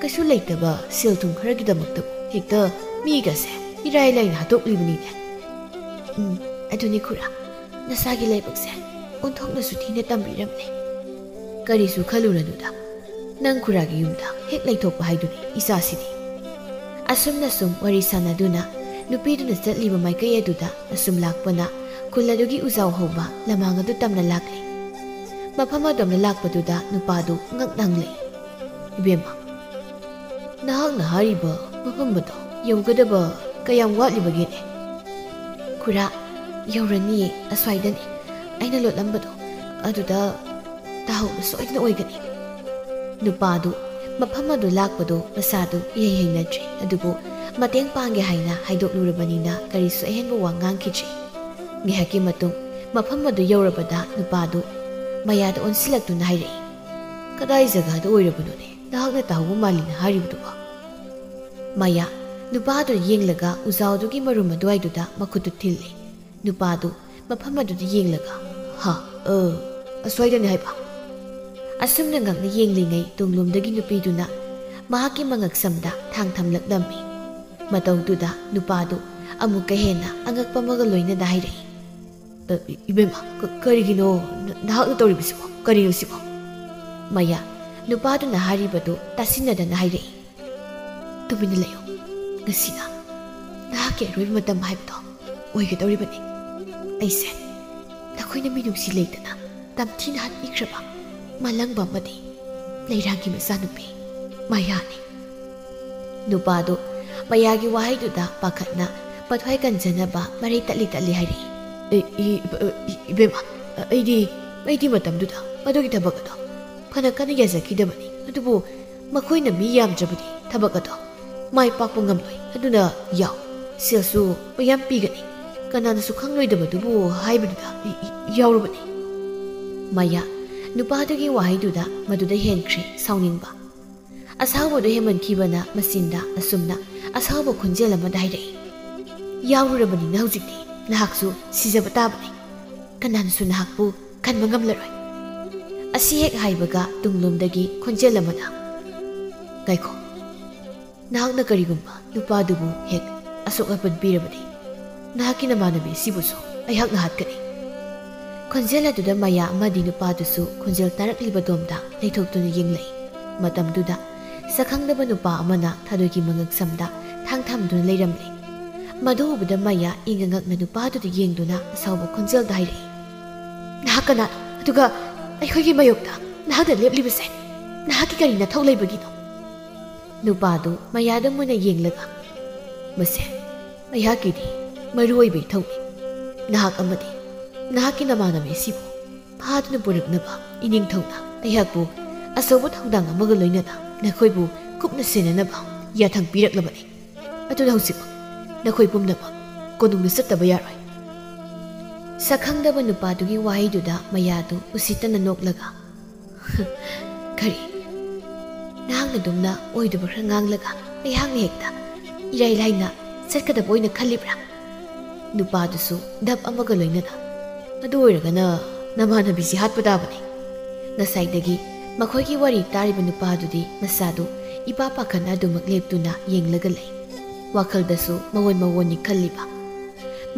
ꯀꯩꯁꯨ ꯂꯩꯇꯕ ꯁꯦꯜ ꯊꯨꯝ ꯈꯔꯒꯤꯗꯃꯛꯇꯕꯨ ꯍꯦꯛꯇ ꯃꯤꯒꯁꯦ ꯏꯔꯥꯏ ꯂꯥꯏꯅ ꯍꯥꯠꯇꯣꯛꯂꯤꯕꯅꯤꯅꯦ꯫" "ꯎꯝ, ꯑꯗꯨꯅꯤ ꯈꯨꯔꯥ, ꯅꯁꯥꯒꯤ ꯂꯥꯏꯕꯛꯁꯦ ꯑꯣꯟꯊꯣꯛꯅꯁꯨ ꯊꯤꯅ ꯇꯝꯕꯤꯔꯝꯂꯦ꯫ ꯀꯔꯤꯁꯨ ꯈꯜꯂꯨꯔꯅꯨꯗ, ꯅꯪ ꯈꯨꯔꯥꯒꯤ ꯌꯨꯝꯗ ꯍꯦꯛ ꯂꯩꯊꯣꯛꯄ ꯍꯥꯏꯗꯨꯅꯤ ꯏꯆꯥꯁꯤꯗꯤ꯫ ꯑꯁꯨꯝꯅ ꯁꯨꯝ ꯋꯥꯔꯤ ꯁꯥꯟꯅꯗꯨꯅ ꯅꯨꯄꯤꯗꯨꯅ ꯆꯠꯂꯤꯕ ꯃꯥꯏꯀꯩ ꯑꯗꯨꯗ ꯑꯁꯨꯝ ꯂꯥꯛꯄꯅ ꯈꯨꯜ ꯑꯗꯨꯒꯤ ꯎꯖꯥꯎ ꯍꯧꯕ ꯂꯃꯥꯡ ꯑꯗꯨ ꯇꯝꯅ ꯂꯥꯛꯂꯤ꯫ ꯃꯐꯝ ꯑꯗꯣꯝꯗ ꯂꯥꯛꯄꯗꯨꯗ ꯅꯨꯄꯥꯗꯨ ꯉꯛꯅ ꯍꯪꯂꯛꯏ, "ꯏꯕꯦꯝꯃ, ꯅꯍꯥꯛꯅ ꯍꯥꯏꯔꯤꯕ ꯃꯐꯝ ꯑꯗꯣ ꯌꯧꯒꯗꯕ ꯀꯌꯥꯝ ꯋꯥꯠꯂꯤꯕꯒꯦꯅꯦ?" "ꯈꯨꯔꯥ, ꯌꯧꯔꯅꯤꯌꯦ, ꯑꯁ꯭ꯋꯥꯏꯗꯅꯦ꯫ ꯑꯩꯅ ꯂꯣꯠꯂꯝꯕꯗꯣ ꯑꯗꯨꯗ ꯇꯥꯍꯧꯕ ꯁꯣꯏꯗꯅ ꯑꯣꯏꯒꯅꯤ꯫" ꯅꯨꯄꯥꯗꯨ ꯃꯐꯝ ꯑꯗꯨ ꯂꯥꯛꯄꯗꯨ ꯃꯁꯥꯗꯨ ꯏꯍꯩ ꯍꯩꯅꯗ꯭ꯔꯤ, ꯑꯗꯨꯕꯨ ꯃꯇꯦꯡ ꯄꯥꯡꯒꯦ ꯍꯥꯏꯅ ꯍꯥꯏꯗꯣꯛꯂꯨꯔꯕꯅꯤꯅ ꯀꯔꯤꯁꯨ ꯑꯍꯦꯟꯕ ꯋꯥ ꯉꯥꯡꯈꯤꯗ꯭ꯔꯤ꯫ ꯉꯥꯏꯍꯥꯛꯀꯤ ꯃꯇꯨꯡ ꯃꯐꯝ ꯑꯗꯨ ꯌꯧꯔꯕꯗ ꯅꯨꯄꯥꯗꯨ ꯃꯌꯥꯗ ꯑꯣꯟꯁꯤꯜꯂꯛꯇꯨꯅ ꯍꯥꯏꯔꯛꯏ, "ꯀꯗꯥꯏ ꯖꯒꯥꯗ ꯑꯣꯏꯔꯕꯅꯣꯅꯦ ꯅꯍꯥꯛꯅ ꯇꯥꯍꯧꯕ ꯃꯥꯜꯂꯤꯅ ꯍꯥꯏꯔꯤꯕꯗꯨꯕꯣ?" ꯃꯌꯥ ꯅꯨꯄꯥꯗꯨ ꯌꯦꯡꯂꯒ ꯎꯖꯥꯎꯗꯨꯒꯤ ꯃꯔꯨꯝ ꯑꯗꯨꯋꯥꯏꯗꯨꯗ ꯃꯈꯨꯠꯇꯨ ꯊꯤꯜꯂꯤ꯫ ꯅꯨꯄꯥꯗꯨ ꯃꯐꯝ ꯑꯗꯨꯗ ꯌꯦꯡꯂꯒ, "ꯍꯥ, ꯑ, ꯑꯁ꯭ꯋꯥꯏꯗꯅꯤ ꯍꯥꯏꯕ?" ꯑꯁꯨꯝꯅ ꯉꯛꯅ ꯌꯦꯡꯂꯤꯉꯩ ꯇꯨꯡꯂꯣꯝꯗꯒꯤ ꯅꯨꯄꯤꯗꯨꯅ ꯃꯍꯥꯛꯀꯤ ꯃꯉꯛꯁꯝꯗ ꯊꯥꯡ ꯊꯝꯂꯛꯂꯝꯃꯤ꯫ ꯃꯇꯧꯗꯨꯗ ꯅꯨꯄꯥꯗꯨ ꯑꯃꯨꯛꯀ ꯍꯦꯟꯅ ꯑꯉꯛꯄ ꯑꯃꯒ ꯂꯣꯏꯅꯅ ꯍꯥꯏꯔꯛꯏ, "ꯑ, ꯏ-, ꯏꯕꯦꯝꯃ, ꯀ-, ꯀꯔꯤꯒꯤꯅꯣ ꯅ-, ꯅꯍꯥꯛꯅ ꯇꯧꯔꯤꯕꯁꯤꯕꯣ? ꯀꯔꯤꯅꯣ ꯁꯤꯕꯣ?" ꯃꯌꯥ ꯅꯨꯄꯥꯗꯨꯅ ꯍꯥꯏꯔꯤꯕꯗꯨ ꯇꯥꯁꯤꯟꯅꯗꯅ ꯍꯥꯏꯔꯛꯏ, "ꯇꯨꯃꯤꯟꯅ ꯂꯩꯌꯨ꯫ ꯉꯁꯤꯅ ꯅꯍꯥꯛꯀꯤ ꯑꯔꯣꯏꯕ ꯃꯇꯝ ꯍꯥꯏꯕꯗꯣ ꯑꯣꯏꯒꯗꯧꯔꯤꯕꯅꯤ꯫ ꯑꯩꯁꯦ ꯅꯈꯣꯏꯅ ꯃꯤꯅꯨꯡꯁꯤ ꯂꯩꯇꯅ ꯇꯝꯊꯤꯅ ꯍꯥꯠꯄꯤꯈ꯭ꯔꯕ ꯃꯥꯂꯪꯕ ꯑꯃꯗꯤ ꯂꯩꯔꯥꯡꯒꯤ ꯃꯆꯥꯅꯨꯄꯤ ꯃꯌꯥꯅꯤ꯫" ꯅꯨꯄꯥꯗꯨ ꯃꯌꯥꯒꯤ ꯋꯥꯍꯩꯗꯨꯗ ꯄꯥꯈꯠꯅ ꯃꯊ꯭ꯋꯥꯏ ꯀꯟꯖꯅꯕ ꯃꯔꯩ ꯇꯠꯂꯤ ꯇꯠꯂꯤ ꯍꯥꯏꯔꯛꯏ, "ꯑꯦ, ꯏ-, ꯏ-, ꯏ-, ꯏꯕꯦꯝꯃ, ꯑꯩꯗꯤ, ꯑꯩꯗꯤ ꯃꯇꯝꯗꯨꯗ ꯃꯗꯨꯒꯤ ꯊꯕꯛ ꯑꯗꯣ ꯐꯅ ꯀꯟꯅ ꯌꯥꯖꯈꯤꯗꯕꯅꯤ꯫ ꯑꯗꯨꯕꯨ ꯃꯈꯣꯏꯅ ꯃꯤ ꯌꯥꯝꯗ꯭ꯔꯕꯗꯤ ꯊꯕꯛ ꯑꯗꯣ ꯃꯥꯏ ꯄꯥꯛꯄ ꯉꯝꯂꯣꯏ꯫ ꯑꯗꯨꯅ ꯌꯥꯎ, ꯁꯦꯜꯁꯨ ꯃꯌꯥꯝ ꯄꯤꯒꯅꯤ, ꯀꯅꯥꯅꯁꯨ ꯈꯪꯂꯣꯏꯗꯕꯗꯨꯕꯨ ꯍꯥꯏꯕꯗꯨꯗ ꯏ-, ꯏ-, ꯌꯥꯎꯔꯨꯕꯅꯤ꯫" ꯃꯌꯥ ꯅꯨꯄꯥꯗꯨꯒꯤ ꯋꯥꯍꯩꯗꯨꯗ ꯃꯗꯨꯗ ꯍꯦꯟꯈ꯭ꯔꯦ ꯁꯥꯎꯅꯤꯡꯕ꯫ ꯑꯁꯥꯎꯕꯗꯨ ꯍꯦꯟꯃꯟꯈꯤꯕꯅ ꯃꯆꯤꯟꯗ ꯑꯁꯨꯝꯅ ꯑꯁꯥꯎꯕ ꯈꯣꯟꯖꯦꯜ ꯑꯃꯗ ꯍꯥꯏꯔꯛꯏ, "ꯌꯥꯎꯔꯨꯔꯕꯅꯤꯅ ꯍꯧꯖꯤꯛꯇꯤ ꯅꯍꯥꯛꯁꯨ ꯁꯤꯖꯕ ꯇꯥꯕꯅꯤ꯫ ꯀꯅꯥꯅꯁꯨ ꯅꯍꯥꯛꯄꯨ ꯀꯟꯕ ꯉꯝꯂꯔꯣꯏ꯫" ꯑꯁꯤ ꯍꯦꯛ ꯍꯥꯏꯕꯒ ꯇꯨꯡꯂꯣꯝꯗꯒꯤ ꯈꯣꯟꯖꯦꯜ ꯑꯃꯅ, "ꯉꯥꯏꯈꯣ, ꯅꯍꯥꯛꯅ ꯀꯔꯤꯒꯨꯝꯕ ꯅꯨꯄꯥꯗꯨꯕꯨ ꯍꯦꯛ ꯑꯁꯣꯛ ꯑꯄꯟ ꯄꯤꯔꯕꯗꯤ ꯅꯍꯥꯛꯀꯤ ꯅꯃꯥꯟꯅꯕꯤ ꯑꯁꯤꯕꯨꯁꯨ ꯑꯩꯍꯥꯛꯅ ꯍꯥꯠꯀꯅꯤ꯫ ꯈꯣꯟꯖꯦꯜ ꯑꯗꯨꯗ ꯃꯌꯥ ꯑꯃꯗꯤ ꯅꯨꯄꯥꯗꯨꯁꯨ ꯈꯣꯟꯖꯦꯜ ꯇꯥꯔꯛꯂꯤꯕ ꯗꯣꯝꯗ ꯂꯩꯊꯣꯛꯇꯨꯅ ꯌꯦꯡꯂꯛꯏ꯫ ꯃꯇꯝꯗꯨꯗ ꯁꯛꯈꯪꯗꯕ ꯅꯨꯄꯥ ꯑꯃꯅ ꯊꯥꯗꯣꯏꯒꯤ ꯃꯉꯛꯁꯝꯗ ꯊꯥꯡ ꯊꯝꯗꯨꯅ ꯂꯩꯔꯝꯂꯦ꯫ ꯃꯗꯨ ꯎꯕꯗ ꯃꯌꯥ ꯏꯪꯉ ꯉꯛꯅ ꯅꯨꯄꯥꯗꯨꯗ ꯌꯦꯡꯗꯨꯅ ꯑꯁꯥꯎꯕ ꯈꯣꯟꯖꯦꯜꯗ ꯍꯥꯏꯔꯛꯏ, "ꯅꯍꯥꯛ ꯀꯅꯥꯅꯣ? ꯑꯗꯨꯒ ꯑꯩꯈꯣꯏꯒꯤ ꯃꯥꯌꯣꯛꯇ ꯅꯍꯥꯛꯅ ꯂꯦꯞꯂꯤꯕꯁꯦ ꯅꯍꯥꯛꯀꯤ ꯀꯔꯤ ꯅꯊꯧ ꯂꯩꯕꯒꯤꯅꯣ?" ꯅꯨꯄꯥꯗꯨ ꯃꯌꯥꯗ ꯃꯨꯟꯅ ꯌꯦꯡꯂꯒ, "ꯃꯁꯦ ꯑꯩꯍꯥꯛꯀꯤꯗꯤ ꯃꯔꯨ ꯑꯣꯏꯕ ꯏꯊꯧꯅꯤ꯫ ꯅꯍꯥꯛ ꯑꯃꯗꯤ ꯅꯍꯥꯛꯀꯤ ꯅꯃꯥꯟꯅꯕꯤ ꯑꯁꯤꯕꯨ ꯐꯥꯗꯨꯅ ꯄꯨꯔꯛꯅꯕ ꯏꯅꯤꯡꯊꯧꯅ ꯑꯩꯍꯥꯛꯄꯨ ꯑꯆꯧꯕ ꯊꯧꯗꯥꯡ ꯑꯃꯒ ꯂꯣꯏꯅꯅ ꯅꯈꯣꯏꯕꯨ ꯀꯨꯞꯅ ꯁꯦꯟꯅꯅꯕ ꯌꯥꯊꯪ ꯄꯤꯔꯛꯂꯕꯅꯤ꯫ ꯑꯗꯨꯅ ꯍꯧꯖꯤꯛꯃꯛ ꯅꯈꯣꯏ ꯄꯨꯝꯅꯃꯛ ꯀꯣꯅꯨꯡꯗ ꯆꯠꯇꯕ ꯌꯥꯔꯣꯏ꯫" ꯁꯛꯈꯪꯗꯕ ꯅꯨꯄꯥꯗꯨꯒꯤ ꯋꯥꯍꯩꯗꯨꯗ ꯃꯌꯥꯗꯨ ꯎꯁꯤꯠꯇꯅ ꯅꯣꯛꯂꯒ, "ꯀꯔꯤ? ꯅꯍꯥꯛꯅ ꯑꯗꯨꯝꯅ ꯑꯣꯏꯗꯕ ꯈꯔ ꯉꯥꯡꯂꯒ ꯑꯩꯍꯥꯛꯅ ꯍꯦꯛꯇ ꯏꯔꯥꯏ ꯂꯥꯏꯅ ꯆꯠꯀꯗꯕ ꯑꯣꯏꯅ ꯈꯜꯂꯤꯕ꯭ꯔꯥ?" ꯅꯨꯄꯥꯗꯨꯁꯨ ꯙꯞ ꯑꯃꯒ ꯂꯣꯏꯅꯅ, "ꯑꯗꯨ ꯑꯣꯏꯔꯒꯅ ꯅꯃꯥꯟꯅꯕꯤꯁꯤ ꯍꯥꯠꯄ ꯇꯥꯕꯅꯤ꯫" ꯉꯁꯥꯏꯗꯒꯤ ꯃꯈꯣꯏꯒꯤ ꯋꯥꯔꯤ ꯇꯥꯔꯤꯕ ꯅꯨꯄꯥꯗꯨꯗꯤ ꯃꯁꯥꯗꯨ ꯏꯄꯥ ꯄꯥꯈꯠꯅ ꯑꯗꯨꯃꯛ ꯂꯦꯞꯇꯨꯅ ꯌꯦꯡꯂꯒ ꯂꯩ꯫ ꯋꯥꯈꯜꯗꯁꯨ ꯃꯑꯣꯟ ꯃꯑꯣꯟꯅꯤ ꯈꯜꯂꯤꯕ꯫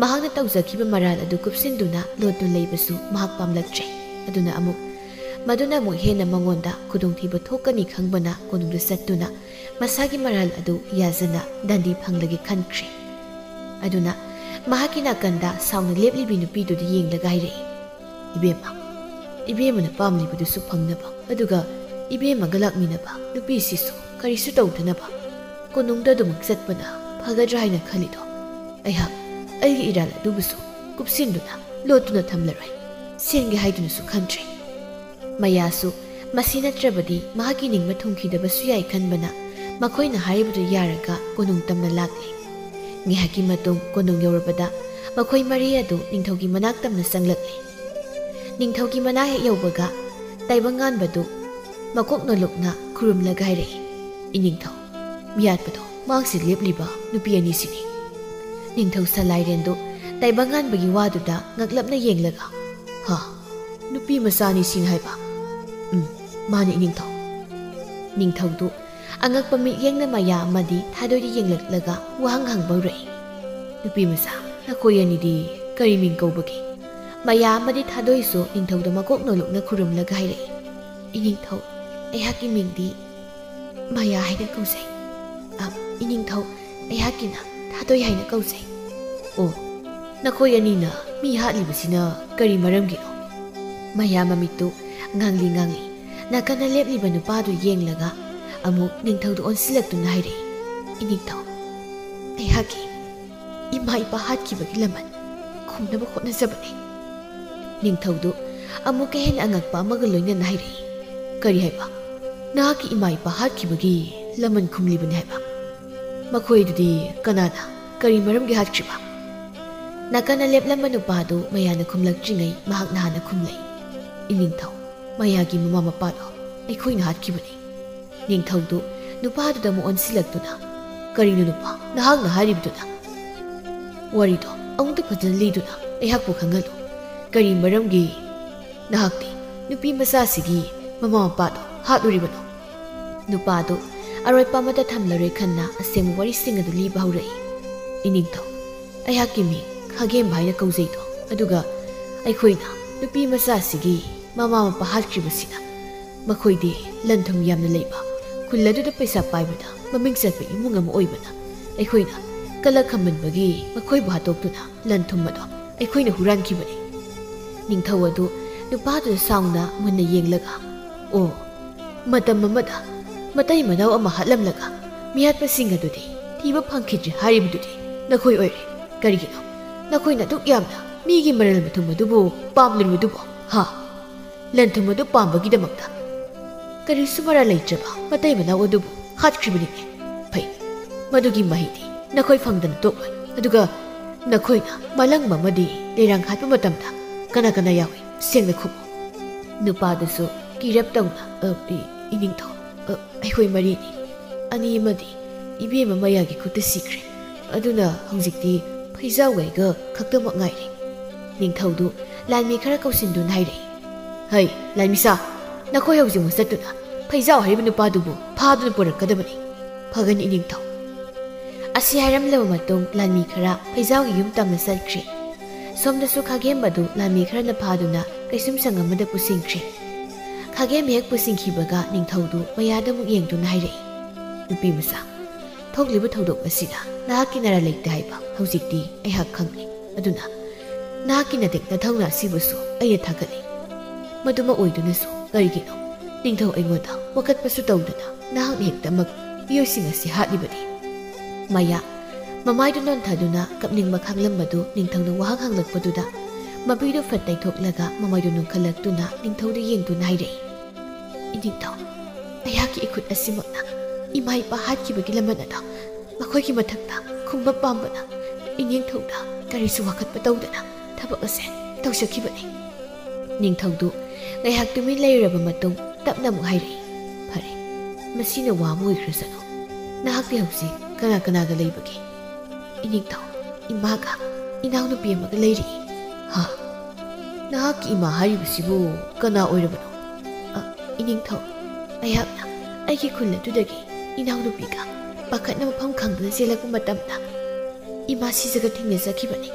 ꯃꯍꯥꯛꯅ ꯇꯧꯖꯈꯤꯕ ꯃꯔꯥꯜ ꯑꯗꯨ ꯀꯨꯞꯁꯤꯟꯗꯨꯅ ꯂꯣꯠꯇꯨꯅ ꯂꯩꯕꯁꯨ ꯃꯍꯥꯛ ꯄꯥꯝꯂꯛꯇ꯭ꯔꯦ꯫ ꯑꯗꯨꯅ ꯑꯃꯨꯛ, ꯃꯗꯨꯅ ꯑꯃꯨꯛ ꯍꯦꯟꯅ ꯃꯉꯣꯟꯗ ꯈꯨꯗꯣꯡꯊꯤꯕ ꯊꯣꯛꯀꯅꯤ ꯈꯪꯕꯅ ꯀꯣꯅꯨꯡꯗ ꯆꯠꯇꯨꯅ ꯃꯁꯥꯒꯤ ꯃꯔꯥꯜ ꯑꯗꯨ ꯌꯥꯖꯅ ꯗꯟꯗꯤ ꯐꯪꯂꯒꯦ ꯈꯟꯈ꯭ꯔꯦ꯫ ꯑꯗꯨꯅ ꯃꯍꯥꯛꯀꯤ ꯅꯥꯀꯟꯗ ꯁꯥꯎꯅ ꯂꯦꯞꯂꯤꯕꯤ ꯅꯨꯄꯤꯗꯨꯗ ꯌꯦꯡꯂꯒ ꯍꯥꯏꯔꯛꯏ, "ꯏꯕꯦꯝꯃ, ꯏꯕꯦꯝꯃꯅ ꯄꯥꯝꯂꯤꯕꯗꯨꯁꯨ ꯐꯪꯅꯕ, ꯑꯗꯨꯒ ꯏꯕꯦꯝꯃꯒ ꯂꯥꯛꯃꯤꯟꯅꯕ ꯅꯨꯄꯤꯁꯤꯁꯨ ꯀꯔꯤꯁꯨ ꯇꯧꯗꯅꯕ ꯀꯣꯅꯨꯡꯗ ꯑꯗꯨꯃꯛ ꯆꯠꯄꯅ ꯐꯒꯗ꯭ꯔꯥ ꯍꯥꯏꯅ ꯈꯜꯂꯤꯗꯣ? ꯑꯩꯍꯥꯛ ꯑꯩꯒꯤ ꯏꯔꯥꯜ ꯑꯗꯨꯕꯨꯁꯨ ꯀꯨꯞꯁꯤꯟꯗꯨꯅ ꯂꯣꯠꯇꯨꯅ ꯊꯝꯂꯔꯣꯏ꯫ ꯁꯦꯟꯒꯦ ꯍꯥꯏꯗꯨꯅꯁꯨ ꯈꯟꯗ꯭ꯔꯦ꯫" ꯃꯌꯥꯁꯨ ꯃꯁꯤ ꯅꯠꯇ꯭ꯔꯕꯗꯤ ꯃꯍꯥꯛꯀꯤ ꯅꯤꯡꯕ ꯊꯨꯡꯈꯤꯗꯕꯁꯨ ꯌꯥꯏ ꯈꯟꯕꯅ ꯃꯈꯣꯏꯅ ꯍꯥꯏꯔꯤꯕꯗꯨ ꯌꯥꯔꯒ ꯀꯣꯅꯨꯡ ꯇꯝꯅ ꯂꯥꯛꯂꯦ꯫ ꯉꯥꯏꯍꯥꯛꯀꯤ ꯃꯇꯨꯡ ꯀꯣꯅꯨꯡ ꯌꯧꯔꯕꯗ ꯃꯈꯣꯏ ꯃꯔꯤ ꯑꯗꯨ ꯅꯤꯡꯊꯧꯒꯤ ꯃꯅꯥꯛ ꯇꯝꯅ ꯆꯪꯂꯛꯂꯦ꯫ ꯅꯤꯡꯊꯧꯒꯤ ꯃꯅꯥꯛ ꯍꯦꯛ ꯌꯧꯕꯒ ꯇꯥꯏꯕꯪꯉꯥꯟꯕꯗꯨ ꯃꯀꯣꯛ ꯅꯣꯜꯂꯨꯛꯅ ꯈꯨꯔꯨꯝꯂꯒ ꯍꯥꯏꯔꯛꯏ, "ꯏꯅꯤꯡꯊꯧ, ꯃꯤꯌꯥꯠꯄꯗꯣ ꯃꯍꯥꯛꯁꯤ ꯂꯦꯞꯂꯤꯕ ꯅꯨꯄꯤ ꯑꯅꯤꯁꯤꯅꯤ꯫" ꯅꯤꯡꯊꯧ ꯁꯂꯥꯏꯔꯦꯟꯗꯨ ꯇꯥꯏꯕꯪꯉꯥꯟꯕꯒꯤ ꯋꯥꯗꯨꯗ ꯉꯛꯂꯞꯅ ꯌꯦꯡꯂꯒ, "ꯍꯥ? ꯅꯨꯄꯤ ꯃꯆꯥ ꯑꯅꯤꯁꯤꯅꯤ ꯍꯥꯏꯕ? ꯎꯝ, ꯃꯥꯅꯤ ꯏꯅꯤꯡꯊꯧ꯫" ꯅꯤꯡꯊꯧꯗꯨ ꯑꯉꯛꯄ ꯃꯤꯠꯌꯦꯡꯅ ꯃꯌꯥ ꯑꯃꯗꯤ ꯊꯥꯗꯣꯏꯗ ꯌꯦꯡꯂꯛꯂꯒ ꯋꯥꯍꯪ ꯍꯪꯕ ꯍꯧꯔꯛꯏ, "ꯅꯨꯄꯤ ꯃꯆꯥ, ꯅꯈꯣꯏ ꯑꯅꯤꯗꯤ "ꯀꯔꯤ ꯃꯤꯡ ꯀꯧꯕꯒꯦ?" ꯃꯌꯥ ꯑꯃꯗꯤ ꯊꯥꯗꯣꯏꯁꯨ ꯅꯤꯡꯊꯧꯗ ꯃꯀꯣꯛ ꯅꯣꯜꯂꯨꯛꯅ ꯈꯨꯔꯨꯝꯂꯒ ꯍꯥꯏꯔꯛꯏ, "ꯏꯅꯤꯡꯊꯧ, ꯑꯩꯍꯥꯛꯀꯤ ꯃꯤꯡꯗꯤ ꯃꯌꯥ ꯍꯥꯏꯅ ꯀꯧꯖꯩ꯫ ꯑ, ꯏꯅꯤꯡꯊꯧ, ꯑꯩꯍꯥꯛꯀꯤꯅ ꯊꯥꯗꯣꯏ ꯍꯥꯏꯅ ꯀꯧꯖꯩ꯫" "ꯑꯣ, ꯅꯈꯣꯏ ꯑꯅꯤꯅ ꯃꯤ ꯍꯥꯠꯂꯤꯕꯁꯤꯅ ꯀꯔꯤ ꯃꯔꯝꯒꯤꯅꯣ?" ꯃꯌꯥ ꯃꯃꯤꯠꯇꯨ ꯉꯥꯡꯂꯤ ꯉꯥꯡꯂꯤ ꯅꯥꯀꯟꯗ ꯂꯦꯞꯂꯤꯕ ꯅꯨꯄꯥꯗꯨ ꯌꯦꯡꯂꯒ ꯑꯃꯨꯛ ꯅꯤꯡꯊꯧꯗ ꯑꯣꯟꯁꯤꯜꯂꯛꯇꯨꯅ ꯍꯥꯏꯔꯛꯏ, "ꯏꯅꯤꯡꯊꯧ, ꯑꯩꯍꯥꯛꯀꯤ ꯏꯃꯥ ꯏꯄꯥ ꯍꯥꯠꯈꯤꯕꯒꯤ ꯂꯃꯟ ꯈꯨꯝꯅꯕ ꯍꯣꯠꯅꯖꯕꯅꯤ꯫" ꯅꯤꯡꯊꯧꯗꯨ ꯑꯃꯨꯛꯀ ꯍꯦꯟꯅ ꯑꯉꯛꯄ ꯑꯃꯒ ꯂꯣꯏꯅꯅ ꯍꯥꯏꯔꯛꯏ, "ꯀꯔꯤ ꯍꯥꯏꯕ? ꯅꯍꯥꯛꯀꯤ ꯏꯃꯥ ꯏꯄꯥ ꯍꯥꯠꯈꯤꯕꯒꯤ ꯂꯃꯟ ꯈꯨꯝꯂꯤꯕꯅꯤ ꯍꯥꯏꯕ? ꯃꯈꯣꯏꯗꯨꯗꯤ ꯀꯅꯥꯅ, ꯀꯔꯤ ꯃꯔꯝꯒꯤ ꯍꯥꯠꯈ꯭ꯔꯤꯕ?" ꯅꯥꯀꯟꯗ ꯂꯦꯞꯂꯝꯕ ꯅꯨꯄꯥꯗꯨ ꯃꯌꯥꯅ ꯈꯨꯝꯂꯛꯇ꯭ꯔꯤꯉꯩ ꯃꯍꯥꯛꯅ ꯍꯥꯟꯅ ꯈꯨꯝꯂꯛꯏ, "ꯏꯅꯤꯡꯊꯧ, ꯃꯌꯥꯒꯤ ꯃꯃꯥ ꯃꯄꯥꯗꯣ ꯑꯩꯈꯣꯏꯅ ꯍꯥꯠꯈꯤꯕꯅꯤ꯫" ꯅꯤꯡꯊꯧꯗꯨ ꯅꯨꯄꯥꯗꯨꯗ ꯑꯃꯨꯛ ꯑꯣꯟꯁꯤꯜꯂꯛꯇꯨꯅ, "ꯀꯔꯤꯅꯣ ꯅꯨꯄꯥ, ꯅꯍꯥꯛꯅ ꯍꯥꯏꯔꯤꯕꯗꯨꯅ? ꯋꯥꯔꯤꯗꯣ ꯑꯃꯨꯛꯇ ꯐꯖꯅ ꯂꯤꯗꯨꯅ ꯑꯩꯍꯥꯛꯄꯨ ꯈꯪꯍꯜꯂꯨ꯫ ꯀꯔꯤ ꯃꯔꯝꯒꯤ ꯅꯍꯥꯛꯇꯤ ꯅꯨꯄꯤ ꯃꯆꯥꯁꯤꯒꯤ ꯃꯃꯥ ꯃꯄꯥꯗꯣ ꯍꯥꯠꯂꯨꯔꯤꯕꯅꯣ?" ꯅꯨꯄꯥꯗꯨ ꯑꯔꯣꯠꯄ ꯑꯃꯠꯇ ꯊꯝꯂꯔꯣꯏ ꯈꯟꯅ ꯑꯁꯦꯡꯕ ꯋꯥꯔꯤꯁꯤꯡ ꯑꯗꯨ ꯂꯤꯕ ꯍꯧꯔꯛꯏ꯫ "ꯏꯅꯤꯡꯊꯧ, ꯑꯩꯍꯥꯛꯀꯤ ꯃꯤꯡ ꯈꯥꯒꯦꯝꯕ ꯍꯥꯏꯅ ꯀꯧꯖꯩꯗꯣ, ꯑꯗꯨꯒ ꯑꯩꯈꯣꯏꯅ ꯅꯨꯄꯤ ꯃꯆꯥꯁꯤꯒꯤ ꯃꯃꯥ ꯃꯄꯥ ꯍꯥꯠꯈ꯭ꯔꯤꯕꯁꯤꯅ, ꯃꯈꯣꯏꯗꯤ ꯂꯟ ꯊꯨꯝ ꯌꯥꯝꯅ ꯂꯩꯕ, ꯈꯨꯜ ꯑꯗꯨꯗ ꯄꯩꯁꯥ ꯄꯥꯏꯕꯗ ꯃꯃꯤꯡ ꯆꯠꯄ ꯏꯃꯨꯡ ꯑꯃ ꯑꯣꯏꯕꯅ, ꯑꯩꯈꯣꯏꯅ ꯀꯂꯛ ꯈꯝꯕꯟꯕꯒꯤ ꯃꯈꯣꯏꯕꯨ ꯍꯥꯠꯇꯣꯛꯇꯨꯅ ꯂꯟ ꯊꯨꯝ ꯑꯗꯣ ꯑꯩꯈꯣꯏꯅ ꯍꯨꯔꯥꯟꯈꯤꯕꯅꯤ꯫" ꯅꯤꯡꯊꯧ ꯑꯗꯨ ꯅꯨꯄꯥꯗꯨꯗ ꯁꯥꯎꯅ ꯃꯨꯟꯅ ꯌꯦꯡꯂꯒ, "ꯑꯣ, ꯃꯇꯝ ꯑꯃꯗ ꯃꯇꯩ ꯃꯅꯥꯎ ꯑꯃ ꯍꯥꯠꯂꯝꯂꯒ ꯃꯤꯍꯥꯠꯄꯁꯤꯡ ꯑꯗꯨꯗꯤ ꯊꯤꯕ ꯐꯪꯈꯤꯗ꯭ꯔꯦ ꯍꯥꯏꯔꯤꯕꯗꯨꯗꯤ ꯅꯈꯣꯏ ꯑꯣꯏꯔꯦ꯫ ꯀꯔꯤꯒꯤꯅꯣ ꯅꯈꯣꯏꯅ ꯑꯗꯨꯛ ꯌꯥꯝꯅ ꯃꯤꯒꯤ ꯃꯔꯜ ꯃꯊꯨꯝ ꯑꯗꯨꯕꯨ ꯄꯥꯝꯂꯤꯕꯗꯨꯕꯣ? ꯍꯥ? ꯂꯟ ꯊꯨꯝ ꯑꯗꯨ ꯄꯥꯝꯕꯒꯤꯗꯃꯛꯇ ꯀꯔꯤꯁꯨ ꯃꯔꯥꯜ ꯂꯩꯇ꯭ꯔꯕ ꯃꯇꯩ ꯃꯅꯥꯎ ꯑꯗꯨꯕꯨ ꯍꯥꯠꯈ꯭ꯔꯤꯕꯅꯤꯅꯦ꯫ ꯐꯩ, ꯃꯗꯨꯒꯤ ꯃꯍꯩꯗꯤ ꯅꯈꯣꯏ ꯐꯪꯗꯅ ꯇꯣꯛꯂꯣꯏ꯫ ꯑꯗꯨꯒ ꯅꯈꯣꯏꯅ ꯃꯥꯂꯪꯕ ꯑꯃꯗꯤ ꯂꯩꯔꯥꯡ ꯍꯥꯠꯄ ꯃꯇꯝꯗ ꯀꯅꯥ ꯀꯅꯥ ꯌꯥꯎꯏ? ꯁꯦꯡꯅ ꯈꯨꯝꯃꯨ꯫" ꯅꯨꯄꯥꯗꯨꯁꯨ ꯀꯤꯔꯞ ꯇꯧꯅ, "ꯑ, ꯏ-, ꯏꯅꯤꯡꯊꯧ, ꯑ, ꯑꯩꯈꯣꯏ ꯃꯔꯤꯅꯤ꯫ ꯑꯅꯤ ꯑꯃꯗꯤ ꯏꯕꯦꯝꯃ ꯃꯌꯥꯒꯤ ꯈꯨꯠꯇ ꯁꯤꯈ꯭ꯔꯦ꯫ ꯑꯗꯨꯅ ꯍꯧꯖꯤꯛꯇꯤ ꯐꯩꯖꯥꯎꯒ ꯑꯩꯒ ꯈꯛꯇꯃꯛ ꯉꯥꯏꯔꯦ꯫" ꯅꯤꯡꯊꯧꯗꯨ ꯂꯥꯟꯃꯤ ꯈꯔ ꯀꯧꯁꯤꯟꯗꯨꯅ ꯍꯥꯏꯔꯛꯏ, "ꯍꯩ, ꯂꯥꯟꯃꯤꯁꯥ, ꯅꯈꯣꯏ ꯍꯧꯖꯤꯛꯃꯛ ꯆꯠꯇꯨꯅ ꯐꯩꯖꯥꯎ ꯍꯥꯏꯔꯤꯕ ꯅꯨꯄꯥꯗꯨꯕꯨ ꯐꯥꯗꯨꯅ ꯄꯨꯔꯛꯀꯗꯕꯅꯤ꯫" "ꯐꯒꯅꯤ, ꯏꯅꯤꯡꯊꯧ꯫" ꯑꯁꯤ ꯍꯥꯏꯔꯝꯂꯕ ꯃꯇꯨꯡ ꯂꯥꯟꯃꯤ ꯈꯔ ꯐꯩꯖꯥꯎꯒꯤ ꯌꯨꯝ ꯇꯝꯅ ꯆꯠꯈ꯭ꯔꯦ꯫ ꯁꯣꯝꯗꯁꯨ ꯈꯥꯒꯦꯝꯕꯗꯨ ꯂꯥꯟꯃꯤ ꯈꯔꯅ ꯐꯥꯗꯨꯅ ꯀꯩꯁꯨꯝꯁꯪ ꯑꯃꯗ ꯄꯨꯁꯤꯟꯈ꯭ꯔꯦ꯫ ꯈꯥꯒꯦꯝꯕ ꯍꯦꯛ ꯄꯨꯁꯤꯟꯈꯤꯕꯒ ꯅꯤꯡꯊꯧꯗꯨ ꯃꯌꯥꯗ ꯑꯃꯨꯛ ꯌꯦꯡꯗꯨꯅ ꯍꯥꯏꯔꯛꯏ, "ꯅꯨꯄꯤ ꯃꯆꯥ, ꯊꯣꯛꯂꯤꯕ ꯊꯧꯗꯣꯛ ꯑꯁꯤꯗ ꯅꯍꯥꯛꯀꯤ ꯅꯔꯥ ꯂꯩꯇꯦ ꯍꯥꯏꯕ ꯍꯧꯖꯤꯛꯇꯤ ꯑꯩꯍꯥꯛ ꯈꯪꯂꯦ꯫ ꯑꯗꯨꯅ ꯅꯍꯥꯛꯀꯤ ꯅꯗꯤꯛ ꯅꯊꯧꯅꯥ ꯑꯁꯤꯕꯨꯁꯨ ꯑꯩꯅ ꯊꯥꯒꯠꯂꯤ꯫ ꯃꯗꯨꯃ ꯑꯣꯏꯗꯨꯅꯁꯨ ꯀꯔꯤꯒꯤꯅꯣ ꯅꯤꯡꯊꯧ ꯑꯩꯉꯣꯟꯗ ꯋꯥꯀꯠꯄꯁꯨ ꯇꯧꯗꯅ ꯅꯍꯥꯛꯅ ꯍꯦꯛꯇꯃꯛ ꯃꯤꯑꯣꯏꯁꯤꯡ ꯑꯁꯤ ꯍꯥꯠꯂꯤꯕꯗꯤ?" ꯃꯌꯥ ꯃꯃꯥꯏꯗꯨ ꯅꯣꯟꯊꯗꯨꯅ ꯀꯞꯅꯤꯡꯕ ꯈꯥꯡꯂꯝꯕꯗꯨ ꯅꯤꯡꯊꯧꯅ ꯋꯥꯍꯪ ꯍꯪꯂꯛꯄꯗꯨꯗ ꯃꯄꯤꯗꯨ ꯐꯠ ꯇꯩꯊꯣꯛꯂꯒ ꯃꯃꯥꯏꯗꯨ ꯅꯣꯟꯈꯠꯂꯛꯇꯨꯅ ꯅꯤꯡꯊꯧꯗ ꯌꯦꯡꯗꯨꯅ ꯍꯥꯏꯔꯛꯏ, "ꯏꯅꯤꯡꯊꯧ, ꯑꯩꯍꯥꯛꯀꯤ ꯏꯈꯨꯠ ꯑꯁꯤꯃꯛꯅ ꯏꯃꯥ ꯏꯄꯥ ꯍꯥꯠꯈꯤꯕꯒꯤ ꯂꯃꯟ ꯑꯗꯣ ꯃꯈꯣꯏꯒꯤ ꯃꯊꯛꯇ ꯈꯨꯝꯕ ꯄꯥꯝꯕꯅ ꯏꯅꯤꯡꯊꯧꯗ ꯀꯔꯤꯁꯨ ꯋꯥꯀꯠꯄ ꯇꯧꯗꯅ ꯊꯕꯛ ꯑꯁꯦ ꯇꯧꯖꯈꯤꯕꯅꯤ꯫" ꯅꯤꯡꯊꯧꯗꯨ ꯉꯥꯏꯍꯥꯛ ꯇꯨꯃꯤꯟ ꯂꯩꯔꯕ ꯃꯇꯨꯡ ꯇꯞꯅ ꯑꯃꯨꯛ ꯍꯥꯏꯔꯛꯏ, "ꯐꯔꯦ, ꯃꯁꯤꯅ ꯋꯥ ꯑꯃ ꯑꯣꯏꯈ꯭ꯔꯁꯅꯨ꯫ ꯅꯍꯥꯛꯇꯤ ꯍꯧꯖꯤꯛ ꯀꯅꯥ ꯀꯅꯥꯒ ꯂꯩꯕꯒꯦ?" "ꯏꯅꯤꯡꯊꯧ, ꯏꯃꯥꯒ ꯏꯅꯥꯎꯅꯨꯄꯤ ꯑꯃꯒ ꯂꯩꯔꯤ꯫" "ꯍꯥ? ꯅꯍꯥꯛꯀꯤ ꯏꯃꯥ ꯍꯥꯏꯔꯤꯕꯁꯤꯕꯨ ꯀꯅꯥ ꯑꯣꯏꯔꯕꯅꯣ?" "ꯑ, ꯏꯅꯤꯡꯊꯧ, ꯑꯩꯍꯥꯛꯅ ꯑꯩꯒꯤ ꯈꯨꯜ ꯑꯗꯨꯗꯒꯤ ꯏꯅꯥꯎꯅꯨꯄꯤꯒ ꯄꯥꯈꯠꯅ ꯃꯐꯝ ꯈꯪꯗꯅ ꯆꯦꯜꯂꯛꯄ ꯃꯇꯝꯗ ꯏꯃꯥ ꯁꯤꯖꯒ ꯊꯦꯡꯅꯖꯈꯤꯕꯅꯤ꯫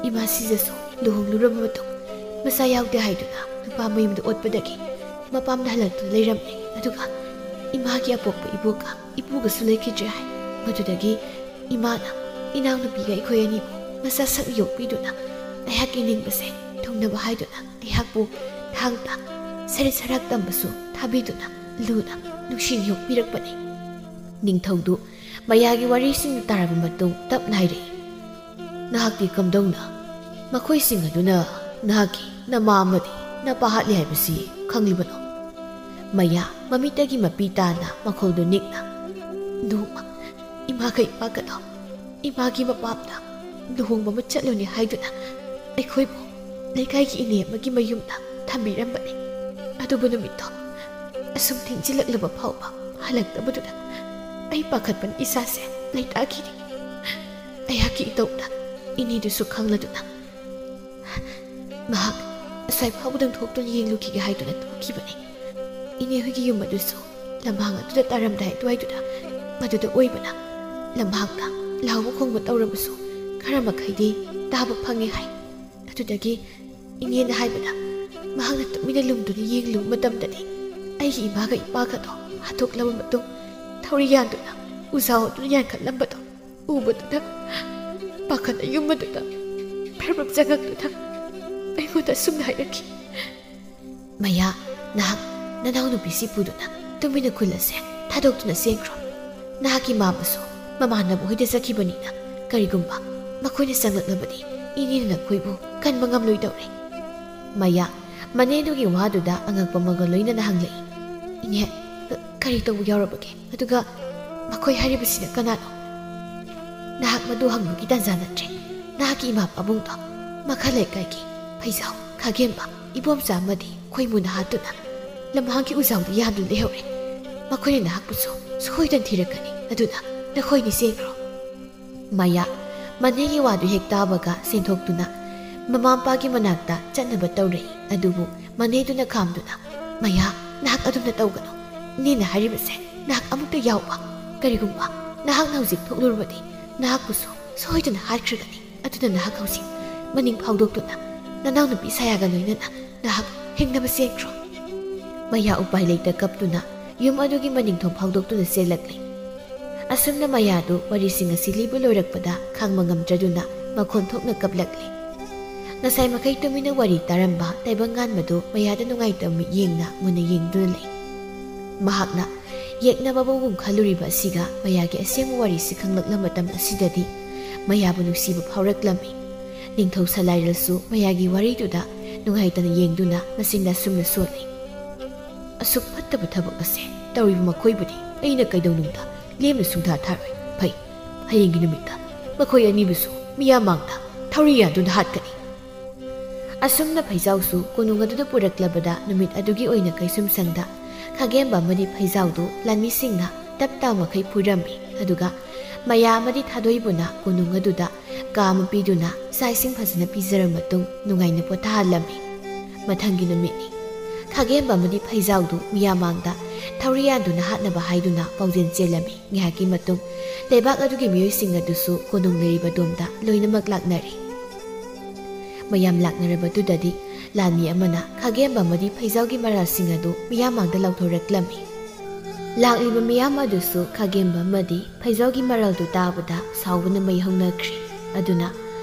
ꯏꯃꯥ ꯁꯤꯖꯁꯨ ꯂꯨꯍꯣꯡꯂꯨꯔꯕ ꯃꯇꯨꯡ ꯃꯆꯥ ꯌꯥꯎꯗꯦ ꯍꯥꯏꯗꯨꯅ ꯅꯨꯄꯥ ꯃꯌꯨꯝꯗ ꯑꯣꯠꯄꯗꯒꯤ ꯃꯄꯥꯝꯗ ꯍꯜꯂꯛꯇꯨꯅ ꯂꯩꯔꯝꯃꯤ꯫ ꯑꯗꯨꯒ ꯏꯃꯥꯒꯤ ꯑꯄꯣꯛꯄ ꯏꯕꯣꯛꯀ ꯏꯄꯨꯒꯁꯨ ꯂꯩꯈꯤꯗ꯭ꯔꯦ ꯍꯥꯏ꯫ ꯃꯗꯨꯗꯒꯤ ꯏꯃꯥꯅ ꯏꯅꯥꯎꯅꯨꯄꯤꯒ ꯑꯩꯈꯣꯏ ꯑꯅꯤꯕꯨ ꯃꯆꯥ ꯁꯛ ꯌꯣꯛꯄꯤꯗꯨꯅ ꯑꯩꯍꯥꯛꯀꯤ ꯅꯤꯡꯕꯁꯦ ꯊꯨꯡꯅꯕ ꯍꯥꯏꯗꯨꯅ ꯑꯩꯍꯥꯛꯄꯨ ꯊꯥꯡ ꯇꯥ ꯁꯔꯤꯠ ꯁꯔꯥꯛ ꯇꯝꯕꯁꯨ ꯊꯥꯕꯤꯗꯨꯅ ꯂꯨꯅ ꯅꯨꯡꯁꯤꯅ ꯌꯣꯛꯄꯤꯔꯛꯄꯅꯤ꯫" ꯅꯤꯡꯊꯧꯗꯨ ꯃꯌꯥꯒꯤ ꯋꯥꯔꯤꯁꯤꯡꯗꯨ ꯇꯥꯔꯕ ꯃꯇꯨꯡ ꯇꯞꯅ ꯍꯥꯏꯔꯛꯏ, "ꯅꯍꯥꯛꯇꯤ ꯀꯝꯗꯧꯅ ꯃꯈꯣꯏꯁꯤꯡ ꯑꯗꯨꯅ ꯅꯍꯥꯛꯀꯤ ꯅꯃꯥ ꯑꯃꯗꯤ ꯅꯄꯥ ꯍꯥꯠꯂꯤ ꯍꯥꯏꯕꯁꯤ ꯈꯪꯂꯤꯕꯅꯣ?" ꯃꯌꯥ ꯃꯃꯤꯠꯇꯒꯤ ꯃꯄꯤ ꯇꯥꯅ ꯃꯈꯣꯜꯗꯨ ꯅꯤꯛꯅ, "ꯅꯣꯡꯃ ꯏꯃꯥꯒ ꯏꯄꯥꯒꯗꯣ ꯏꯃꯥꯒꯤ ꯃꯄꯥꯝꯗ ꯂꯨꯍꯣꯡꯕ ꯑꯃ ꯆꯠꯂꯨꯅꯤ ꯍꯥꯏꯗꯨꯅ ꯑꯩꯈꯣꯏꯕꯨ ꯂꯩꯀꯥꯏꯒꯤ ꯏꯅꯦ ꯑꯃꯒꯤ ꯃꯌꯨꯝꯗ ꯊꯝꯕꯤꯔꯝꯕꯅꯤ꯫ ꯑꯗꯨꯕꯨ ꯅꯨꯃꯤꯠꯇꯣ ꯑꯁꯨꯝ ꯊꯦꯡꯖꯤꯜꯂꯛꯂꯕ ꯐꯥꯎꯕ ꯍꯜꯂꯛꯇꯕꯗꯨꯗ ꯑꯩ ꯄꯥꯈꯠꯄꯅ ꯏꯁꯥꯁꯦ ꯂꯩꯇꯥꯈꯤꯅꯤ꯫ ꯑꯩꯍꯥꯛꯀꯤ ꯏꯇꯧꯗ ꯏꯅꯦꯗꯨꯁꯨ ꯈꯪꯂꯗꯨꯅ ꯃꯍꯥꯛ ꯑꯁ꯭ꯋꯥꯏ ꯐꯥꯎꯕꯗꯪ ꯊꯣꯛꯇꯨꯅ ꯌꯦꯡꯂꯨꯈꯤꯒꯦ ꯍꯥꯏꯗꯨꯅ ꯊꯣꯛꯈꯤꯕꯅꯤ꯫ ꯏꯅꯦ ꯍꯣꯏꯒꯤ ꯌꯨꯝ ꯑꯗꯨꯁꯨ ꯂꯝꯍꯥꯡ ꯑꯗꯨꯗ ꯇꯥꯔꯝꯗꯥꯏ ꯑꯗꯨꯋꯥꯏꯗꯨꯗ ꯃꯗꯨꯗ ꯑꯣꯏꯕꯅ ꯂꯝꯍꯥꯡꯗ ꯂꯥꯎꯕ ꯈꯣꯡꯕ ꯇꯧꯔꯕꯁꯨ ꯈꯔ ꯃꯈꯩꯗꯤ ꯇꯥꯕ ꯐꯪꯉꯦ ꯍꯥꯏ꯫ ꯑꯗꯨꯗꯒꯤ ꯏꯅꯦꯅ ꯍꯥꯏꯕꯗ ꯃꯍꯥꯛꯅ ꯇꯨꯃꯤꯟꯅ ꯂꯨꯝꯗꯨꯅ ꯌꯦꯡꯂꯨꯕ ꯃꯇꯝꯗꯗꯤ ꯑꯩꯒꯤ ꯏꯃꯥꯒ ꯏꯄꯥꯒꯗꯣ ꯍꯥꯠꯇꯣꯛꯂꯕ ꯃꯇꯨꯡ ꯊꯧꯔꯤ ꯌꯥꯟꯗꯨꯅ ꯎꯖꯥꯎ ꯑꯗꯨꯅ ꯌꯥꯟꯈꯠꯂꯝꯕꯗꯣ ꯎꯕꯗꯨꯗ ꯄꯥꯈꯠꯅ ꯌꯨꯝ ꯑꯗꯨꯗ ꯐꯔꯕꯛ ꯆꯪꯉꯛꯇꯨꯅ ꯑꯩꯉꯣꯟꯗ ꯑꯁꯨꯝꯅ ꯍꯥꯏꯔꯛꯈꯤ: "ꯃꯌꯥ, ꯅꯍꯥꯛ ꯅꯅꯥꯎꯅꯨꯄꯤꯁꯤ ꯄꯨꯗꯨꯅ ꯇꯨꯃꯤꯟꯅ ꯈꯨꯜ ꯑꯁꯦ ꯊꯥꯗꯣꯛꯇꯨꯅ ꯆꯦꯟꯈ꯭ꯔꯣ꯫ ꯅꯍꯥꯛꯀꯤ ꯃꯥꯝꯃꯁꯨ ꯃꯃꯥꯟꯅꯕ ꯍꯣꯏꯗ ꯆꯠꯈꯤꯕꯅꯤꯅ ꯀꯔꯤꯒꯨꯝꯕ ꯃꯈꯣꯏꯅ ꯆꯪꯂꯛꯂꯕꯗꯤ ꯏꯅꯦꯅ ꯅꯈꯣꯏꯕꯨ ꯀꯟꯕ ꯉꯝꯂꯣꯏꯗꯧꯔꯦ"꯫ ꯃꯌꯥ, ꯃꯅꯦꯗꯨꯒꯤ ꯋꯥꯗꯨꯗ ꯑꯉꯛꯄ ꯑꯃꯒ ꯂꯣꯏꯅꯅ ꯍꯪꯂꯛꯏ: "ꯏꯅꯦ, ꯀ-, ꯀꯔꯤ ꯇꯧꯕ ꯌꯥꯎꯔꯕꯒꯦ? ꯑꯗꯨꯒ ꯃꯈꯣꯏ ꯍꯥꯏꯔꯤꯕꯁꯤꯅ ꯀꯅꯥꯅꯣ?" "ꯅꯍꯥꯛ ꯃꯗꯨ ꯍꯪꯕꯒꯤ ꯇꯥꯟꯖꯥ ꯅꯠꯇ꯭ꯔꯦ꯫ ꯅꯍꯥꯛꯀꯤ ꯏꯃꯥ ꯄꯥꯕꯨꯡꯗꯣ ꯃꯈꯥ ꯂꯩꯀꯥꯏꯒꯤ ꯐꯩꯖꯥꯎ, ꯈꯥꯒꯦꯝꯕ, ꯏꯕꯣꯝꯆꯥ ꯑꯃꯗꯤ ꯈꯣꯏꯃꯨꯅ ꯍꯥꯠꯇꯨꯅ ꯂꯝꯍꯥꯡꯒꯤ ꯎꯖꯥꯎꯗ ꯌꯥꯟꯗꯨꯅ ꯂꯩꯍꯧꯔꯦ꯫ ꯃꯈꯣꯏꯅ ꯅꯍꯥꯛꯄꯨꯁꯨ ꯁꯣꯏꯗꯅ ꯊꯤꯔꯛꯀꯅꯤ꯫ ꯑꯗꯨꯅ ꯅꯈꯣꯏꯅꯤ ꯆꯦꯟꯈ꯭ꯔꯣ"꯫ ꯃꯌꯥ, ꯃꯅꯦꯒꯤ ꯋꯥꯗꯨ ꯍꯦꯛ ꯇꯥꯕꯒ ꯆꯦꯟꯊꯣꯛꯇꯨꯅ ꯃꯃꯥ ꯃꯄꯥꯒꯤ ꯃꯅꯥꯛꯇ ꯆꯠꯅꯕ ꯇꯧꯔꯛꯏ꯫ ꯑꯗꯨꯕꯨ ꯃꯅꯦꯗꯨꯅ ꯈꯥꯝꯗꯨꯅ: "ꯃꯌꯥ, ꯅꯍꯥꯛ ꯑꯗꯨꯝꯅ ꯇꯧꯒꯅꯨ꯫ ꯏꯅꯦꯅ ꯍꯥꯏꯔꯤꯕꯁꯦ ꯅꯍꯥꯛ ꯑꯃꯨꯛꯇ ꯌꯥꯎꯕ꯫ ꯀꯔꯤꯒꯨꯝꯕ ꯅꯍꯥꯛꯅ ꯍꯧꯖꯤꯛ ꯊꯣꯛꯂꯨꯔꯕꯗꯤ ꯅꯍꯥꯛꯄꯨꯁꯨ ꯁꯣꯏꯗꯅ ꯍꯥꯠꯈ꯭ꯔꯒꯅꯤ꯫ ꯑꯗꯨꯅ ꯅꯍꯥꯛ ꯍꯧꯖꯤꯛ ꯃꯅꯤꯡ ꯐꯥꯎꯗꯣꯛꯇꯨꯅ ꯅꯅꯥꯎꯅꯨꯄꯤ ꯁꯥꯌꯥꯒ ꯂꯣꯏꯅꯅ ꯅꯍꯥꯛ ꯍꯤꯡꯅꯕ ꯆꯦꯟꯈ꯭ꯔꯣ"꯫ ꯃꯌꯥ ꯎꯄꯥꯏ ꯂꯩꯇ ꯀꯞꯇꯨꯅ ꯌꯨꯝ ꯑꯗꯨꯒꯤ ꯃꯅꯤꯡ ꯊꯣꯡ ꯐꯥꯎꯗꯣꯛꯇꯨꯅ ꯆꯦꯜꯂꯛꯂꯦ꯫ ꯑꯁꯨꯝꯅ ꯃꯌꯥꯗꯨ ꯋꯥꯔꯤꯁꯤꯡ ꯑꯁꯤ ꯂꯤꯕ ꯂꯣꯏꯔꯛꯄꯗ ꯈꯥꯡꯕ ꯉꯝꯗ꯭ꯔꯗꯨꯅ ꯃꯈꯣꯟ ꯊꯣꯛꯅ ꯀꯞꯂꯛꯂꯦ꯫ ꯉꯁꯥꯏ ꯃꯈꯩ ꯇꯨꯃꯤꯟꯅ ꯋꯥꯔꯤ ꯇꯥꯔꯝꯕ ꯇꯥꯏꯕꯪ ꯉꯥꯟꯕꯗꯨ ꯃꯌꯥꯗ ꯅꯨꯡꯉꯥꯏꯇꯕ ꯃꯤꯠꯌꯦꯡꯅ ꯃꯨꯟꯅ ꯌꯦꯡꯗꯨꯅ ꯂꯩ꯫ ꯃꯍꯥꯛꯅ ꯌꯦꯛꯅꯕꯕꯨꯒꯨꯝ ꯈꯜꯂꯨꯔꯤꯕ ꯑꯁꯤꯒ ꯃꯌꯥꯒꯤ ꯑꯁꯦꯡꯕ ꯋꯥꯔꯤꯁꯤ ꯈꯪꯂꯛꯂ ꯃꯇꯝ ꯑꯁꯤꯗꯗꯤ ꯃꯌꯥꯕꯨ ꯅꯨꯡꯁꯤꯕ ꯐꯥꯎꯔꯛꯂꯝꯃꯤ꯫ ꯅꯤꯡꯊꯧ ꯁꯂꯥꯏꯔꯦꯜꯁꯨ ꯃꯌꯥꯒꯤ ꯋꯥꯔꯤꯗꯨꯗ ꯅꯨꯡꯉꯥꯏꯇꯅ ꯌꯦꯡꯗꯨꯅ ꯃꯆꯤꯟꯗ ꯑꯁꯨꯝꯅ ꯁꯣꯜꯂꯤ: "ꯑꯁꯨꯛ ꯐꯠꯇꯕ ꯊꯕꯛ ꯑꯁꯦ ꯇꯧꯔꯤꯕ ꯃꯈꯣꯏꯕꯨꯗꯤ ꯑꯩꯅ ꯀꯩꯗꯧꯅꯨꯡꯗ ꯂꯦꯝꯅ ꯁꯨꯡꯊꯥ ꯊꯥꯔꯣꯏ꯫ ꯐꯩ, ꯍꯌꯦꯡꯒꯤ ꯅꯨꯃꯤꯠꯇ ꯃꯈꯣꯏ ꯑꯅꯤꯕꯨꯁꯨ ꯃꯤꯌꯥꯝ ꯃꯥꯡꯗ ꯊꯧꯔꯤ ꯌꯥꯟꯗꯨꯅ ꯍꯥꯠꯀꯅꯤ"꯫ ꯑꯁꯨꯝꯅ ꯐꯩꯖꯥꯎꯁꯨ ꯀꯣꯅꯨꯡ ꯑꯗꯨꯗ ꯄꯨꯔꯛꯂꯕꯗ ꯅꯨꯃꯤꯠ ꯑꯗꯨꯒꯤ ꯑꯣꯏꯅ ꯀꯩꯁꯨꯝꯁꯪꯗ ꯈꯥꯒꯦꯝꯕ ꯑꯃꯗꯤ ꯐꯩꯖꯥꯎꯗꯨ ꯂꯥꯟꯃꯤꯁꯤꯡꯅ ꯇꯞ ꯇꯥ ꯃꯈꯩ ꯐꯨꯔꯝꯃꯤ꯫ ꯑꯗꯨꯒ ꯃꯌꯥ ꯑꯃꯗꯤ ꯊꯥꯗꯣꯏꯕꯨꯅ ꯀꯣꯅꯨꯡ ꯑꯗꯨꯗ ꯀꯥ ꯑꯃ ꯄꯤꯗꯨꯅ ꯆꯥꯛ ꯏꯁꯤꯡ ꯐꯖꯅ ꯄꯤꯖꯔꯕ ꯃꯇꯨꯡ ꯅꯨꯡꯉꯥꯏꯅ ꯄꯣꯊꯥꯍꯜꯂꯝꯃꯤ꯫ ꯃꯊꯪꯒꯤ ꯅꯨꯃꯤꯠꯅꯤ꯫ ꯈꯥꯒꯦꯝꯕ ꯑꯃꯗꯤ ꯐꯩꯖꯥꯎꯗꯨ ꯃꯤꯌꯥꯝ ꯃꯥꯡꯗ ꯊꯧꯔꯤ ꯌꯥꯟꯗꯨꯅ ꯍꯥꯠꯅꯕ ꯍꯥꯏꯗꯨꯅ ꯄꯥꯎꯖꯦꯜ ꯆꯦꯜꯂꯝꯃꯤ꯫ ꯉꯥꯏꯍꯥꯛꯀꯤ ꯃꯇꯨꯡ ꯂꯩꯕꯥꯛ ꯑꯗꯨꯒꯤ ꯃꯤꯑꯣꯏꯁꯤꯡ ꯑꯗꯨꯁꯨ ꯀꯣꯅꯨꯡ ꯂꯩꯔꯤꯕ ꯑꯗꯣꯝꯗ ꯂꯣꯏꯅꯃꯛ ꯂꯥꯛꯅꯔꯦ꯫ ꯃꯌꯥꯝ ꯂꯥꯛꯅꯔꯕꯗꯨꯗꯗꯤ ꯂꯥꯟꯃꯤ ꯑꯃꯅ ꯈꯥꯒꯦꯝꯕ ꯑꯃꯗꯤ ꯐꯩꯖꯥꯎꯒꯤ ꯃꯔꯥꯜꯁꯤꯡ ꯑꯗꯨ ꯃꯤꯌꯥꯝ ꯃꯥꯡꯗ ꯂꯥꯎꯊꯣꯔꯛꯂꯝꯃꯤ꯫ ꯂꯥꯛꯂꯤꯕ ꯃꯤꯌꯥꯝ ꯑꯗꯨꯁꯨ ꯈꯥꯒꯦꯝꯕ ꯑꯃꯗꯤ ꯐꯩꯖꯥꯎꯒꯤ ꯃꯔꯥꯜꯗꯨ ꯇꯥꯕꯗ ꯁꯥꯎꯕꯅ ꯃꯩ ꯍꯧꯅꯈ꯭ꯔꯦ꯫ ꯑꯗꯨꯅ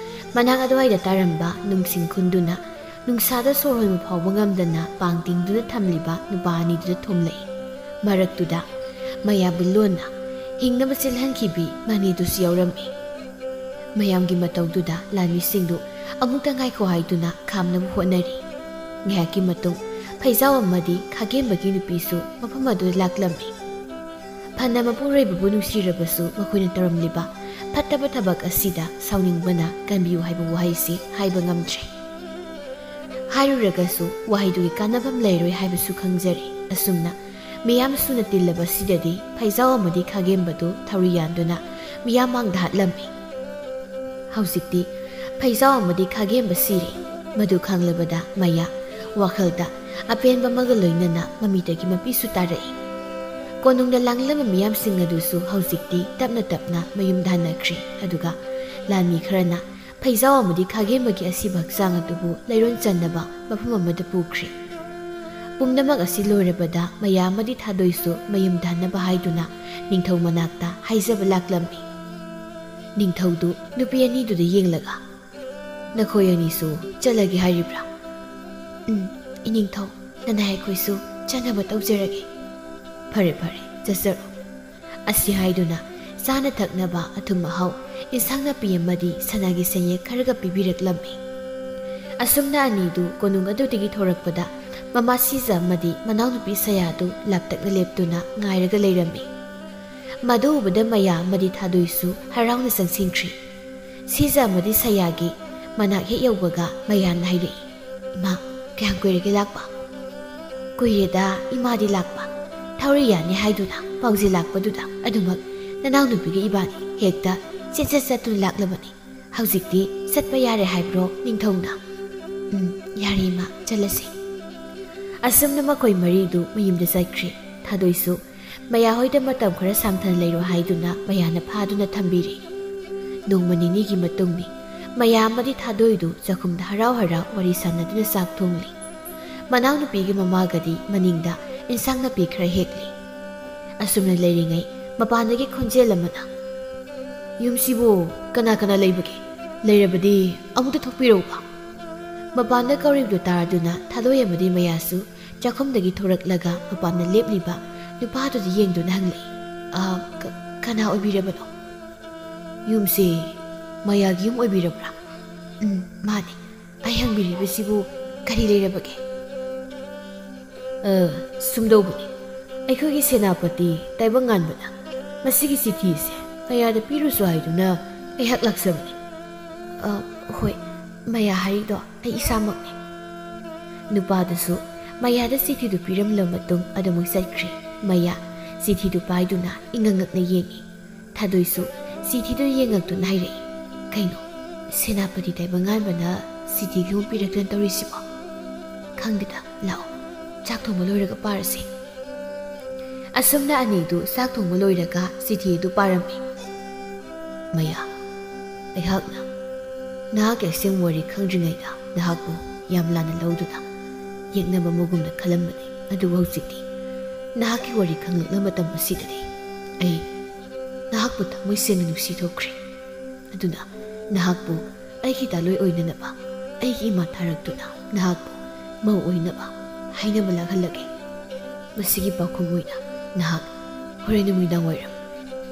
ꯃꯅꯥꯛ ꯑꯗꯨꯋꯥꯏꯗ ꯇꯥꯔꯝꯕ ꯅꯨꯡꯁꯤꯡ ꯈꯨꯟꯗꯨꯅ ꯅꯨꯡꯁꯥꯗ ꯁꯣꯔ ꯍꯣꯟꯕ ꯐꯥꯎꯕ ꯉꯝꯗꯅ ꯄꯥꯡ ꯇꯤꯡꯗꯨꯅ ꯊꯝꯂꯤꯕ ꯅꯨꯄꯥ ꯑꯅꯤꯗꯨꯗ ꯊꯣꯝꯂꯛꯏ꯫ ꯃꯔꯛꯇꯨꯗ ꯃꯌꯥꯕꯨ ꯂꯣꯟꯅ ꯍꯤꯡꯅꯕ ꯆꯦꯜꯍꯟꯈꯤꯕꯤ ꯃꯅꯤꯗꯨꯁꯨ ꯌꯥꯎꯔꯝꯃꯤ꯫ ꯃꯌꯥꯝꯒꯤ ꯃꯇꯧꯗꯨꯗ ꯂꯥꯟꯃꯤꯁꯤꯡꯗꯨ ꯑꯃꯨꯛꯇ ꯉꯥꯏꯈꯣ ꯍꯥꯏꯗꯨꯅ ꯈꯥꯝꯅꯕ ꯍꯣꯠꯅꯔꯤ꯫ ꯉꯥꯏꯍꯥꯛꯀꯤ ꯃꯇꯨꯡ ꯐꯩꯖꯥꯎ ꯑꯃꯗꯤ ꯈꯥꯒꯦꯝꯕꯒꯤ ꯅꯨꯄꯤꯁꯨ ꯃꯐꯝ ꯑꯗꯨꯗ ꯂꯥꯛꯂꯝꯃꯤ꯫ ꯐꯅ ꯃꯄꯨꯔꯣꯏꯕꯕꯨ ꯅꯨꯡꯁꯤꯔꯕꯁꯨ ꯃꯈꯣꯏꯅ ꯇꯧꯔꯝꯂꯤꯕ ꯐꯠꯇꯕ ꯊꯕꯛ ꯑꯁꯤꯗ ꯁꯥꯎꯅꯤꯡꯕꯅ ꯀꯟꯕꯤꯌꯨ ꯍꯥꯏꯕ ꯋꯥꯍꯩꯁꯤ ꯍꯥꯏꯕ ꯉꯝꯗ꯭ꯔꯦ꯫ ꯍꯥꯏꯔꯨꯔꯒꯁꯨ ꯋꯥꯍꯩꯗꯨꯒꯤ ꯀꯥꯟꯅꯐꯝ ꯂꯩꯔꯣꯏ ꯍꯥꯏꯕꯁꯨ ꯈꯪꯖꯔꯦ꯫ ꯑꯁꯨꯝꯅ ꯃꯤꯌꯥꯝ ꯁꯨꯅ ꯇꯤꯜꯂꯕꯁꯤꯗꯗꯤ ꯐꯩꯖꯥꯎ ꯑꯃꯗꯤ ꯈꯥꯒꯦꯝꯕꯗꯨ ꯊꯧꯔꯤ ꯌꯥꯟꯗꯨꯅ ꯃꯤꯌꯥꯝ ꯃꯥꯡꯗ ꯍꯥꯠꯂꯝꯃꯤ꯫ ꯍꯧꯖꯤꯛꯇꯤ ꯐꯩꯖꯥꯎ ꯑꯃꯗꯤ ꯈꯥꯒꯦꯝꯕ ꯁꯤꯔꯦ꯫ ꯃꯗꯨ ꯈꯪꯂꯕꯗ ꯃꯌꯥ ꯋꯥꯈꯜꯗ ꯑꯄꯦꯟꯕ ꯑꯃꯒ ꯂꯣꯏꯅꯅ ꯃꯃꯤꯇꯒꯤ ꯃꯄꯤꯁꯨ ꯇꯥꯔꯛꯏ꯫ ꯀꯣꯅꯨꯡꯗ ꯂꯥꯡꯂꯝꯕ ꯃꯤꯌꯥꯝꯁꯤꯡ ꯑꯗꯨꯁꯨ ꯍꯧꯖꯤꯛꯇꯤ ꯇꯞꯅ ꯇꯞꯅ ꯃꯌꯨꯝꯗ ꯍꯟꯅꯈ꯭ꯔꯦ꯫ ꯑꯗꯨꯒ ꯂꯥꯟꯃꯤ ꯈꯔꯅ ꯐꯩꯖꯥꯎ ꯑꯃꯗꯤ ꯈꯥꯒꯦꯝꯕꯒꯤ ꯑꯁꯤꯕ ꯍꯛꯆꯥꯡ ꯑꯗꯨꯕꯨ ꯂꯩꯔꯣꯟ ꯆꯟꯅꯕ ꯃꯐꯝ ꯑꯃꯗ ꯄꯨꯈ꯭ꯔꯦ꯫ ꯄꯨꯝꯅꯃꯛ ꯑꯁꯤ ꯂꯣꯏꯔꯕꯗ ꯃꯌꯥ ꯑꯃꯗꯤ ꯊꯥꯗꯣꯏꯁꯨ ꯃꯌꯨꯝꯗ ꯍꯟꯅꯕ ꯍꯥꯏꯗꯨꯅ ꯅꯤꯡꯊꯧ ꯃꯅꯥꯛꯇ ꯍꯥꯏꯖꯕ ꯂꯥꯛꯂꯝꯃꯤ꯫ ꯅꯤꯡꯊꯧꯗꯨ ꯅꯨꯄꯤ ꯑꯅꯤꯗꯨꯗ ꯌꯦꯡꯂꯒ, "ꯅꯈꯣꯏ ꯑꯅꯤꯁꯨ ꯆꯠꯂꯒꯦ ꯍꯥꯏꯔꯤꯕ꯭ꯔꯥ?" "ꯎꯝ, ꯏꯅꯤꯡꯊꯧ, ꯅꯅꯥꯏ ꯑꯩꯈꯣꯏꯁꯨ ꯆꯠꯅꯕ ꯇꯧꯖꯔꯒꯦ꯫" "ꯐꯔꯦ, ꯐꯔꯦ, ꯆꯠꯆꯔꯣ꯫" ꯑꯁꯤ ꯍꯥꯏꯗꯨꯅ ꯆꯥꯅ ꯊꯛꯅꯕ ꯑꯊꯨꯝ ꯑꯍꯥꯎ, ꯏꯟꯁꯥꯡ ꯅꯥꯄꯤ ꯑꯃꯗꯤ ꯁꯅꯥꯒꯤ ꯁꯦꯟꯌꯦꯛ ꯈꯔꯒ ꯄꯤꯕꯤꯔꯛꯂꯝꯃꯤ꯫ ꯑꯁꯨꯝꯅ ꯑꯅꯤꯗꯨ ꯀꯣꯅꯨꯡ ꯑꯗꯨꯗꯒꯤ ꯊꯣꯔꯛꯄꯗ ꯃꯃꯥ ꯁꯤꯖ ꯑꯃꯗꯤ ꯃꯅꯥꯎꯅꯨꯄꯤ ꯁꯌꯥꯗꯨ ꯂꯥꯞꯇꯛꯅ ꯂꯦꯞꯇꯨꯅ ꯉꯥꯏꯔꯒ ꯂꯩꯔꯝꯃꯤ꯫ ꯃꯗꯨ ꯎꯕꯗ ꯃꯌꯥ ꯑꯃꯗꯤ ꯊꯥꯗꯣꯏꯁꯨ ꯍꯔꯥꯎꯅ ꯆꯪꯁꯤꯟꯈ꯭ꯔꯤ꯫ ꯁꯤꯖ ꯑꯃꯗꯤ ꯁꯌꯥꯒꯤ ꯃꯅꯥꯛ ꯍꯦꯛ ꯌꯧꯕꯒ ꯃꯌꯥꯅ ꯍꯥꯏꯔꯛꯏ, "ꯏꯃꯥ, ꯀꯌꯥꯝ ꯀꯨꯏꯔꯒꯦ ꯂꯥꯛꯄ?" "ꯀꯨꯏꯔꯦꯗ ꯏꯃꯥꯗꯤ ꯂꯥꯛꯄ꯫ ꯊꯧꯔꯤ ꯌꯥꯅꯤ ꯍꯥꯏꯗꯨꯅ ꯄꯥꯎꯖꯦꯜ ꯂꯥꯛꯄꯗꯨꯗ ꯑꯗꯨꯃꯛ ꯅꯅꯥꯎꯅꯨꯄꯤꯒ ꯏꯕꯥꯅꯤ ꯍꯦꯛꯇ ꯆꯦꯠ ꯆꯦꯠ ꯆꯠꯇꯨꯅ ꯂꯥꯛꯂꯕꯅꯤ꯫ ꯍꯧꯖꯤꯛꯇꯤ ꯆꯠꯄ ꯌꯥꯔꯦ ꯍꯥꯏꯕ꯭ꯔꯣ ꯅꯤꯡꯊꯧꯅ?" "ꯎꯝ, ꯌꯥꯔꯦ ꯏꯃꯥ, ꯆꯠꯂꯁꯤ꯫" ꯑꯁꯨꯝꯅ ꯃꯈꯣꯏ ꯃꯔꯤꯗꯨ ꯃꯌꯨꯝꯗ ꯆꯠꯈ꯭ꯔꯦ꯫ ꯊꯥꯗꯣꯏꯁꯨ ꯃꯌꯥꯍꯣꯏꯗ ꯃꯇꯝ ꯈꯔ ꯁꯥꯡꯊꯅ ꯂꯩꯔꯣ ꯍꯥꯏꯗꯨꯅ ꯃꯌꯥꯅ ꯐꯥꯗꯨꯅ ꯊꯝꯕꯤꯔꯦ꯫ ꯅꯣꯡꯃ ꯅꯤꯅꯤꯒꯤ ꯃꯇꯨꯡꯅꯤ꯫ ꯃꯌꯥ ꯑꯃꯗꯤ ꯊꯥꯗꯣꯏꯗꯨ ꯆꯥꯛꯈꯨꯝꯗ ꯍꯔꯥꯎ ꯍꯔꯥꯎ ꯋꯥꯔꯤ ꯁꯥꯟꯅꯗꯨꯅ ꯆꯥꯛ ꯊꯣꯡꯂꯤ꯫ ꯃꯅꯥꯎꯅꯨꯄꯤꯒꯤ ꯃꯃꯥꯒꯗꯤ ꯃꯅꯤꯡꯗ ꯏꯟꯁꯥꯡ ꯅꯥꯄꯤ ꯈꯔ ꯍꯦꯛꯂꯤ꯫ ꯑꯁꯨꯝꯅ ꯂꯩꯔꯤꯉꯩ ꯃꯄꯥꯟꯗꯒꯤ ꯈꯣꯟꯖꯦꯜ ꯑꯃꯅ, "ꯌꯨꯝꯁꯤꯕꯨ ꯀꯅꯥ ꯀꯅꯥ ꯂꯩꯕꯒꯦ? ꯂꯩꯔꯕꯗꯤ ꯑꯃꯨꯛꯇ ꯊꯣꯛꯄꯤꯔꯛꯎꯕ꯫" ꯃꯄꯥꯟꯗ ꯀꯧꯔꯤꯕꯗꯨ ꯇꯥꯔꯗꯨꯅ ꯊꯥꯗꯣꯏ ꯑꯃꯗꯤ ꯃꯌꯥꯁꯨ ꯆꯥꯛꯈꯨꯝꯗꯒꯤ ꯊꯣꯔꯛꯂꯒ ꯃꯄꯥꯟꯗ ꯂꯦꯞꯂꯤꯕ ꯅꯨꯄꯥꯗꯨꯗ ꯌꯦꯡꯗꯨꯅ ꯍꯪꯂꯛꯏ, "ꯑ, ꯀ-, ꯀꯅꯥ ꯑꯣꯏꯕꯤꯔꯕꯅꯣ?" "ꯌꯨꯝꯁꯦ ꯃꯌꯥꯒꯤ ꯌꯨꯝ ꯑꯣꯏꯕꯤꯔꯕ꯭ꯔꯥ?" "ꯎꯝ, ꯃꯥꯅꯤ꯫ ꯑꯩ ꯍꯪꯕꯤꯔꯤꯕꯁꯤꯕꯨ ꯀꯔꯤ ꯂꯩꯔꯕꯒꯦ?" "ꯑ, ꯁꯨꯝꯗꯧꯕꯅꯤ꯫ ꯑꯩꯈꯣꯏꯒꯤ ꯁꯦꯅꯥꯄꯇꯤ ꯇꯥꯏꯕꯪ ꯉꯥꯟꯕꯅ ꯃꯁꯤꯒꯤ ꯆꯤꯊꯤꯁꯦ ꯃꯌꯥꯗ ꯄꯤꯔꯨꯁꯨ ꯍꯥꯏꯗꯨꯅ ꯑꯩꯍꯥꯛ ꯂꯥꯛꯆꯕꯅꯤ꯫" "ꯑ, ꯍꯣꯏ, ꯃꯌꯥ ꯍꯥꯏꯔꯤꯗꯣ ꯑꯩ ꯏꯁꯥꯃꯛꯅꯤ꯫" ꯅꯨꯄꯥꯗꯨꯁꯨ ꯃꯌꯥꯗ ꯆꯤꯊꯤꯗꯨ ꯄꯤꯔꯝꯂꯕ ꯃꯇꯨꯡ ꯑꯗꯨꯃꯛ ꯆꯠꯈ꯭ꯔꯦ꯫ ꯃꯌꯥ ꯆꯤꯊꯤꯗꯨ ꯄꯥꯏꯗꯨꯅ ꯏꯉꯛ ꯉꯛꯅ ꯌꯦꯡꯉꯤ꯫ ꯊꯥꯗꯣꯏꯁꯨ ꯆꯤꯊꯤꯗꯨ ꯌꯦꯡꯉꯛꯇꯨꯅ ꯍꯥꯏꯔꯛꯏ, "ꯀꯩꯅꯣ, ꯁꯦꯅꯥꯄꯇꯤ ꯇꯥꯏꯕꯪꯉꯥꯟꯕꯅ ꯆꯤꯊꯤꯒꯨꯝ ꯄꯤꯔꯛꯇꯅ ꯇꯧꯔꯤꯁꯤꯕꯣ? ꯈꯪꯗꯦꯗ, ꯂꯥꯛꯑꯣ, ꯆꯥꯛ ꯊꯣꯡꯕ ꯂꯣꯏꯔꯒ ꯄꯥꯔꯁꯤ꯫" ꯑꯁꯨꯝꯅ ꯑꯅꯤꯗꯨ ꯆꯥꯛ ꯊꯣꯡꯕ ꯂꯣꯏꯔꯒ ꯆꯤꯊꯤ ꯑꯗꯨ ꯄꯥꯔꯝꯃꯤ꯫ "ꯃꯌꯥ, ꯑꯩꯍꯥꯛꯅ ꯅꯍꯥꯛꯀꯤ ꯑꯁꯦꯡꯕ ꯋꯥꯔꯤ ꯈꯪꯗ꯭ꯔꯤꯉꯩꯗ ꯅꯍꯥꯛꯄꯨ ꯌꯥꯝ ꯂꯥꯟꯅ ꯂꯧꯗꯨꯅ ꯌꯦꯛꯅꯕ ꯃꯒꯨꯝꯅ ꯈꯜꯂꯝꯕꯅꯤ꯫ ꯑꯗꯨꯕꯨ ꯍꯧꯖꯤꯛꯇꯤ ꯅꯍꯥꯛꯀꯤ ꯋꯥꯔꯤ ꯈꯪꯂꯛꯂꯕ ꯃꯇꯝ ꯑꯁꯤꯗꯗꯤ ꯑꯩ ꯅꯍꯥꯛꯄꯨ ꯊꯃꯣꯏ ꯁꯦꯡꯅ ꯅꯨꯡꯁꯤ ꯊꯣꯛꯈ꯭ꯔꯦ꯫ ꯑꯗꯨꯅ ꯅꯍꯥꯛꯄꯨ ꯑꯩꯒꯤ ꯗꯥꯂꯣꯏ ꯑꯣꯏꯅꯅꯕ ꯑꯩꯒꯤ ꯏꯃꯥ ꯊꯥꯔꯛꯇꯨꯅ ꯅꯍꯥꯛꯄꯨ ꯃꯧ ꯑꯣꯏꯅꯕ ꯍꯥꯏꯅꯕ ꯂꯥꯛꯍꯜꯂꯒꯦ꯫ ꯃꯁꯤꯒꯤ ꯄꯥꯎꯈꯨꯝ ꯑꯣꯏꯅ ꯅꯍꯥꯛ ꯍꯣꯔꯦꯟ ꯅꯨꯃꯤꯗꯥꯡ ꯋꯥꯏꯔꯝ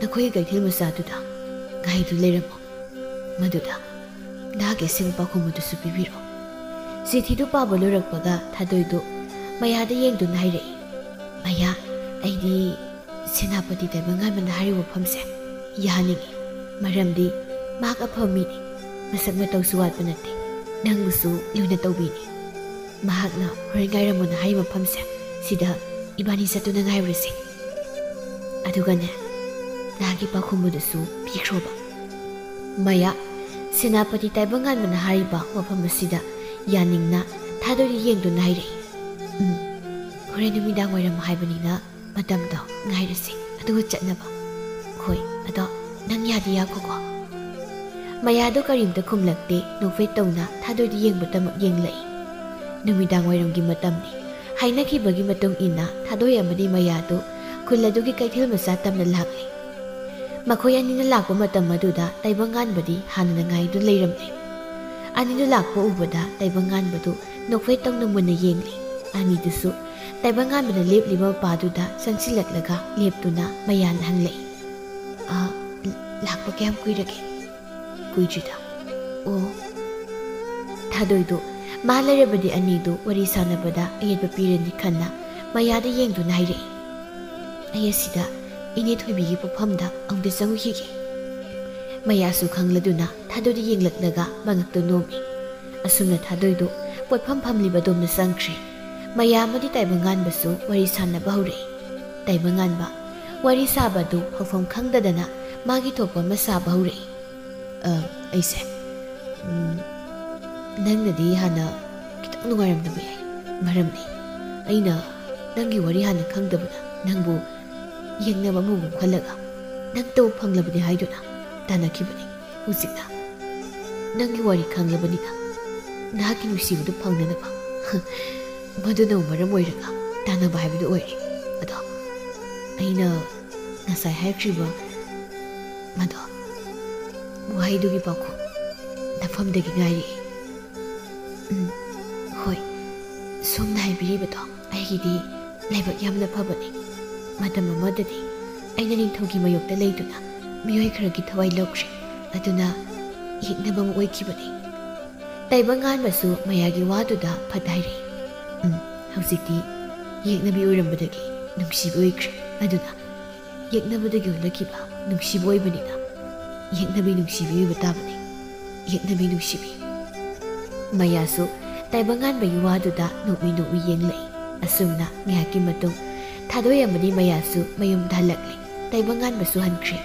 ꯅꯈꯣꯏꯒꯤ ꯀꯩꯊꯦꯜ ꯃꯆꯥꯗꯨꯗ ꯉꯥꯏꯗꯨꯅ ꯂꯩꯔꯝꯃꯨ꯫ ꯃꯗꯨꯗ ꯅꯍꯥꯛꯀꯤ ꯑꯁꯦꯡꯕ ꯄꯥꯎꯈꯨꯝ ꯑꯗꯨꯁꯨ ꯄꯤꯕꯤꯔꯣ꯫" ꯆꯤꯊꯤꯗꯨ ꯄꯥꯕ ꯂꯣꯏꯔꯛꯄꯒ ꯊꯥꯗꯣꯏꯗꯨ ꯃꯌꯥꯗ ꯌꯦꯡꯗꯨꯅ ꯍꯥꯏꯔꯛꯏ, "ꯃꯌꯥ, ꯑꯩꯗꯤ ꯁꯦꯅꯥꯄꯇꯤ ꯇꯥꯏꯕꯪꯉꯥꯟꯕꯅ ꯍꯥꯏꯔꯤꯕ ꯋꯥꯐꯝꯁꯦ ꯌꯥꯍꯟꯅꯤꯡꯏ꯫ ꯃꯔꯝꯗꯤ ꯃꯍꯥꯛ ꯑꯐꯕ ꯃꯤꯅꯤ, ꯃꯁꯛ ꯃꯇꯧꯁꯨ ꯋꯥꯠꯄ ꯅꯠꯇꯦ, ꯅꯪꯕꯨꯁꯨ ꯂꯨꯅ ꯇꯧꯕꯤꯅꯤ꯫ ꯃꯍꯥꯛꯅ ꯍꯣꯔꯦꯟ ꯉꯥꯏꯔꯝꯃꯣꯅ ꯍꯥꯏꯔꯤꯕ ꯃꯐꯝꯁꯦ, ꯁꯤꯗ ꯏꯕꯥꯅꯤ ꯆꯠꯇꯨꯅ ꯉꯥꯏꯔꯨꯔꯁꯤ꯫ ꯑꯗꯨꯒꯅꯦ, ꯅꯍꯥꯛꯀꯤ ꯄꯥꯎꯈꯨꯝ ꯑꯗꯨꯁꯨ ꯄꯤꯈ꯭ꯔꯣꯕ꯫" ꯃꯌꯥ ꯁꯦꯅꯥꯄꯇꯤ ꯇꯥꯏꯕꯪꯉꯥꯟꯕꯅ ꯍꯥꯏꯔꯤꯕ ꯋꯥꯐꯝ ꯑꯁꯤꯗ ꯌꯥꯅꯤꯡꯅ ꯊꯥꯗꯣꯏꯗ ꯌꯦꯡꯗꯨꯅ ꯍꯥꯏꯔꯛꯏ, "ꯎꯝ, ꯍꯣꯔꯦꯟ ꯅꯨꯃꯤꯗꯥꯡ ꯋꯥꯏꯔꯝ ꯍꯥꯏꯕꯅꯤꯅ ꯃꯇꯝꯗꯣ ꯉꯥꯏꯔꯁꯤ, ꯑꯗꯨꯒ ꯆꯠꯅꯕ꯫ ꯍꯣꯏ, ꯑꯗꯣ ꯅꯪ ꯌꯥꯗꯤ ꯌꯥꯈꯣꯀꯣ?" ꯃꯌꯥꯗꯨ ꯀꯔꯤꯝꯇ ꯈꯨꯝꯂꯛꯇꯦ꯫ ꯅꯣꯛꯐꯦꯠ ꯇꯧꯅ ꯊꯥꯗꯣꯏꯗꯨ ꯌꯦꯡꯕꯇꯃꯛ ꯌꯦꯡꯂꯛꯏ꯫ ꯅꯨꯃꯤꯗꯥꯡ ꯋꯥꯏꯔꯝꯒꯤ ꯃꯇꯝꯅꯤ꯫ ꯍꯥꯏꯅꯈꯤꯕꯒꯤ ꯃꯇꯨꯡ ꯏꯟꯅ ꯊꯥꯗꯣꯏ ꯑꯃꯗꯤ ꯃꯌꯥꯗꯨ ꯈꯨꯜ ꯑꯗꯨꯒꯤ ꯀꯩꯊꯦꯜ ꯃꯆꯥ ꯇꯝꯅ ꯂꯥꯛꯂꯤ꯫ ꯃꯈꯣꯏ ꯑꯅꯤꯅ ꯂꯥꯛꯄ ꯃꯇꯝ ꯑꯗꯨꯗ ꯇꯥꯏꯕꯪꯉꯥꯟꯕꯗꯤ ꯍꯥꯟꯅꯅ ꯉꯥꯏꯗꯨꯅ ꯂꯩꯔꯝꯂꯦ꯫ ꯑꯅꯤꯗꯨ ꯂꯥꯛꯄ ꯎꯕꯗ ꯇꯥꯏꯕꯪꯉꯥꯟꯕꯗꯨ ꯅꯣꯛꯐꯦꯠ ꯇꯧꯅ ꯃꯨꯟꯅ ꯌꯦꯡꯂꯤ꯫ ꯑꯅꯤꯗꯨꯁꯨ ꯇꯥꯏꯕꯪꯉꯥꯟꯕꯅ ꯂꯦꯞꯂꯤꯕ ꯃꯄꯥꯗꯨꯗ ꯆꯪꯁꯤꯜꯂꯛꯂꯒ ꯂꯦꯞꯇꯨꯅ ꯃꯌꯥꯅ ꯍꯪꯂꯛꯏ, "ꯑ, ꯂꯥꯛꯄ ꯀꯌꯥꯝ ꯀꯨꯏꯔꯒꯦ?" "ꯀꯨꯏꯗ꯭ꯔꯤꯗ꯫" "ꯑꯣ꯫" ꯊꯥꯗꯣꯏꯗꯨ ꯃꯥ ꯂꯩꯔꯕꯗꯤ ꯑꯅꯤꯗꯨ ꯋꯥꯔꯤ ꯁꯥꯟꯅꯕꯗ ꯑꯌꯦꯠꯄ ꯄꯤꯔꯅꯤ ꯈꯟꯅ ꯃꯌꯥꯗ ꯌꯦꯡꯗꯨꯅ ꯍꯥꯏꯔꯛꯏ, "ꯑꯩ ꯑꯁꯤꯗ ꯏꯅꯦ ꯊꯣꯏꯕꯤꯒꯤ ꯄꯣꯛꯐꯝꯗ ꯑꯃꯨꯛꯇ ꯆꯪꯉꯨꯈꯤꯒꯦ꯫" ꯃꯌꯥꯁꯨ ꯈꯪꯂꯗꯨꯅ ꯊꯥꯗꯣꯏꯗ ꯌꯦꯡꯂꯛꯂꯒ ꯃꯉꯛꯇ ꯅꯣꯝꯃꯤ꯫ ꯑꯁꯨꯝꯅ ꯊꯥꯗꯣꯏꯗꯨ ꯄꯣꯠꯐꯝ ꯐꯝꯂꯤꯕ ꯑꯗꯣꯝꯗ ꯆꯪꯈ꯭ꯔꯦ꯫ ꯃꯌꯥ ꯑꯃꯗꯤ ꯇꯥꯏꯕꯪꯉꯥꯟꯕꯁꯨ ꯋꯥꯔꯤ ꯁꯥꯟꯅꯕ ꯍꯧꯔꯛꯏ꯫ ꯇꯥꯏꯕꯪꯉꯥꯟꯕ ꯋꯥꯔꯤ ꯁꯥꯕ ꯑꯗꯨ ꯍꯧꯐꯝ ꯈꯪꯗꯗꯅ ꯃꯥꯒꯤ ꯊꯣꯛꯄ ꯑꯃ ꯁꯥꯕ ꯍꯧꯔꯛꯏ꯫ "ꯑ, ꯑꯩꯁꯦ, ꯎꯝ, ꯅꯪꯅꯗꯤ ꯍꯥꯟꯅ ꯈꯤꯇꯪ ꯅꯨꯡꯉꯥꯏꯔꯝꯗꯕ ꯌꯥꯏ꯫ ꯃꯔꯝꯗꯤ ꯑꯩꯅ ꯅꯪꯒꯤ ꯋꯥꯔꯤ ꯍꯥꯟꯅ ꯈꯪꯗꯕꯅ ꯅꯪꯕꯨ ꯌꯦꯡꯅꯕ ꯑꯃꯃꯨꯛ ꯈꯜꯂꯒ ꯅꯪ ꯇꯧ ꯐꯪꯂꯕꯗꯤ ꯍꯥꯏꯗꯨꯅ ꯇꯥꯟꯅꯈꯤꯕꯅꯤ꯫ ꯍꯧꯖꯤꯛꯅ ꯅꯪꯒꯤ ꯋꯥꯔꯤ ꯈꯪꯂꯕꯅꯤꯅ ꯅꯍꯥꯛꯀꯤ ꯅꯨꯡꯁꯤꯕꯗꯨ ꯐꯪꯅꯅꯕ ꯃꯗꯨꯅ ꯃꯔꯝ ꯑꯣꯏꯔꯒ ꯇꯥꯟꯅꯕ ꯍꯥꯏꯕꯗꯨ ꯑꯣꯏꯔꯦ꯫ ꯑꯗꯣ ꯑꯩꯅ ꯉꯁꯥꯏ ꯍꯥꯏꯈ꯭ꯔꯤꯕ ꯃꯗꯣ, ꯋꯥꯍꯩꯗꯨꯒꯤ ꯄꯥꯎꯈꯨꯝ ꯅꯐꯝꯗꯒꯤ ꯉꯥꯏꯔꯤ꯫" "ꯎꯝ, ꯍꯣꯏ, ꯁꯣꯝꯅ ꯍꯥꯏꯕꯤꯔꯤꯕꯗꯣ ꯑꯩꯒꯤꯗꯤ ꯂꯥꯏꯕꯛ ꯌꯥꯝꯅ ꯐꯕꯅꯤ꯫ ꯃꯇꯝ ꯑꯃꯗꯗꯤ ꯑꯩꯅ ꯅꯤꯡꯊꯧꯒꯤ ꯃꯥꯌꯣꯛꯇ ꯂꯩꯗꯨꯅ ꯃꯤꯑꯣꯏ ꯈꯔꯒꯤ ꯊꯋꯥꯏ ꯂꯧꯈ꯭ꯔꯦ꯫ ꯑꯗꯨꯅ ꯌꯦꯛꯅꯕ ꯑꯃ ꯑꯣꯏꯈꯤꯕꯅꯤ꯫" ꯇꯥꯏꯕꯪꯉꯥꯟꯕꯁꯨ ꯃꯌꯥꯒꯤ ꯋꯥꯗꯨꯗ ꯐꯠ ꯍꯥꯏꯔꯛꯏ, "ꯎꯝ, ꯍꯧꯖꯤꯛꯇꯤ ꯌꯦꯛꯅꯕꯤ ꯑꯣꯏꯔꯝꯕꯗꯒꯤ ꯅꯨꯡꯁꯤꯕꯤ ꯑꯣꯏꯈ꯭ꯔꯦ꯫ ꯑꯗꯨꯅ ꯌꯦꯛꯅꯕꯗꯒꯤ ꯑꯣꯜꯂꯛꯈꯤꯕ ꯅꯨꯡꯁꯤꯕ ꯑꯣꯏꯕꯅꯤꯅ ꯌꯦꯛꯅꯕꯤ ꯅꯨꯡꯁꯤꯕꯤ ꯑꯣꯏꯕ ꯇꯥꯕꯅꯤ꯫ ꯌꯦꯛꯅꯕꯤ ꯅꯨꯡꯁꯤꯕꯤ꯫" ꯃꯌꯥꯁꯨ ꯇꯥꯏꯕꯪꯉꯥꯟꯕꯒꯤ ꯋꯥꯗꯨꯗ ꯅꯣꯛꯃꯤ ꯅꯣꯛꯃꯤ ꯌꯦꯡꯂꯛꯏ꯫ ꯑꯁꯨꯝꯅ ꯉꯥꯏꯍꯥꯛꯀꯤ ꯃꯇꯨꯡ ꯊꯥꯗꯣꯏ ꯑꯃꯗꯤ ꯃꯌꯥꯁꯨ ꯃꯌꯨꯝꯗ ꯍꯜꯂꯛꯂꯤ꯫ ꯇꯥꯏꯕꯪꯉꯥꯟꯕꯁꯨ ꯍꯟꯈ꯭ꯔꯦ꯫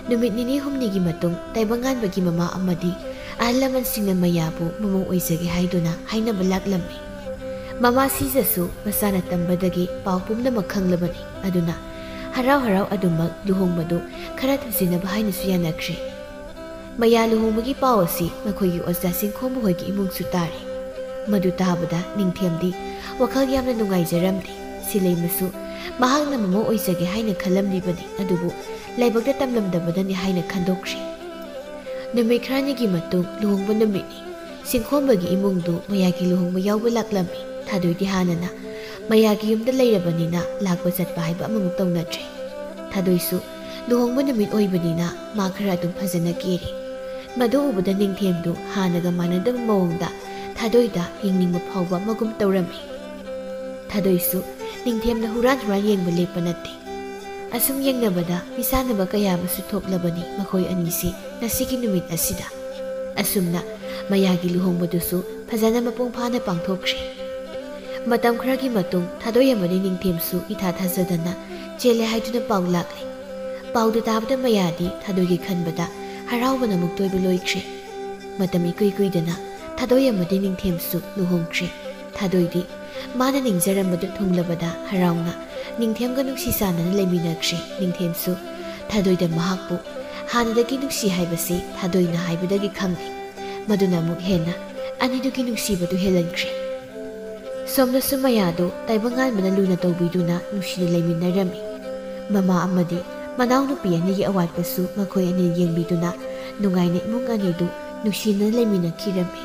ꯅꯨꯃꯤꯠ ꯅꯤꯅꯤ ꯍꯨꯝꯅꯤꯒꯤ ꯃꯇꯨꯡ ꯇꯥꯏꯕꯪꯉꯥꯟꯕꯒꯤ ꯃꯃꯥ ꯑꯃꯗꯤ ꯑꯍꯜ ꯂꯃꯟꯁꯤꯡꯅ ꯃꯌꯥꯕꯨ ꯃꯃꯧ ꯑꯣꯏꯖꯒꯦ ꯍꯥꯏꯗꯨꯅ ꯍꯥꯏꯅꯕ ꯂꯥꯛꯂꯝꯃꯤ꯫ ꯃꯃꯥ ꯁꯤꯖꯁꯨ ꯃꯆꯥꯅ ꯇꯝꯕꯗꯒꯤ ꯄꯥꯎ ꯄꯨꯝꯅꯃꯛ ꯈꯪꯂꯕꯅꯤ꯫ ꯑꯗꯨꯅ ꯍꯔꯥꯎ ꯍꯔꯥꯎ ꯑꯗꯨꯃꯛ ꯂꯨꯍꯣꯡꯕꯗꯨ ꯈꯔ ꯊꯨꯖꯤꯟꯅꯕ ꯍꯥꯏꯅꯁꯨ ꯌꯥꯅꯈ꯭ꯔꯦ꯫ ꯃꯌꯥ ꯂꯨꯍꯣꯡꯕꯒꯤ ꯄꯥꯎ ꯑꯁꯤ ꯃꯈꯣꯏꯒꯤ ꯑꯣꯖꯥ ꯆꯤꯡꯈꯣꯝꯕ ꯍꯣꯏꯒꯤ ꯏꯃꯨꯡꯁꯨ ꯇꯥꯔꯦ꯫ ꯃꯗꯨ ꯇꯥꯕꯗ ꯅꯤꯡꯊꯦꯝꯗꯤ ꯋꯥꯈꯜ ꯌꯥꯝꯅ ꯅꯨꯡꯉꯥꯏꯖꯔꯝꯗꯦ꯫ ꯁꯤꯂꯩꯃꯁꯨ ꯃꯍꯥꯛꯅ ꯃꯃꯧ ꯑꯣꯏꯖꯒꯦ ꯍꯥꯏꯅ ꯈꯜꯂꯝꯂꯤꯕꯅꯤ, ꯑꯗꯨꯕꯨ ꯂꯥꯏꯕꯛꯇ ꯇꯝꯂꯝꯗꯕꯗꯅꯤ ꯍꯥꯏꯅ ꯈꯟꯗꯣꯛꯈ꯭ꯔꯦ꯫ ꯅꯨꯃꯤꯠ ꯈꯔꯅꯤꯒꯤ ꯃꯇꯨꯡ ꯂꯨꯍꯣꯡꯕ ꯅꯨꯃꯤꯠꯅꯤ꯫ ꯆꯤꯡꯈꯣꯝꯕꯒꯤ ꯏꯃꯨꯡꯗꯨ ꯃꯌꯥꯒꯤ ꯂꯨꯍꯣꯡꯕ ꯌꯥꯎꯕ ꯂꯥꯛꯂꯝꯃꯤ꯫ ꯊꯥꯗꯣꯏꯗꯤ ꯍꯥꯟꯅꯅ ꯃꯌꯥꯒꯤ ꯌꯨꯝꯗ ꯂꯩꯔꯕꯅꯤꯅ ꯂꯥꯛꯄ ꯆꯠꯄ ꯍꯥꯏꯕ ꯑꯃꯃꯨꯛ ꯇꯧꯅꯗ꯭ꯔꯦ꯫ ꯊꯥꯗꯣꯏꯁꯨ ꯂꯨꯍꯣꯡꯕ ꯅꯨꯃꯤꯠ ꯑꯣꯏꯕꯅꯤꯅ ꯃꯥ ꯈꯔ ꯑꯗꯨꯝ ꯐꯖꯅ ꯀꯦꯔꯤ꯫ ꯃꯗꯨ ꯎꯕꯗ ꯅꯤꯡꯊꯦꯝꯗꯨ ꯍꯥꯟꯅꯒ ꯃꯥꯟꯅꯗꯕ ꯃꯑꯣꯡꯗ ꯊꯥꯗꯣꯏꯗ ꯌꯦꯡꯅꯤꯡꯕ ꯐꯥꯎꯕ ꯑꯃꯒꯨꯝ ꯇꯧꯔꯝꯃꯤ꯫ ꯊꯥꯗꯣꯏꯁꯨ ꯅꯤꯡꯊꯦꯝꯅ ꯍꯨꯔꯥꯟ ꯍꯨꯔꯥꯟ ꯌꯦꯡꯕ ꯂꯦꯞꯄ ꯅꯠꯇꯦ꯫ ꯑꯁꯨꯝ ꯌꯦꯡꯅꯕꯗ ꯃꯤꯁꯥꯟꯅꯕ ꯀꯌꯥ ꯑꯃꯁꯨ ꯊꯣꯛꯂꯕꯅꯤ ꯃꯈꯣꯏ ꯑꯅꯤꯁꯤ ꯉꯁꯤꯒꯤ ꯅꯨꯃꯤꯠ ꯑꯁꯤꯗ꯫ ꯑꯁꯨꯝꯅ ꯃꯌꯥꯒꯤ ꯂꯨꯍꯣꯡꯕꯗꯨꯁꯨ ꯐꯖꯅ ꯃꯄꯨꯡ ꯐꯥꯅ ꯄꯥꯡꯊꯣꯛꯈ꯭ꯔꯦ꯫ ꯃꯇꯝ ꯈꯔꯒꯤ ꯃꯇꯨꯡ ꯊꯥꯗꯣꯏ ꯑꯃꯗꯤ ꯅꯤꯡꯊꯦꯝꯁꯨ ꯏꯊꯥ ꯊꯥꯖꯗꯅ ꯆꯦꯜꯂꯦ ꯍꯥꯏꯗꯨꯅ ꯄꯥꯎ ꯂꯥꯛꯂꯦ꯫ ꯄꯥꯎꯗꯨ ꯇꯥꯕꯗ ꯃꯌꯥꯗꯤ ꯊꯥꯗꯣꯏꯒꯤ ꯈꯟꯕꯗ ꯍꯔꯥꯎꯕꯅ ꯑꯃꯨꯛ ꯇꯣꯏꯕ ꯂꯣꯏꯈ꯭ꯔꯦ꯫ ꯃꯇꯝ ꯏꯀꯨꯏ ꯀꯨꯏꯗꯅ ꯊꯥꯗꯣꯏ ꯑꯃꯗꯤ ꯅꯤꯡꯊꯦꯝꯁꯨ ꯂꯨꯍꯣꯡꯈ꯭ꯔꯦ꯫ ꯊꯥꯗꯣꯏꯗꯤ ꯃꯥꯅ ꯅꯤꯡꯖꯔꯝꯕꯗꯨ ꯊꯨꯡꯂꯕꯗ ꯍꯔꯥꯎꯅ ꯅꯤꯡꯊꯦꯝꯒ ꯅꯨꯡꯁꯤ ꯆꯥꯟꯅꯅ ꯂꯩꯃꯤꯟꯅꯈ꯭ꯔꯦ꯫ ꯅꯤꯡꯊꯦꯝꯁꯨ ꯊꯥꯗꯣꯏꯗ ꯃꯍꯥꯛꯄꯨ ꯍꯥꯟꯅꯗꯒꯤ ꯅꯨꯡꯁꯤ ꯍꯥꯏꯕꯁꯤ ꯊꯥꯗꯣꯏꯅ ꯍꯥꯏꯕꯗꯒꯤ ꯈꯪꯂꯦ꯫ ꯃꯗꯨꯅ ꯑꯃꯨꯛ ꯍꯦꯟꯅ ꯑꯅꯤꯗꯨꯒꯤ ꯅꯨꯡꯁꯤꯕꯗꯨ ꯍꯦꯜꯍꯟꯈ꯭ꯔꯦ꯫ ꯁꯣꯝꯗꯁꯨ ꯃꯌꯥꯗꯨ ꯇꯥꯏꯕꯪꯉꯥꯟꯕꯅ ꯂꯨꯅ ꯇꯧꯕꯤꯗꯨꯅ ꯅꯨꯡꯁꯤꯅ ꯂꯩꯃꯤꯟꯅꯔꯝꯃꯤ꯫ ꯃꯃꯥ ꯑꯃꯗꯤ ꯃꯅꯥꯎꯅꯨꯄꯤ ꯑꯅꯤꯒꯤ ꯑꯋꯥꯠꯄꯁꯨ ꯃꯈꯣꯏ ꯑꯅꯤ ꯌꯦꯡꯕꯤꯗꯨꯅ ꯅꯨꯡꯉꯥꯏꯅ ꯏꯃꯨꯡ ꯑꯅꯤꯗꯨ ꯅꯨꯡꯁꯤꯅ ꯂꯩꯃꯤꯟꯅꯈꯤꯔꯝꯃꯤ꯫